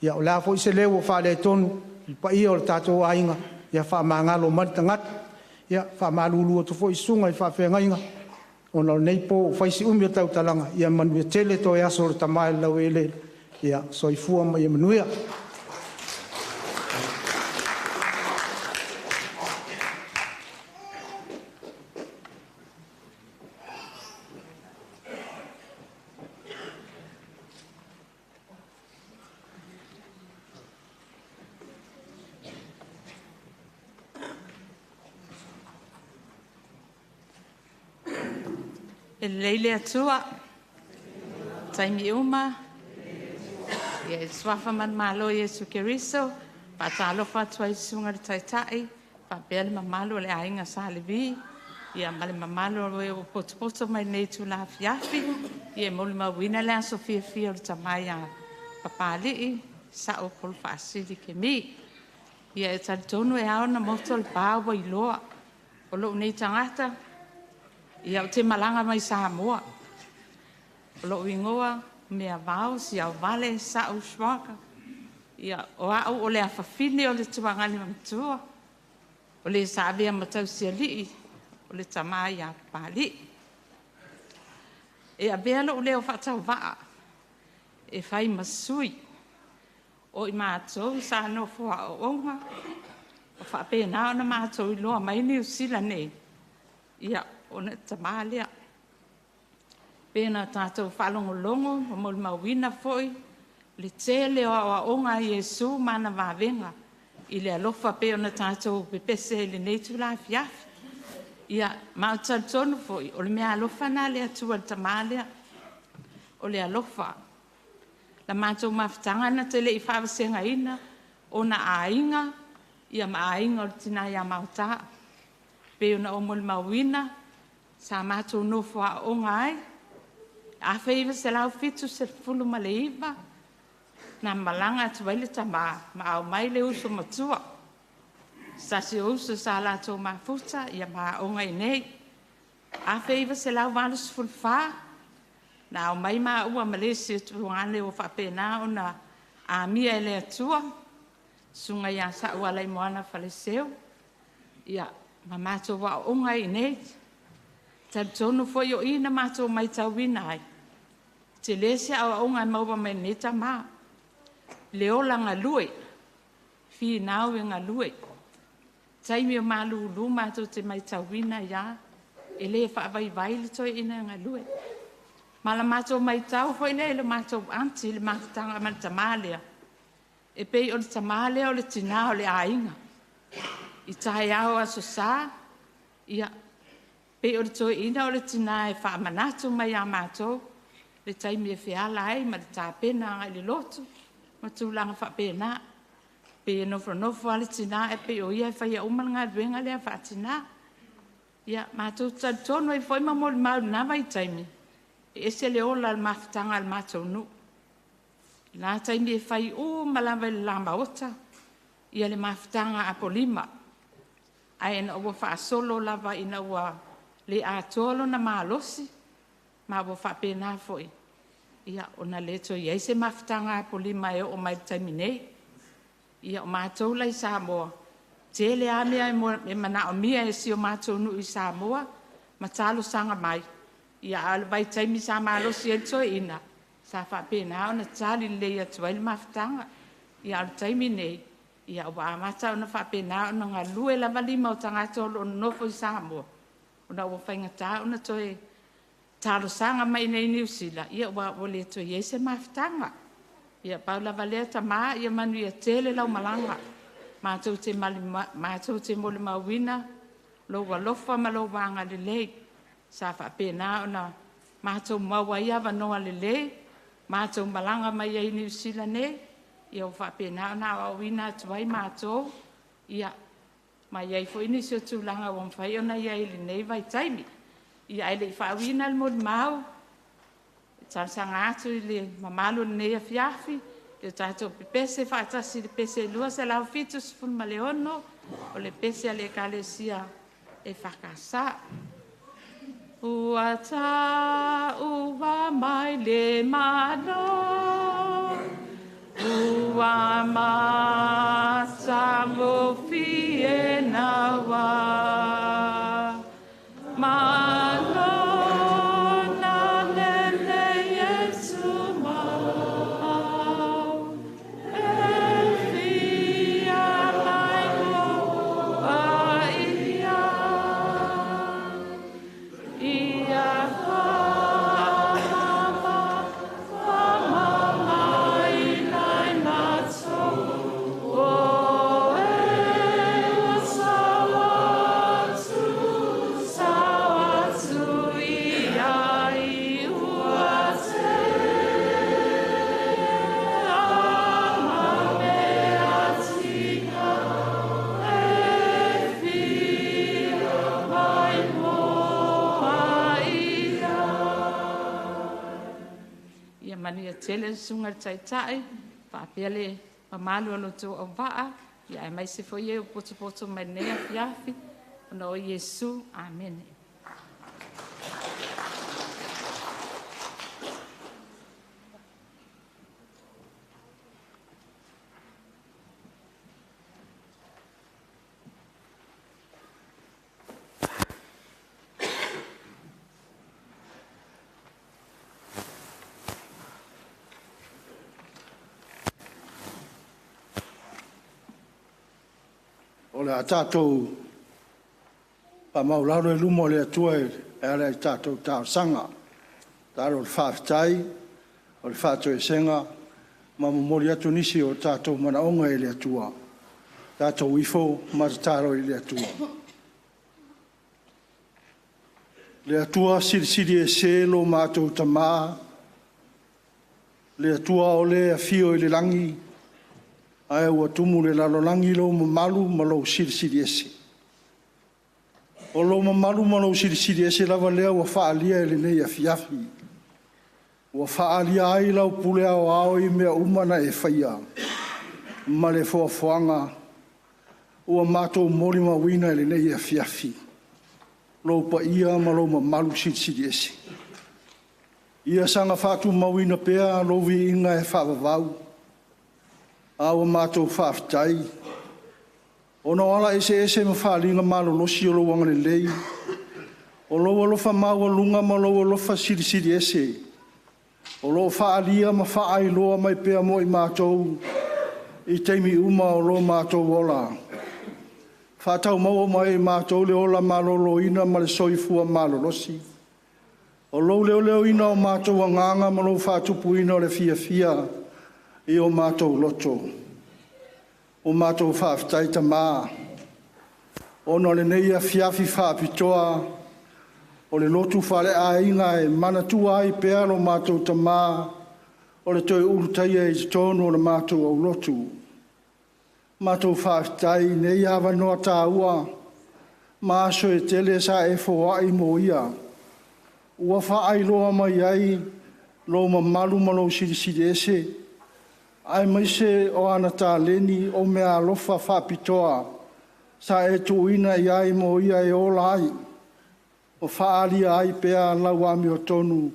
S3: ia o le a foi se leo ua faaletonu i le paia o le tatou aiga, ia faamagalo mai le tagata. Ia faamalulu atu foi i susuga i faafeagaiga, ona o lenei po ua fai si umi o tautalaga, ia manuia tele toe aso o le tama i le laueleele. Ia soifua ma ia manuia.
S22: E lelei le Atua, taimi uma. Ia, i le suafa manumalo o Iesu Keriso, faatalofa atu ai i le Susuga i le Taitai, Faapea le mamalu o le aiga Sa Levi, ia ma le mamalu o e ua potopoto mai lenei itula afiafi, ia e molimauina le aso fiafia o le tama ia Papali'i Sa'o Polofaasili Kemi. Ia e talitonu e ao ona moto le pa ua iloa. O lou nei tagata, ia ou te malaga mai Samoa. O lou igoa, Meavao Siaovale Sa'o Schrock. Ia, o au o le afafine o le tuagani matua, o le sa avea ma tausialii, o le tama ia Papali'i. E avea lou leo faatauvaa e fai ma sui o i matou sa nofo aoaoga ma faapena ona matou iloa mai Niu Sila nei, ia, ona o le tama lea. Pei ona tatou faalogologo ma molimauina foi le tele o aoaoga a Iesu ma ana vavega i le alofa pei ona tatou pepese ai i lenei itula afiafi. Ia, ma ou te talitonu foi, o le meaalofa lena a le Atua i le tama lea, o le alofa. Na matou mafutaga na te le i faavasegaina ona aiga ia ma aiga o le tina ia Maota. Pei ona ou molimauina, sa matou nofo aooga ai 1979, na malaga atu ai le tama ma aumai le uso matua, se tasi o uso sa latou mafuta ia ma aooga i inei. 1984, na aumai maua ma le isi tuagane ua faapena ona amia e le Atua, susuga ia Sa'oalai Faleseu, ia ma matou aooga ai i inei. Talitonu foi o i na matou matauina ai, tele se aoaoga e maua mai lenei tama, le ola galue, finau e galue. Taimi o malulu matou te matauina ai lava, e le faavaivai le toeaina e galue. Ma la matou matau foi lea i le matou aunty i le mafutaga ma le tama lea, e pei o le tama lea o le tina o le aiga. I taeao Aso Sa, ia, pei o le toeaina o le tina e faamanatu mai ia matou le taimi e feala ai ma le tapena agai le lotu ma tulaga faapena. Pei e nofonofo lava le tina ae pei o ia e faia uma le galuega lea faa-tina. Ia, matou te talitonu ai foi ma molimau i lena vaitaimi, e ese le ola o le mafutaga a le matou nuu. I lena taimi e fai uma lava i le la maota ia le mafutaga a Apolima. Ae ina ua faasolo lava ina ua le atoa lona malosi, ma ua faapena foi ia ona le toe i ai se mafutaga a Apolima e oo mai i le taimi nei. Ia, o matou la i Samoa, tele lava mea e manaomia e si o matou nuu i Samoa ma talosaga mai, ia a o le vaitaimi sa malosi ai le toeaina, sa faapena ona tali lelei atu ai le mafutaga. Ia a o le taimi nei, ia ua amata ona faapena ona galue lava lima o tagata o lo o nonofo i Samoa, ona ua faigata ona toe talosaga mai i inei i Niu Sila, ia ua le toe i ai se mafutaga. Ia pau lava lea tama, ia manuia tele lau malaga. Matou te, matou te molimauina lou alofa ma lou agalelei sa faapena ona matou maua ai avanoa lelei, matou malaga mai ai i Niu Sila nei, ia ua faapena ona aoaoina atu ai matou, ia ma i ai foi nisi o tulaga ua mafai ona i ai i lenei vaitaimi. Ia ae le i faauiina le molimau, e talosaga atu i le mamalu o lenei afiafi, ia tatou pepese faatasi i le pese 276, o le pese a le Ekalesia EFKS. Ua taua mai le Malo, ua matagofie naua. Malo na lelei e tumau, e fia mai mo paia. Ia whaamama, whaamama i nai matou, o e ua sao atu, sao atu ia i ua te ama mea tika e Manuia tele le susuga i le Taitai, faapea le mamalu o lo outou auvaa, ia aemaise foi e ua potopoto mai i lenei afiafi, ona o Iesu. Amene.
S3: O le a tatou faamaulalo i luma o le Atua e ala i a tatou talosaga. Tatalo o le faafetai, o le faatoesega, ma momoli atu nisi o tatou manaoga i le Atua. Tatou ifo ma tatalo i le Atua. Le Atua Silisili Ese lo matou Tama, le Atua o Le afio i le lagi, ae ua tumu i le lalolagi lou mamalu ma lou silisili ese. O lou mamalu ma lou silisili ese lava lea ua faaalia i lenei afiafi, ua faaalia ai lau pule aoao i mea uma na e faia, ma le foafoaga ua matou molimauina i lenei afiafi, lou paia ma lou mamalu silisili ese. Ia saga faatumauina pea lou viiga e faavavau, a ua matou faafetai ona o ala eseese ma faaaliga malolosi o lou agalelei, o lou alofa maualuga ma lou alofa silisili ese o lo o faaalia ma faailoa mai pea mo i matou i taimi uma o lo matou ola. Faataumaua mai e i matou le ola maloloina ma le soifua malolosi. O lou leoleoina o matou agaga ma lou faatupuina o le fiafia i o matou loto. Ua matou faafetai Tama, ona o lenei afiafi faapitoa o le lotu faaleaiga e manatua ai pea lo matou Tama o le toe Ulutaia i totonu o le matou aulotu. Matou faafetai i nei avanoa taua ma aso e tele sa e foai mo ia, ua faailoa mai ai lou mamalu ma lou silisili ese, aemaise o ana taleni o meaalofa faapitoa sa e tuuina i ai mo ia e ola ai, ma faaalia ai pea lau amiotonu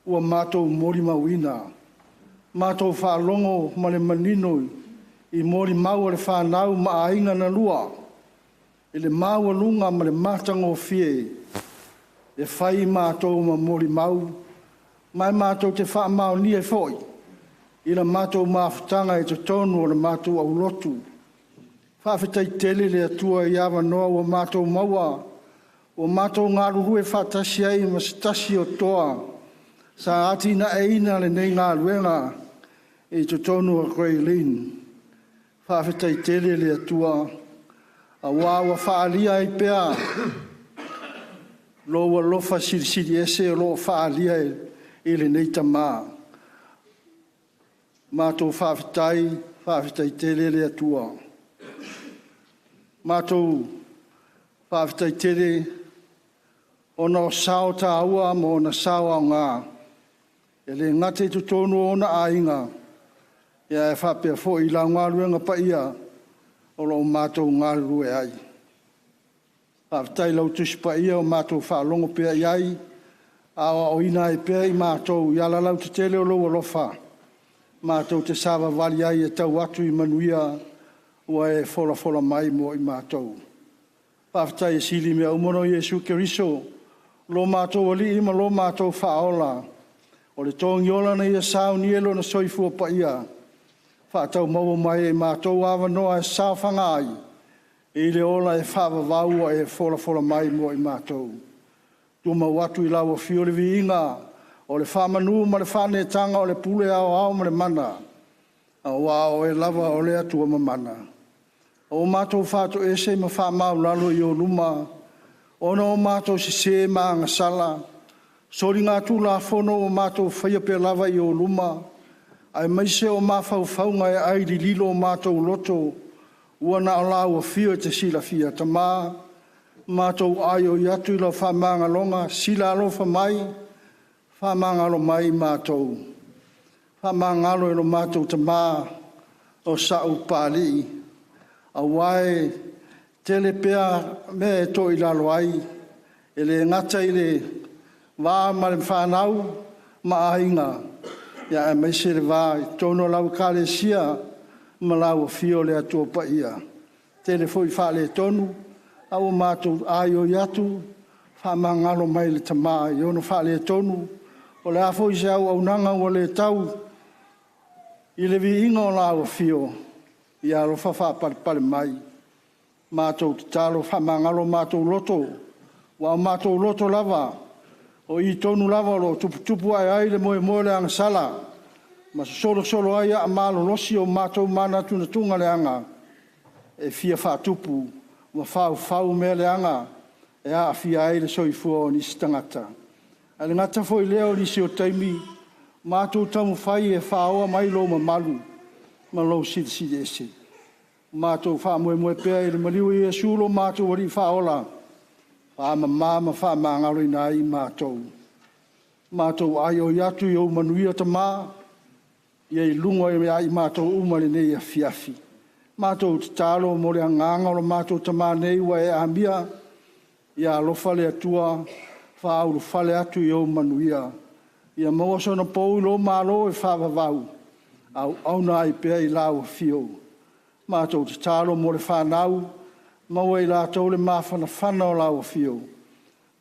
S3: ua matou molimauina. Matou faalogo ma le manino i molimau a le fanau ma aiga na lua, i le maualuga ma le matagofie e fai matou ma molimau, ma e matou te faamaonia foi i la matou mafutaga i totonu o le matou aulotu. Faafetai tele le Atua i avanoa ua matou maua, ua matou galulue faatasi ai ma se tasi o toa sa atinaeina lenei galuega i totonu o Grey Lynn. Faafetai tele le Atua aua ua faaalia ai pea lou alofa silisili ese o lo o faaalia i lenei tama. Matou faafetai, faafetai tele le Atua. Matou faafetai tele ona o sao taua ma ona sao aoga, e le gata i totonu o ona aiga, ae faapea foi i lau galuega paia o lo o matou galulue ai. Faafetai i lau Tusi Paia ua matou faalogo pea i ai, a o aoaoina ai pea i matou i ala lautetele o lou alofa, matou te savavali ai e tau atu i manuia ua e folafola mai mo i matou. Faafetai e sili mea uma ona o Iesu Keriso lo matou Alii ma lo matou Faaola, o le togiola na Ia saunia i Lona soifua paia, faataumaua mai e i matou avanoa e saofaga ai i le ola e faavavau ua e folafola mai mo i matou. Tumau atu i lau afio le viiga o le faamanu ma le faaneetaga o le pule aoao ma le mana, aua o Oe lava o le Atua Mamana. Ua matou faatoese ma faamaualalo i ou luma ona o matou sese ma agasala, soligatulafono ua matou faia pea lava i ou luma, aemaise o mafaufauga e ailililo o matou loto ua na o lau Afio e te silafia. Tama, matou aioi atu i lau faamagaloga, sila alofa mai, faamagalo mai i matou.
S5: Faamagalo e lo matou tamā o Sa'u Papalii, auā e tele pea mea e toilalo ai, e le gata i le va ma le fanau ma aiga, aemaise le va i totonu o lau Ekalesia ma lau Afio le Atua Paia. Tele foi faaletonu, a ua matou aioi atu, faamagalo mai le Tama i ona faaletonu. O le a foi se auaunaga ua le tau i le viiga o lau Afio, ia alofa faapalepale mai. Matou tatalo, faamagalo matou loto, aua o matou loto lava, o i tonu lava o lo o tuputupu ae ai le moemoe o le agasala ma solosolo ai aa malolosi o matou manatunatuga leaga e fia faatupu ma faufau mea leaga e aafia ai le soifua o nisi tagata. Ae le gata foi i lea o nisi o taimi, matou taumafai e faoa mai lou mamalu ma lou Silisili Ese. Matou faamoemoe pea i le maliu o Iesu lo matou Alii Faaola, faamama ma faamagaloina ai matou. Matou aioi atu i ou manuia Tama, ia i luga ia i matou uma i lenei afiafi. Matou tatalo mo le agaga o le matou Tama nei ua e amia, ia alofa le Atua faaulufale atu i ou manuia. Ia maua sona pou i lou malo e faavavau, auauna ai pea i lau Afio. Matou tatalo mo le fanau, maua e i latou le mafanafana o lau Afio,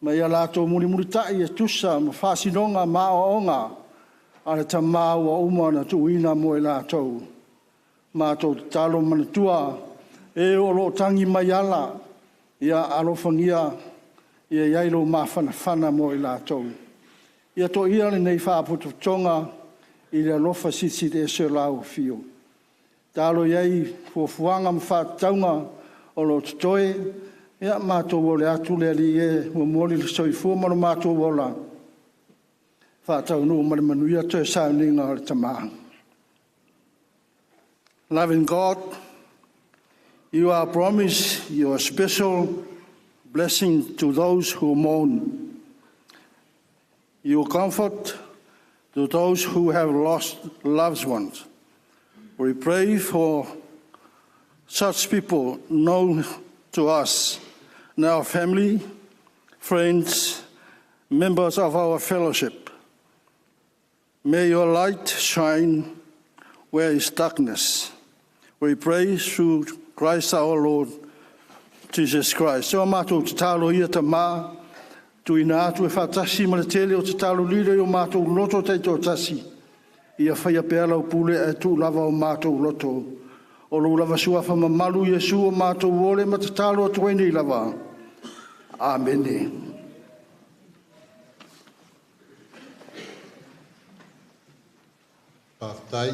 S5: ma ia latou mulimulitai e tusa ma faasinoga ma aoaoga a le Tama ua uma ona tuuina mo i latou. Matou tatalo manatua e o lo o tagi mai ala, ia alofagia ia i ai lou mafanafana mo i latou. Ia toia lenei Faalapotopotoga i le alofa Silisili Ese o lau Afio. Talo i ai fuafuaga ma faatatauga o lo o totoe, ia matou ole atu le Alii e momoli le soifua ma lo matou ola, faataunuu ma le manuia toe sauniga o le Tama. Loving God, you are promised your special blessing to those who mourn. You comfort to those who have lost loved ones. We pray for such people known to us, and our family, friends, members of our fellowship. May your light shine where is darkness. We pray through Christ our Lord, Jesus Christ. So matou tatalo ia Tamā, tuuina atu e faatasi ma le tele o tatalo lilo i o matou loto taitoatasi, ia faia pea lau pule ae tuu lava o matou loto. O lou lava suafa mamalu Iesu o matou ole ma tatalo atu ai nei lava. Amene.
S8: Faafetai.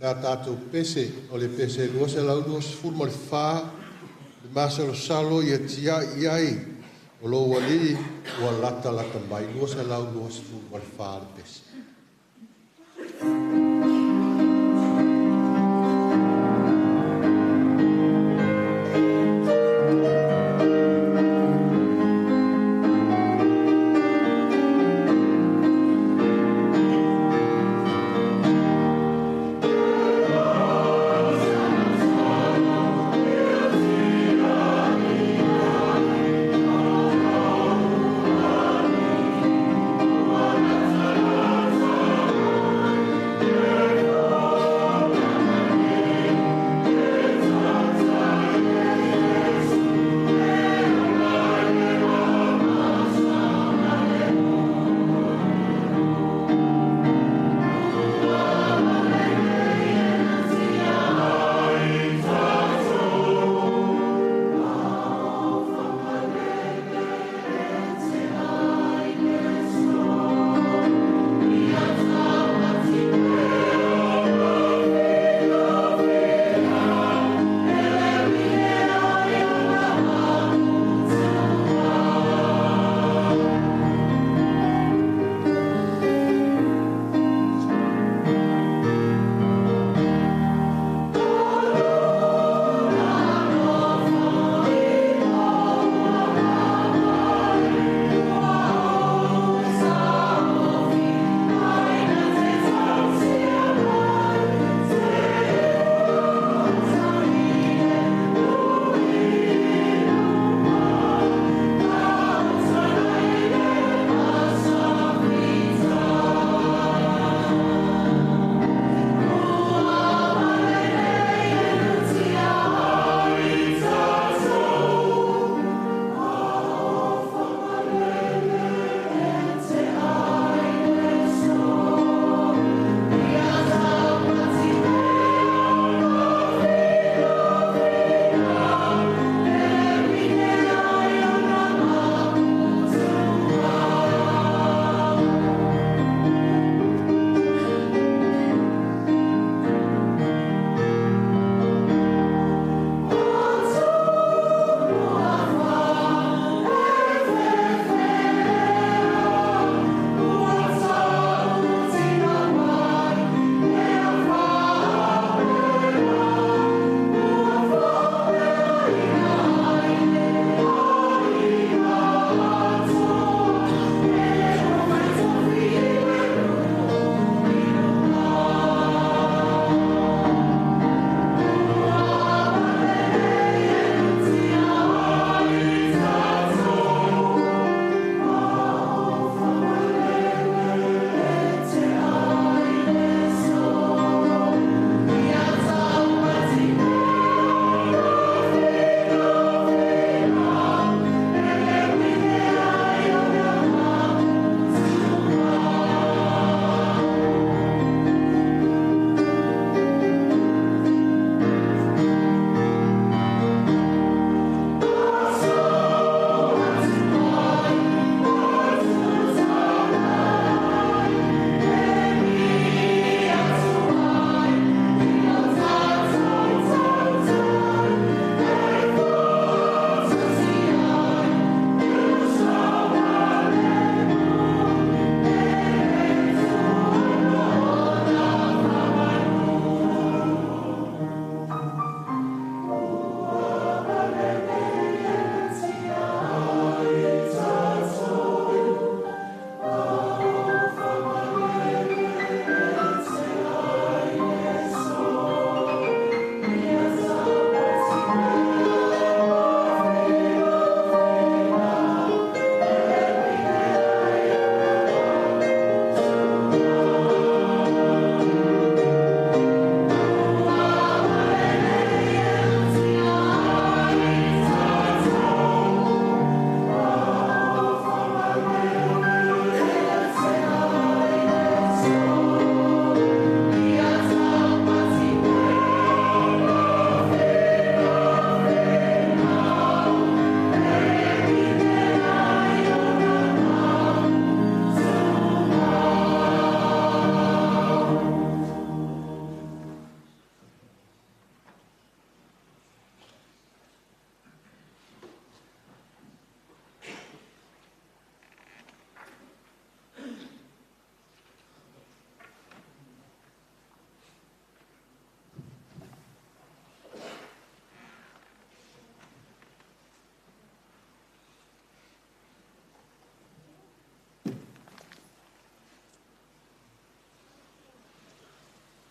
S8: Le a tatou pese o le pese 224, le masalosalo ia tiai ai o lou alii ua latalata mai. 224 le pese.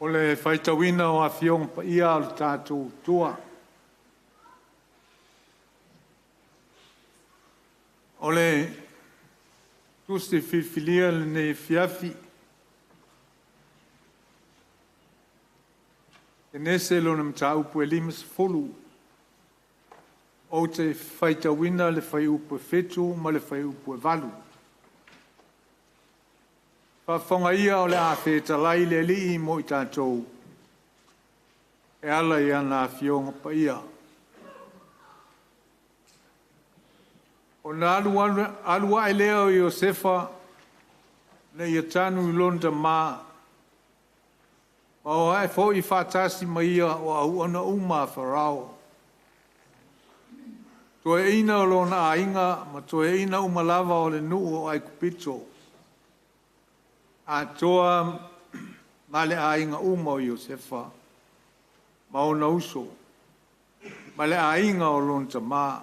S6: le faitauina o afioga paia o le tatou Atua. O le tusi filifilia lenei afiafi, Kenese lona mataupu e 50, ou te faitauina le fuaiupu e 7 ma le fuaiupu e 8. Faafofoga ia o le a fetalai le Alii mo i tatou e ala i ana afioga paia. Ona alu, alu, alu ae lea o Iosefa ina ia tanu i lona tama, ma o ae foi faatasi ma ia o auauna uma a Farao. Toeaina o lona aiga ma toeaina uma lava o le nuu o Aikupito, atoa ma le aiga uma o Iosefa ma ona uso, ma le aiga o lona tamā.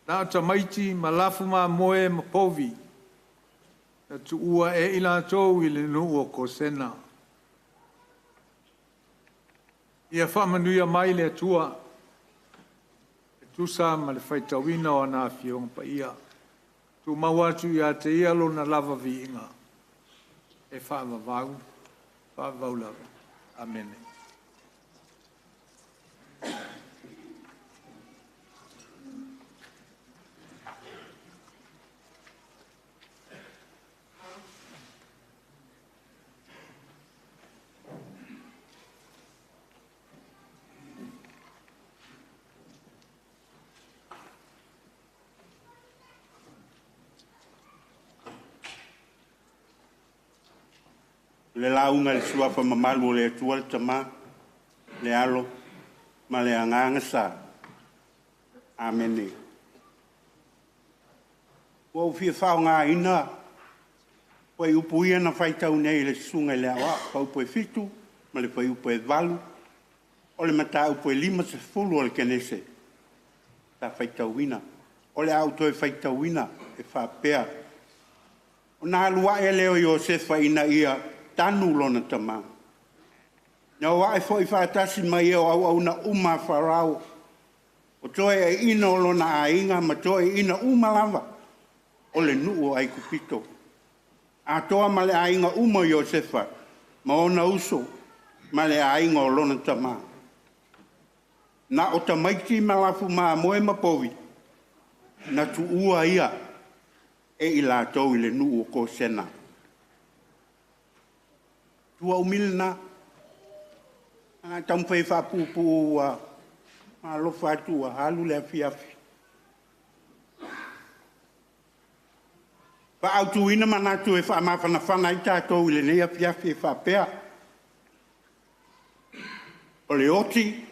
S6: Na o tamaiti ma lafu mamoe ma povi, na tuua e i latou i le nuu o Kosena. Ia faamanuia mai le Atua e tusa ma le faitauina o ana afioga paia. Tumau atu ia te ia lona lava viiga e faavavau, faavavau lava. Amene.
S15: Le lauga i le suafa mamalu o le Atua le Tama, le Alo ma le Agaga Sa. Amene. Ua ou fia faaaogaina fuaiupu ia na faitau nei e le susuga i le Aoao, fuaiupu e 7 ma le fuaiupu e 8 o le mataupu e 50 o le Kenese sa faitauina. O le a ou toe faitauina e faapea, Ona alu ae lea o Iosefa ina ia tanu lona tama. Na o ae foi faatasi ma ia o auauna uma a Farao, o toeaiina o lona aiga ma toeaiina uma lava o le nuu o Aikupito, atoa ma le aiga uma o Iosefa ma ona uso ma le aiga o lona tama. Na o tamaiti ma lafu mamoe ma povi na tuua ia e i latou i le nuu o Kosena. Tua umi lena. A taumafai e faapuupuu ua alofa atu ua alu le afiafi. Faaautuina manatu e faamafanafana ai tatou i lenei afiafi e faapea, o le oti,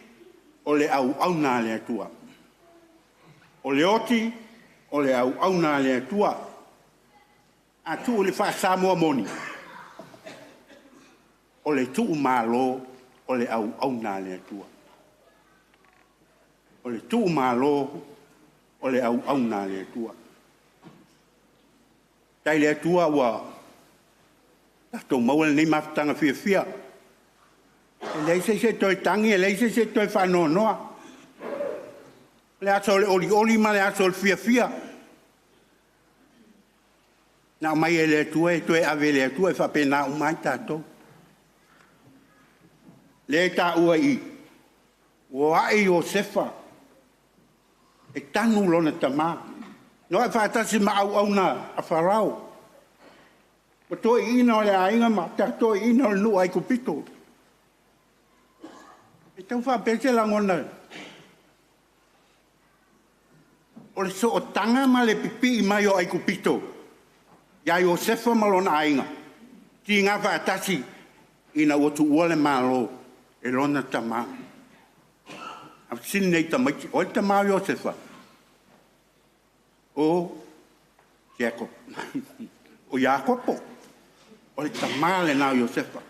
S15: o le auauna a le Atua. O le oti, o le auauna a le Atua. A tuu i le faa-Samoa moni, o le tuumalo o le auauna a le Atua. O le tuumalo o le auauna a le Atua. Faafetai i le Atua ua tatou maua lenei mafutaga fiafia. E leai se isi e toe tagi, e leai se isi e toe faanoanoa. O le aso o le olioli ma le aso o le fiafia. Na aumai e le Atua e toe ave e le Atua, e faapena uma ai tatou. Lea e taua i i, ua ae Iosefa e tanu lona tama. Na o ae faatasi ma auauna a Farao, ma toeaiina o le aiga ma toeaiina o le nuu o Aikupito. E tau faapea se lagona, o le sootaga ma le pipii mai o Aikupito ia Iosefa ma lona aiga, tiga faatasi ina ua tuua le Malo e lona tama. A fesili nei tamaiti, o ai le tama o Iosefa? O Jacob. O Iakopo. O le tama lena o Iosefa.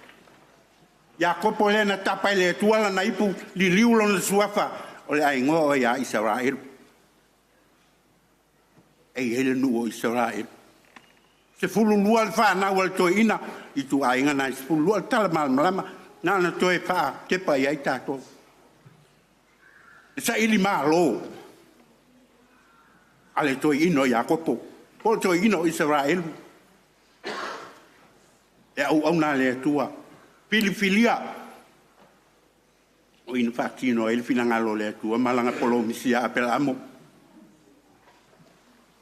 S15: Iakopo lea na tapa e le Atua lana ipu, liliu lona suafa, o le a igoa oe ia Isaraelu. E i ai le nuu o Isaraelu.
S10: 12 le fanau a le toeaina, ituaiga na e 12, o le tala malamalama, na ona toe faatepa i ai tatou. E saili malo a le toeaina o Iakopo, po o le toeaina o Isaraelu, e auauna a le Atua, filifilia, o i na faatino ai le finagalo o le Atua ma lana polomisi ia Aperaamo.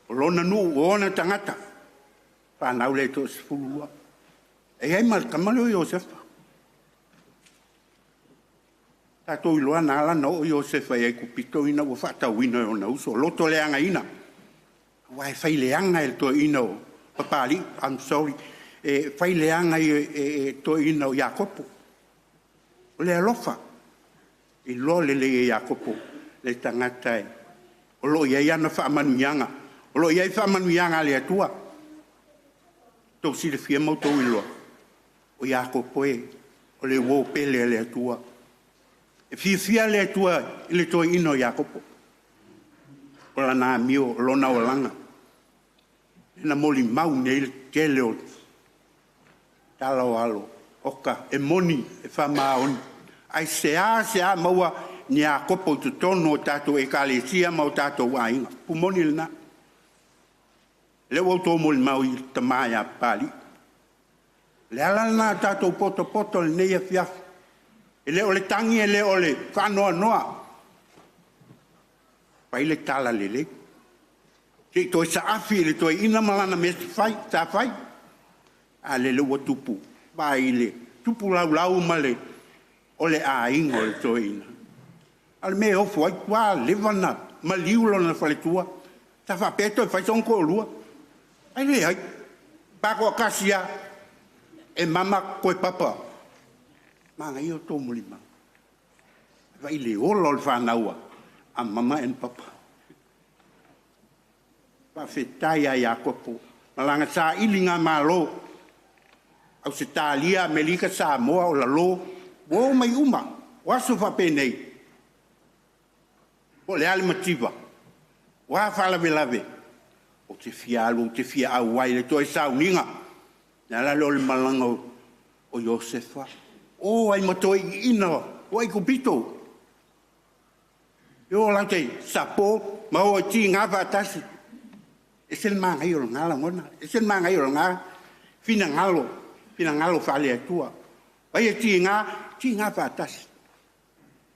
S10: O lona nuu, o ona tagata, fanau lea e toa-12. E i ai ma le tama lea o Iosefa. Tatou iloa na ala ona oo Iosefa i Aikupito ina ua faatauina e ona uso, loto leagaina. Aua e fai leaga e le toeaina o Papalii, I'm sorry, e fai leaga e le toeaina o Iakopo. O le alofa, iloa lelei e Iakopo le tagata o lo o i ai ana faamanuiaga. O lo o i ai faamanuiaga a le Atua. Tou silafia ma outou iloa, o Iakopo e, o le uo pele a le Atua. E fiafia le Atua i le toeaina o Iakopo. O lana amio, o lona olaga. Na molimau nei le tele o tala o alo, oka, e moni, e faamaoni. Ai sea sea maua ni Iakopo i totonu o tatou ekalesia ma o tatou aiga. Pumoni lena. Le ua outou molimau i le tama ia Papalii. Le ala lena tatou potopoto lenei afiafi. E le o le tagi, e le o le faanoanoa. Fai le tala lelei. Se i toe saafi i le toeaina ma lana mea sa fai. A lele ua tupu, vai le tupu laulau ma le o le aiga o le toeaina. A o le mea e ofo ai, ua leva na maliu lona faletua. Sa faapea toe fai sona toalua. Ai leai. Patoatasi lava. E mama koe papa. Manaia o tō molimau. Vai le ola o le whānaua a mama and papa. Faafetai ia Iakopo. Malaga saili ngā malo. Ausetalia, Amerika, Samoa, o lalo. Ua o mai uma. O aso faapenei. Po o le a le mativa. O a faalavelave. Ou te fia alu, ou te fia auai le toe sauniga. Le ala lea o le malaga o Iosefa. O ai ma toe iina o Aikupito. E o lau te sapo ma o ai tiga faatasi. E se le manaia o lena lagona. E se le manaia o lena finagalo, finagalo faale-Atua. Vai e tiga, tiga faatasi.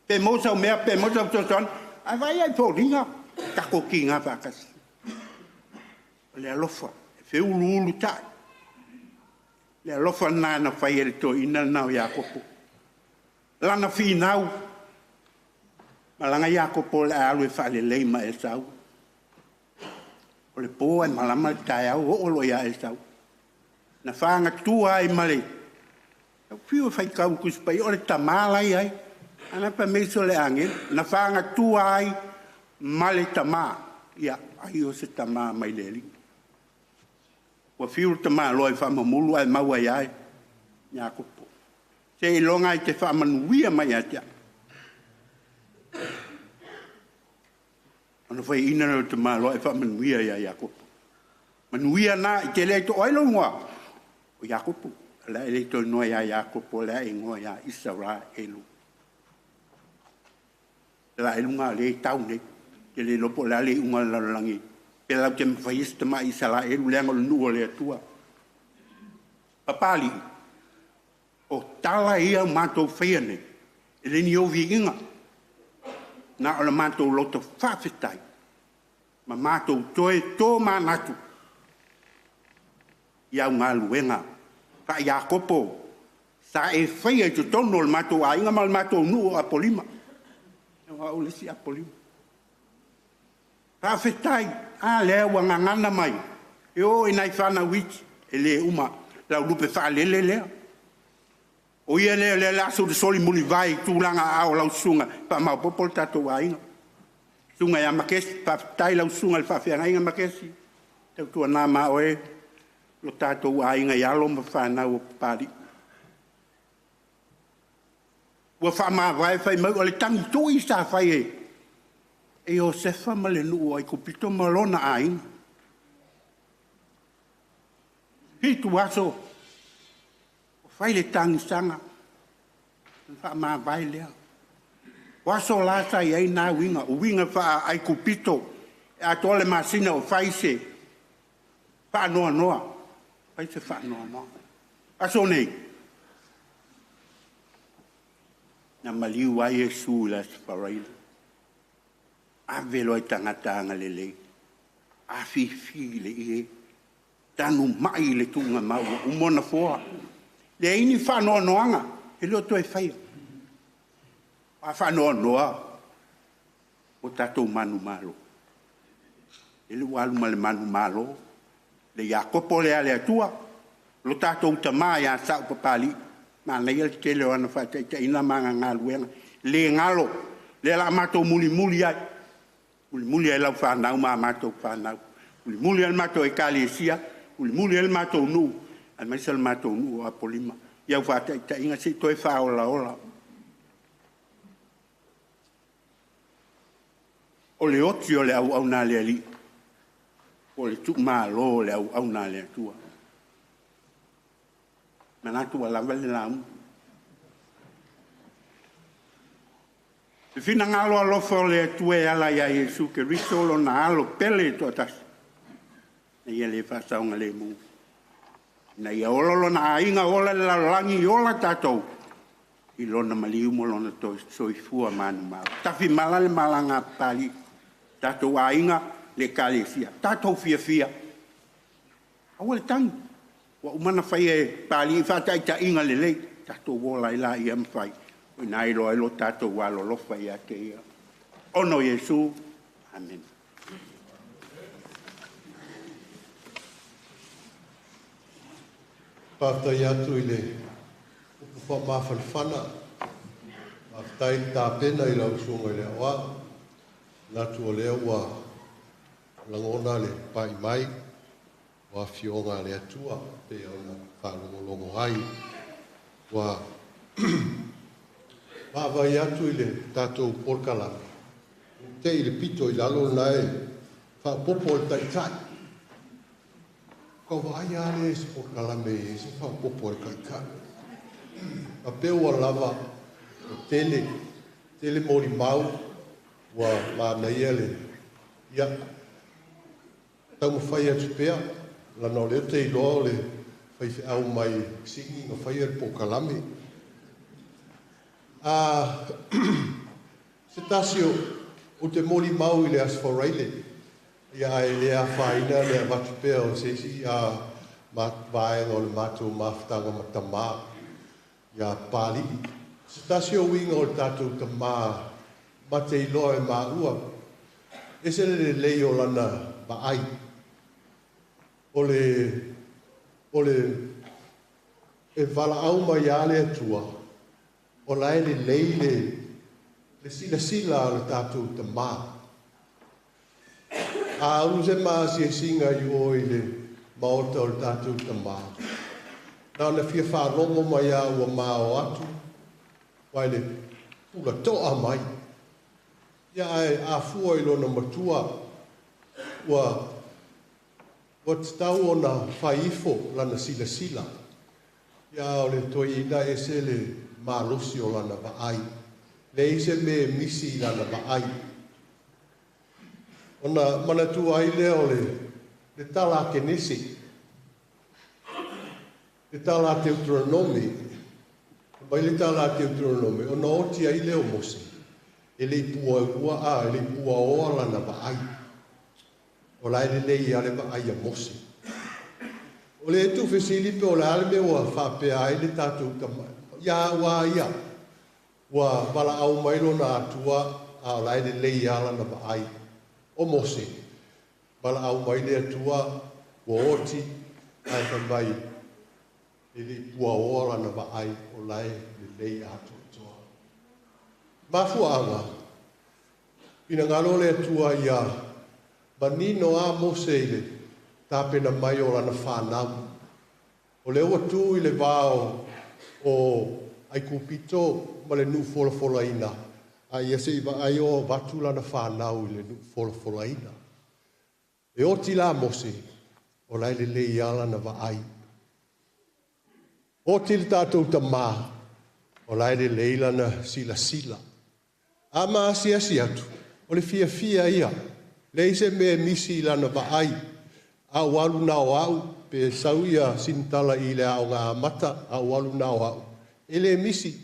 S10: Pe maua sau mea, pe maua sau fesoasoani, ae vaai ai foliga, tatou tiga faatasi. O le alofa, e feuluulu ta'i. Le alofa lena na fai e le toeaina lena o Iakopo. Lana finau, malaga Iakopo o le a alu e faalelei ma Esau. O le po ae malama le taeao, oo loa ia Esau. Na fagatua ai ma le fiu e faitau i Tusi Paia, o le tama la e i ai. Ana fai mai se o le agelu. Na fagatua ai ma le tama. Ia, ai o se tama mai le Alii. Ua fiu le tamaloa e faamamulu ae maua ia Iakopo. Seiloga e te faamanuia mai ia te au. Ona faiaina lea o le tamaloa e faamanuia ia Iakopo. Manuia na i te le to ai lo igoa o Iakopo. O le a e le toe igoa ia Iakopo, o le a e igoa ia Isaraelu. Isaraelu ngā le tau nei. Te le iloa po o le a le iuga o le lalolagi. Pe lau te mawhai se tamai Isaraelu leaga o le nuu o le Atua. Papalii, o tala ia o matou faia nei, e le ni ou viiga, na o le matou loto faafetai, ma matou toe tō manatu i au galuega faa-Iakopo sa e faia i totonu o le matou aiga ma le matou nuu o Apolima. Aua o le isi Apolima. Faafetai, a lea ua gagana mai, e o i nai fanau iti, e le uma lau lupe faalele lea. O ia lea lea le aso soli mulivae i tulaga aao o lau susuga, faamaopoopo le tatou aiga. Susuga ia Makesi, faafetai lau susuga i le faafeagaiga Makesi, tautuana ma oe lo tatou aiga i alo ma fanau o Papalii. Ua faamavae fai mai o le tagitui sa fai e Iosefa ma le nuu o Aikupito ma lona aiga. 7 aso, ua fai le tagisaga, ona faamavae lea. O aso la sa i ai na uiga, o uiga faa-Aikupito, e atoa le masina o fai se faanoanoa, fai se faanoanoa. Aso nei, na maliu ai Iesu i le Aso Faraile, ave loa i tagata agalelei, afifi i le ie, tanumai i le tuugamau ua uma ona foa. Leai ni faanoanoaga, e le o toe faia. O a faanoanoa ua tatou manumalo? Lele ua alu ma le manumalo le Iakopo lea a le Atua, lo tatou tama ia Sau Papalii, manaia le tele o ana faataitaiga ma ana galuega, le galo, lea o le a matou mulimuli ai, mulimuli ai lau fanau ma a matou fanau, mulimuli ai le matou Ekalesia, mulimuli ai le matou nuu, aemaise o le matou nuu o Apolima, i au faataitaiga se i toe faaolaola. O le oti o le auauna a le Alii, o le tuumalo o le auauna a le Atua. Manatu ua lava le lauga. Le finagalo alofa o le Atua e ala ia Iesu Keriso lona alo pele e toatasi, na ia le faasaogalemu, ina ia ola lona aiga, ola le lalolagi, ola tatou i lona maliu ma lona soifua manumalo. Tafimala le malaga a Papalii, tatou aiga, le Ekalesia, tatou fiafia, aua le tagi. Ua uma ona faia e Papalii faataitaiga lelei, tatou ola ai laia ma fai, o i ina e iloa ai lo tatou alolofa ia te ia. Ona o Iesu, amene.
S8: Faafetai atu i le upu faamafanafana, faafetai le tapena i lau Susuga i le Aoao. Manatu o lea ua lagona le pai mai o afioga a le Atua pei ona faalogologo ai. Ua vaavaai atu i le tatou polokalame, ua tei le pito i lalo lena e faaopoopo e le Taitai. Kau vaai lava lea i se polokalame e i ai se faaopoopo a le Taitai. Faapea ua lava, ua tele, tele molimau, ua manaia le, ia, taumafai atu pea, leaga o lea ou te iloa o le faifeau mai Sini na faia le polokalame. Se tasi ou te molimau i le Aso Faraile, ia ae le afaina le avatu pea o se isi vaega o le matou mafutaga ma tamā ia Papalii. Se tasi o uiga o le tatou tamā ma te iloa e maua, ese le lelei o lana vaai. O le, o le, e valaau mai lava le Atua, o la e lelei le, le silasila a le tatou tamā. A alu se maasiasiga i o i le maota o le tatou tamā, na ona fia faalogo mai lava ua mao atu, vai le pula to'a mai. Ia ae a fua i lona matua, ua ua tatau ona fai ifo lana silasila. Ia a o le toeaina ese le malosi o lana vaai. Leai se mea e misi i lana vaai. Ona manatua ai lea o le, le tala a Kenese, le tala a Teuteronome, mai le tala a Teuteronome, ona oti ai lea o Mose, e le i puaua, a, e le i puaoa lana vaai. O la e lelei lava le vaai a Mose. O le tuufesili pe o le a le mea ua faapea ai le tatou tama, ia ua ia, ua valaau mai lona Atua, a o la e lelei lava lana vaai. O Mose, valaau mai le Atua, ua oti, ae fai mai, e le i puaoa lana vaai, o la e lelei atoatoa. Mafuaaga, finagalo le Atua ia manino a Mose i le tapena mai o lana fanau. O lea ua tu i le va o Aikupito ma le nuu folafolaina, a ia se i vaai o avatu lana fanau i le nuu folafolaina. E oti la Mose, o la e lelei lava lana vaai. Oti le tatou tamā, o la e lelei lana silasila. A ma asiasi atu, o le fiafia ia. Leai se mea e misi i lana vaai. A ou alu na o au, pe sau ia Sinatala i le aoga amata, a ou alu na o au, e le misi.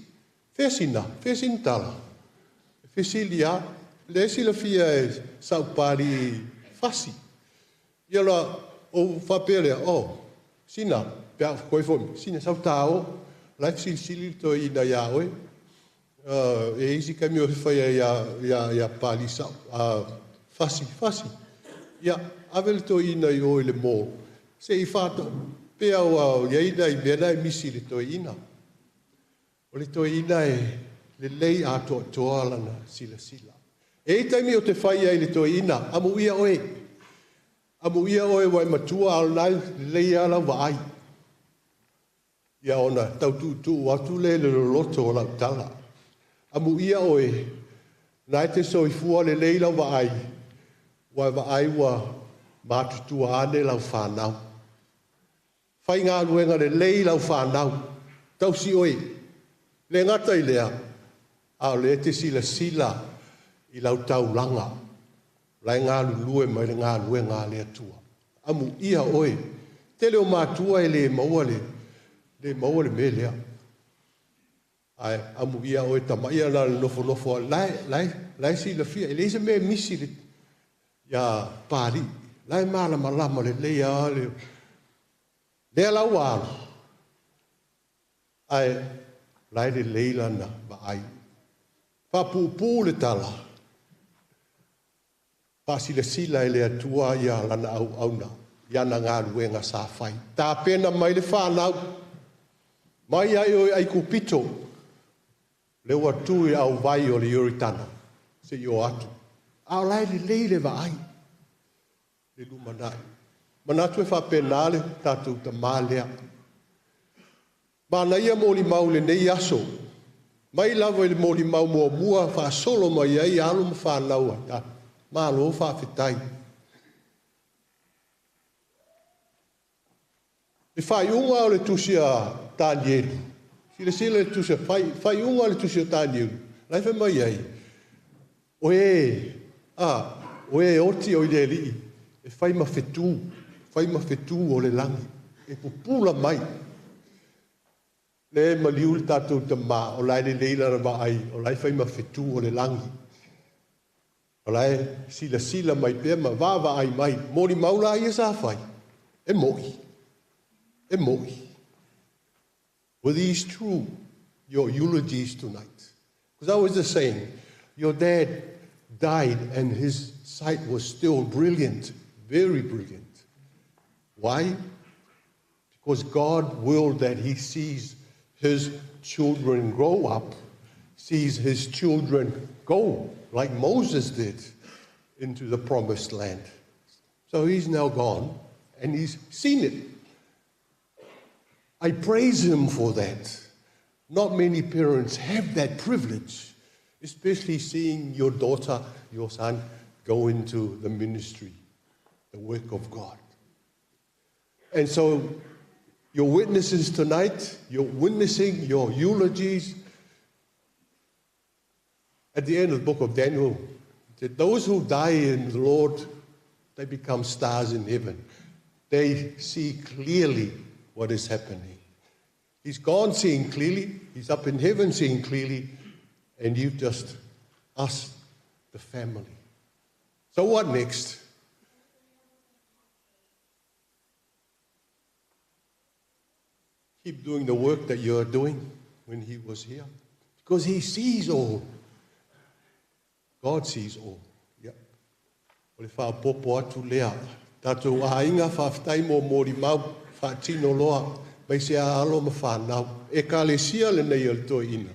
S8: Fea Sina? Fea Sinatala? E fesili lava. Lea e silafia e Saupalii Fasi. Ia la, ou faapea lea, oh, Sina, pe a toe foi mai, Sina, sau ta o, la e fesilisili le toeaina iā oe. E i ai isi taimi o fai ai ia Papalii Sao, Fasi, Fasi, ia, ave le toeaina i o i le mall, se i pe a ua i ai nai mea na e misi i le toeaina. O le toeaina e lelei atoatoa lana silasila. E i ai taimi ou te fai ai i le toeaina, amuia oe, amuia oe ua e matua a o lena e lelei lava lau vaai. Ia ona tau tuutuu atu lea i le loloto o lau tala. Amuia oe, na e te soifua lelei lau vaai, ua e vaai ua matutua ane lau fanau. Faigaluega lelei lau fanau, tausi oe. Le gata i lea, a o lea e te silasila i lau taulaga, la e galulue mai le galuega a le Atua. Amuia oe. Tele o matua e le maua le, le maua le mea lea. Ae amuia oe tama ia na o le nofonofo lava, la e, la e, la e silafia, e leai se mea e misi le, iā Papalii. La e malamalama lelei lava le, lea la ua alu, ae la e lelei lana vaai. Faapuupuu le tala, faasilasila e le Atua ia lana auauna i ana galuega sa fai. Tapena mai le fanau, mai ia i o i Aikupito, lea ua tu i auvai o le Ioritana, se i o atu. A o la e lelei le vaai, le lumanai. Manatu e faapena le tatou tamā lea. Manaia molimau i lenei aso, mai lava i le molimau muamua faasolo mai ai alo ma fanau a tatou. Malo faafetai. Le faaiuga o le tusi a Tanielu, silasila i le tusi a faaiuga o le tusi a Tanielu, la e fai mai ai, o e, a, o e oti o i le Alii, e fai ma fetu, fai ma fetu o le lagi, e pupula mai. Lea e maliu le tatou tamā, o la e lelei lana vaai, o la e fai ma fetu o le lagi. O la e silasila mai pea ma vaavaai mai. Molimau la ia sa fai, e mo'i, e mo'i. Were these true, your eulogies tonight? Because I was just saying, your dad died and his sight was still brilliant, very brilliant. Why? Because God willed that he sees his children grow up, sees his children go, like Moses did, into the promised land. So he's now gone and he's seen it. I praise him for that. Not many parents have that privilege, especially seeing your daughter, your son, go into the ministry, the work of God. And so, your witnesses tonight, your witnessing, your eulogies, at the end of the book of Daniel, that those who die in the Lord, they become stars in heaven. They see clearly what is happening. He's gone seeing clearly, he's up in heaven seeing clearly, and you've just, us, the family. So, what next? Keep doing the work that you're doing when he was here. Because he sees all. God sees all. Yeah. O le faaopoopo atu lea. Tatou aiga faafetai mo molimau faatino loa mai se alo ma fanau. Ekalesia lenei o le toeaina.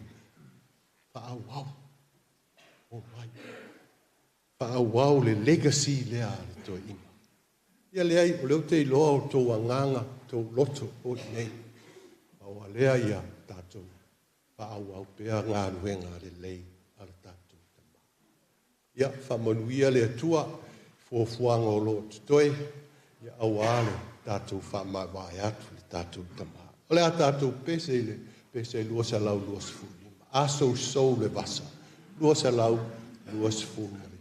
S8: Faaauau. Omai. Faaauau le legacy lea a le toeaina. Ia leai, o lea ou te iloa o tou agaga, tou loto o i nei. A ua lea ia tatou faaauau pea galuega lelei a le tatou Tama. Ia, faamanuia le Atua i fuafuaga o lo o totoe, ia aua le tatou faamaevae atu le tatou Tama. O le a tatou pese i le pese 225. A sousou le vasa. 225.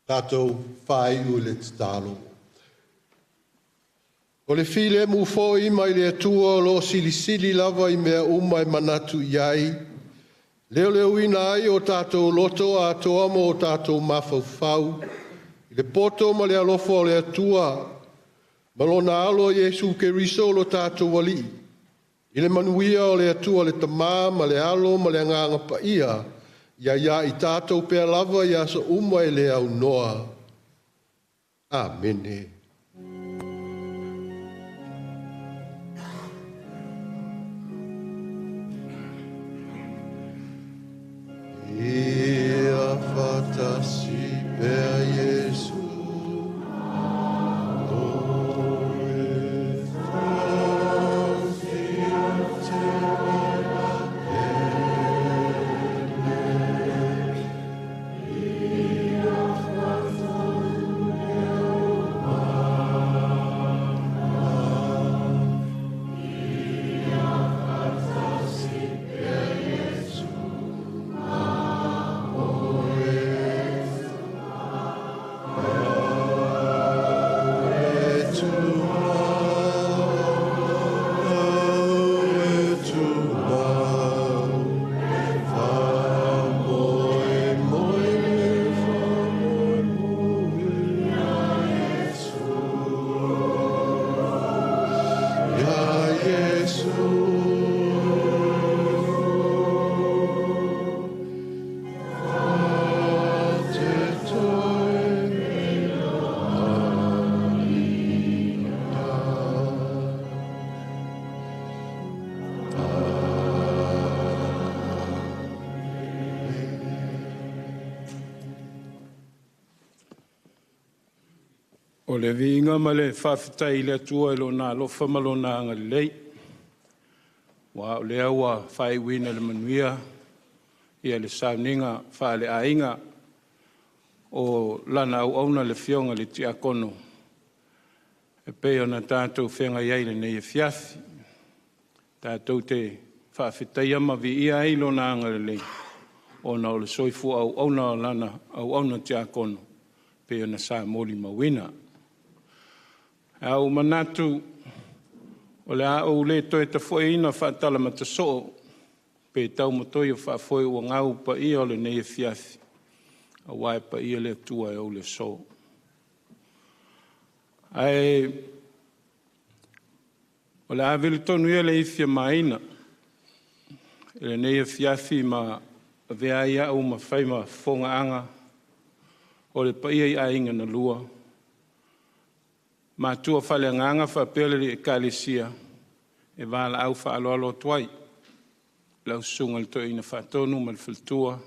S8: Tatou faaiu i le tatalo. O le filemu foi mai le Atua o lo o silisili lava i mea uma e manatu i ai, leoleoina ai o tatou loto atoa ma o tatou mafaufau, i le poto ma le alofa o le Atua, ma lona alo Iesu Keriso lo tatou Alii, i le manuia o le Atua le Tama ma le Alo ma le Agaga Paia, ia ia i tatou pea lava i aso uma e le aunoa. Amene. Ia faatasi pea Iesu.
S15: O le viiga ma le faafetai i le Atua i Lona alofa ma Lona agalelei, ua o lea ua faaiuina i le manuia ia le sauniga faaleaiga o Lana auauna le Afioga i le Tiakono, e pei ona tatou feagai ai i lenei afiafi. Tatou te faafetaia ma viia ai Lona agalelei, ona o le soifua auauna o Lana auauna tiakono, pei ona sa molimauina. Ae ua manatu o le a ou le toe tafoeina faatalamatasoo pe taumatoi o faafoe ua gau paia o lenei afiafi, aua e paia le Atua e ou le aso. Ae o le a vili tonu ia le ifi a Maina i lenei afiafi ma avea ai au ma fai ma fofogaaga o le paia i aiga na lua, matua faaleagaga faapea le Ekalesia e valaau faaaloalo atu ai. Lau susuga i le Toeaina Faatonu ma le faletua,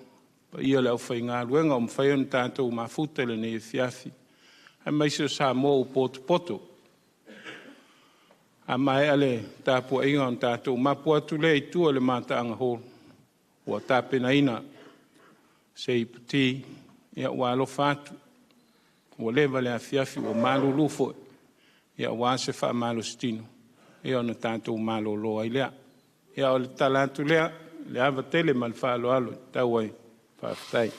S15: paia o le aufaigaluega ua mafai ona tatou mafuta i lenei afiafi, aemaise o Samoa ua potopoto. A maea le tapuaiga ona tatou mapu atu lea i tua i le mataaga hall ua tapenaina se iputi. Ia ua alofa atu, ua leva le afiafi ua malulu foi, ia aua se faamalositino, ia ona tatou malolo ai lea. Ia o le tala atu lea, le ava tele ma le faaaloalo e tatau ai. Faafetai.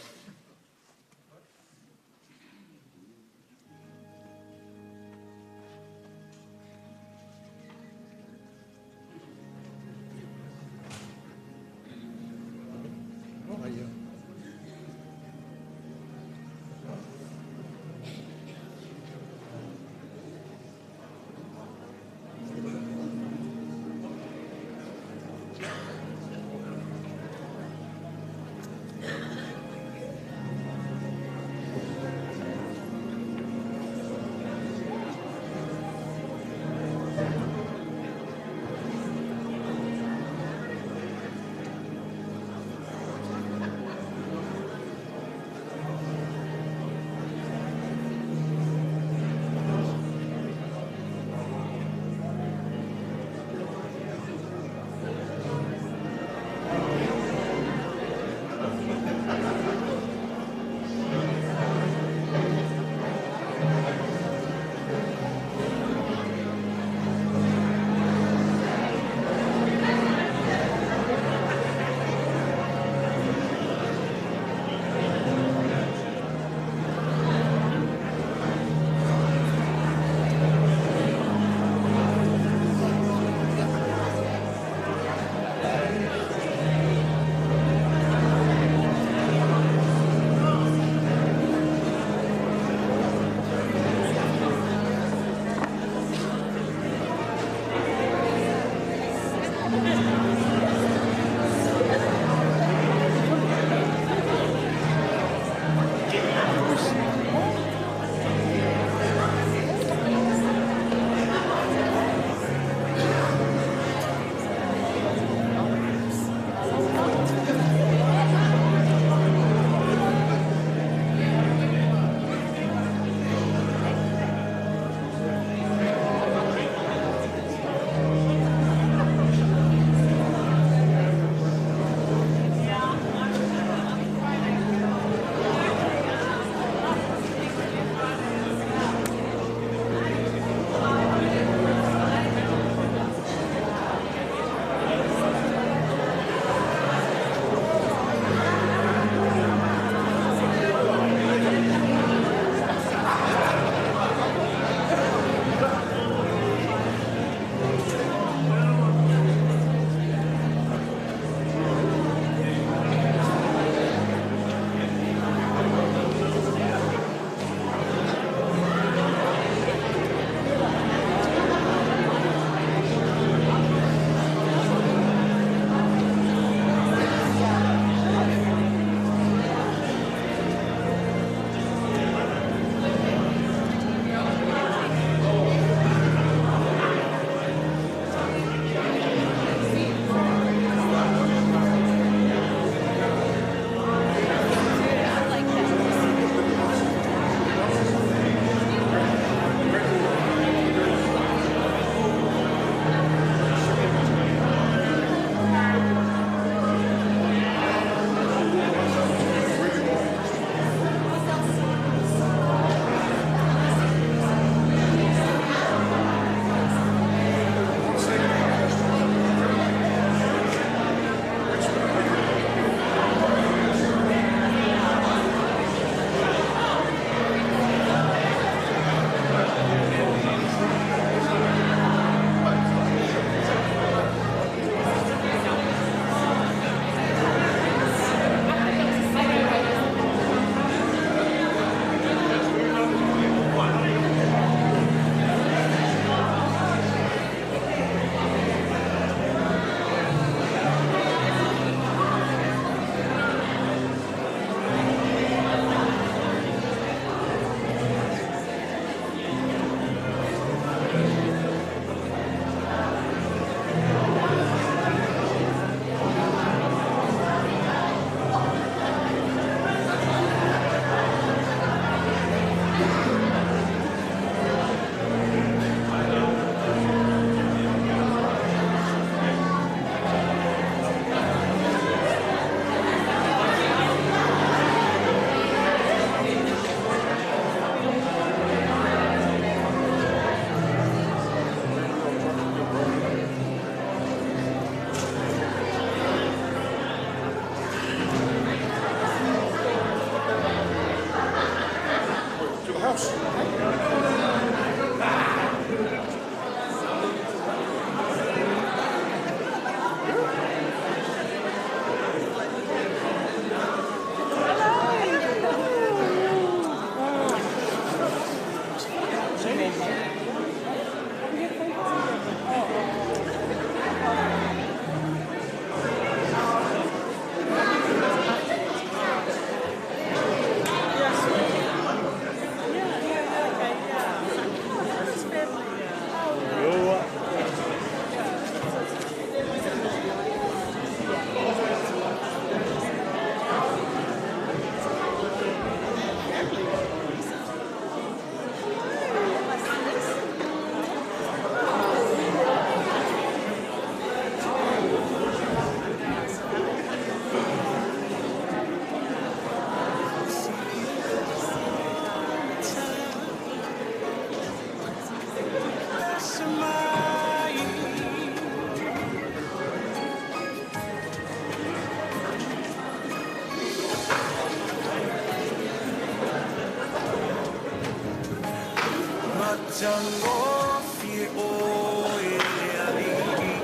S1: Matagofie oe le alii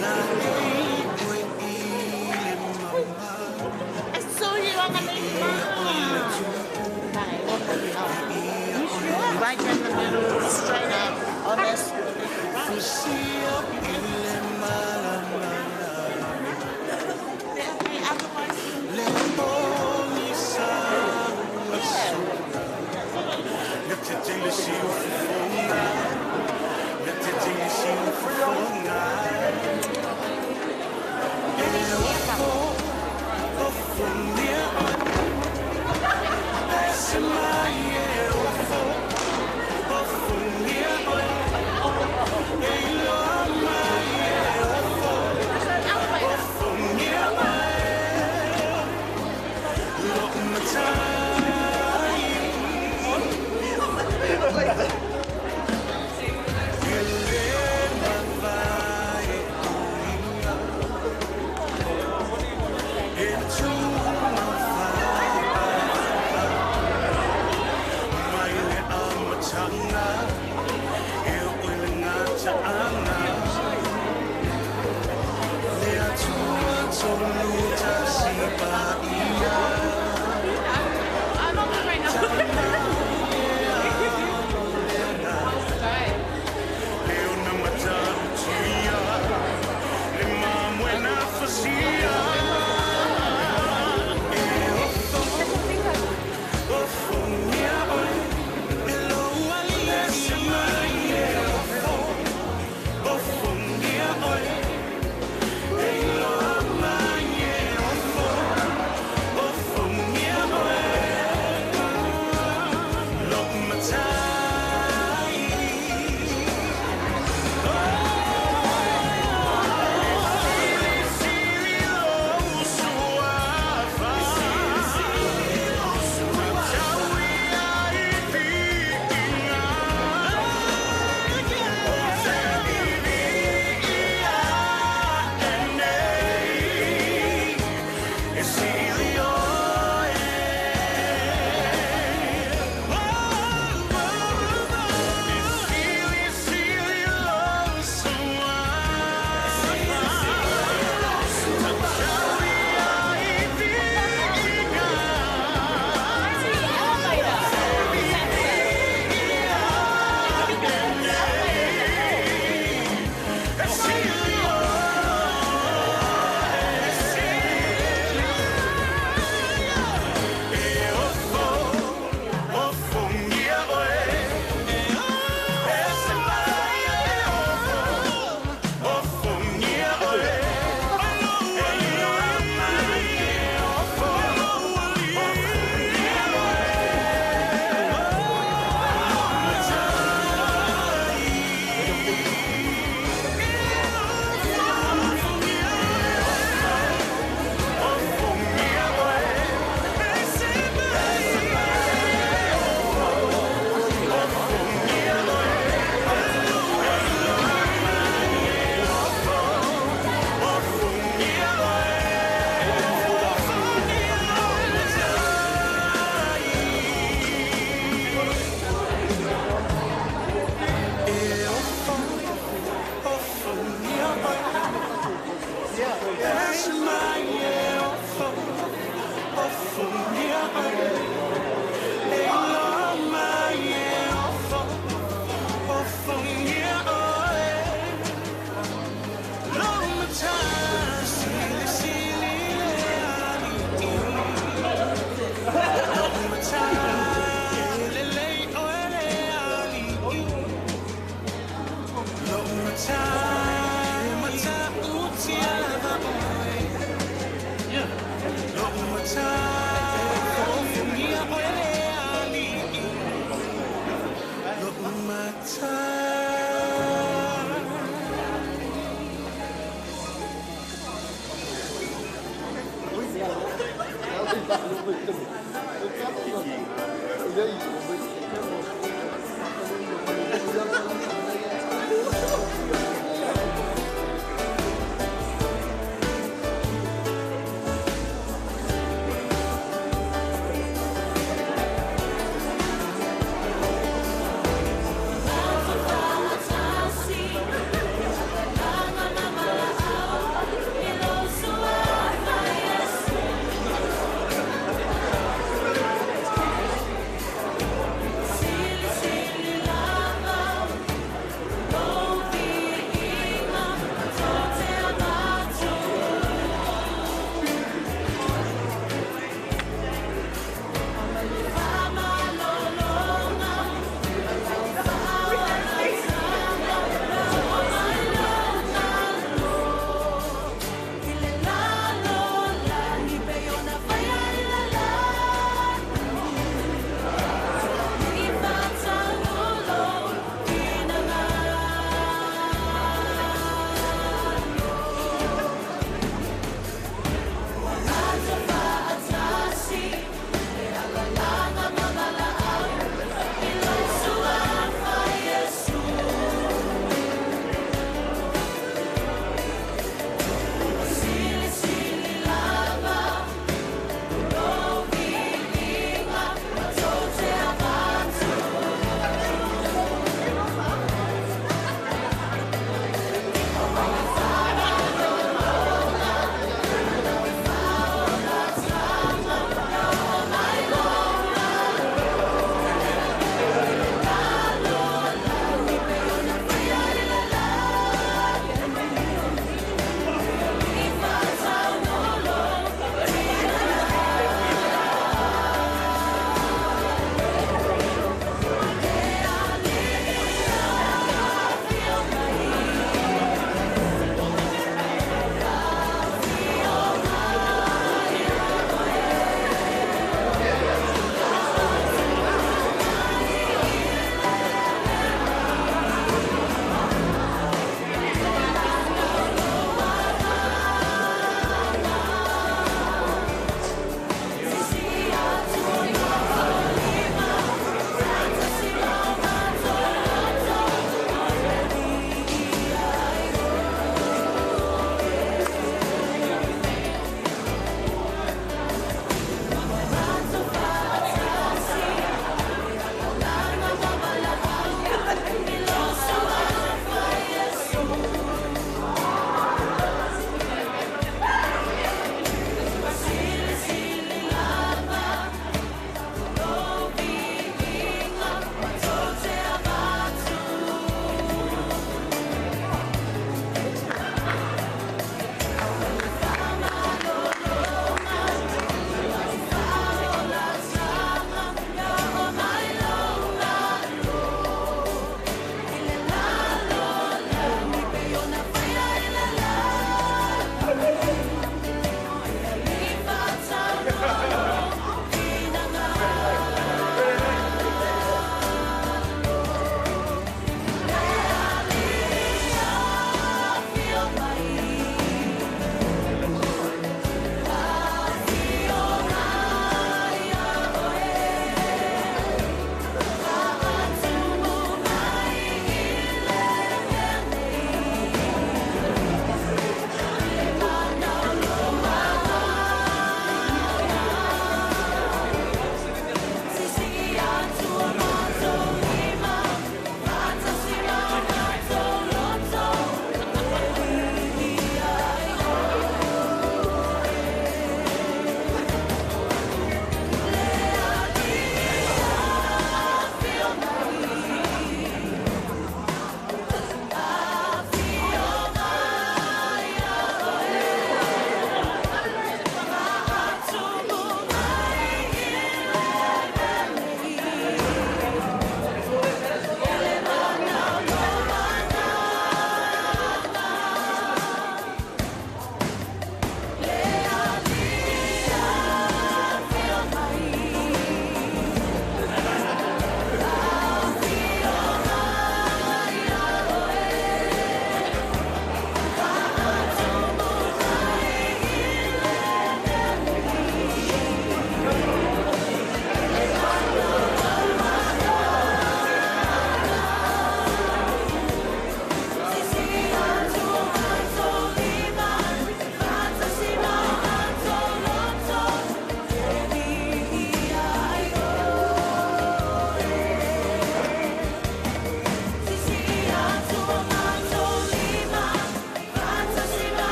S1: Laei oe i le mama
S20: Right in the middle, straight up, honest.
S1: Fusia i le malamala Le pogisa aso Le tetele si ufofoga Le tetele si ufofoga E ofo ofonia oe Pese mai e ofo ofonia oe E iloa mai e ofo ofonia oe Lo'u matai E lē mavae uiga E tū fa'apapa Mai le amataga E oo i le gataaga.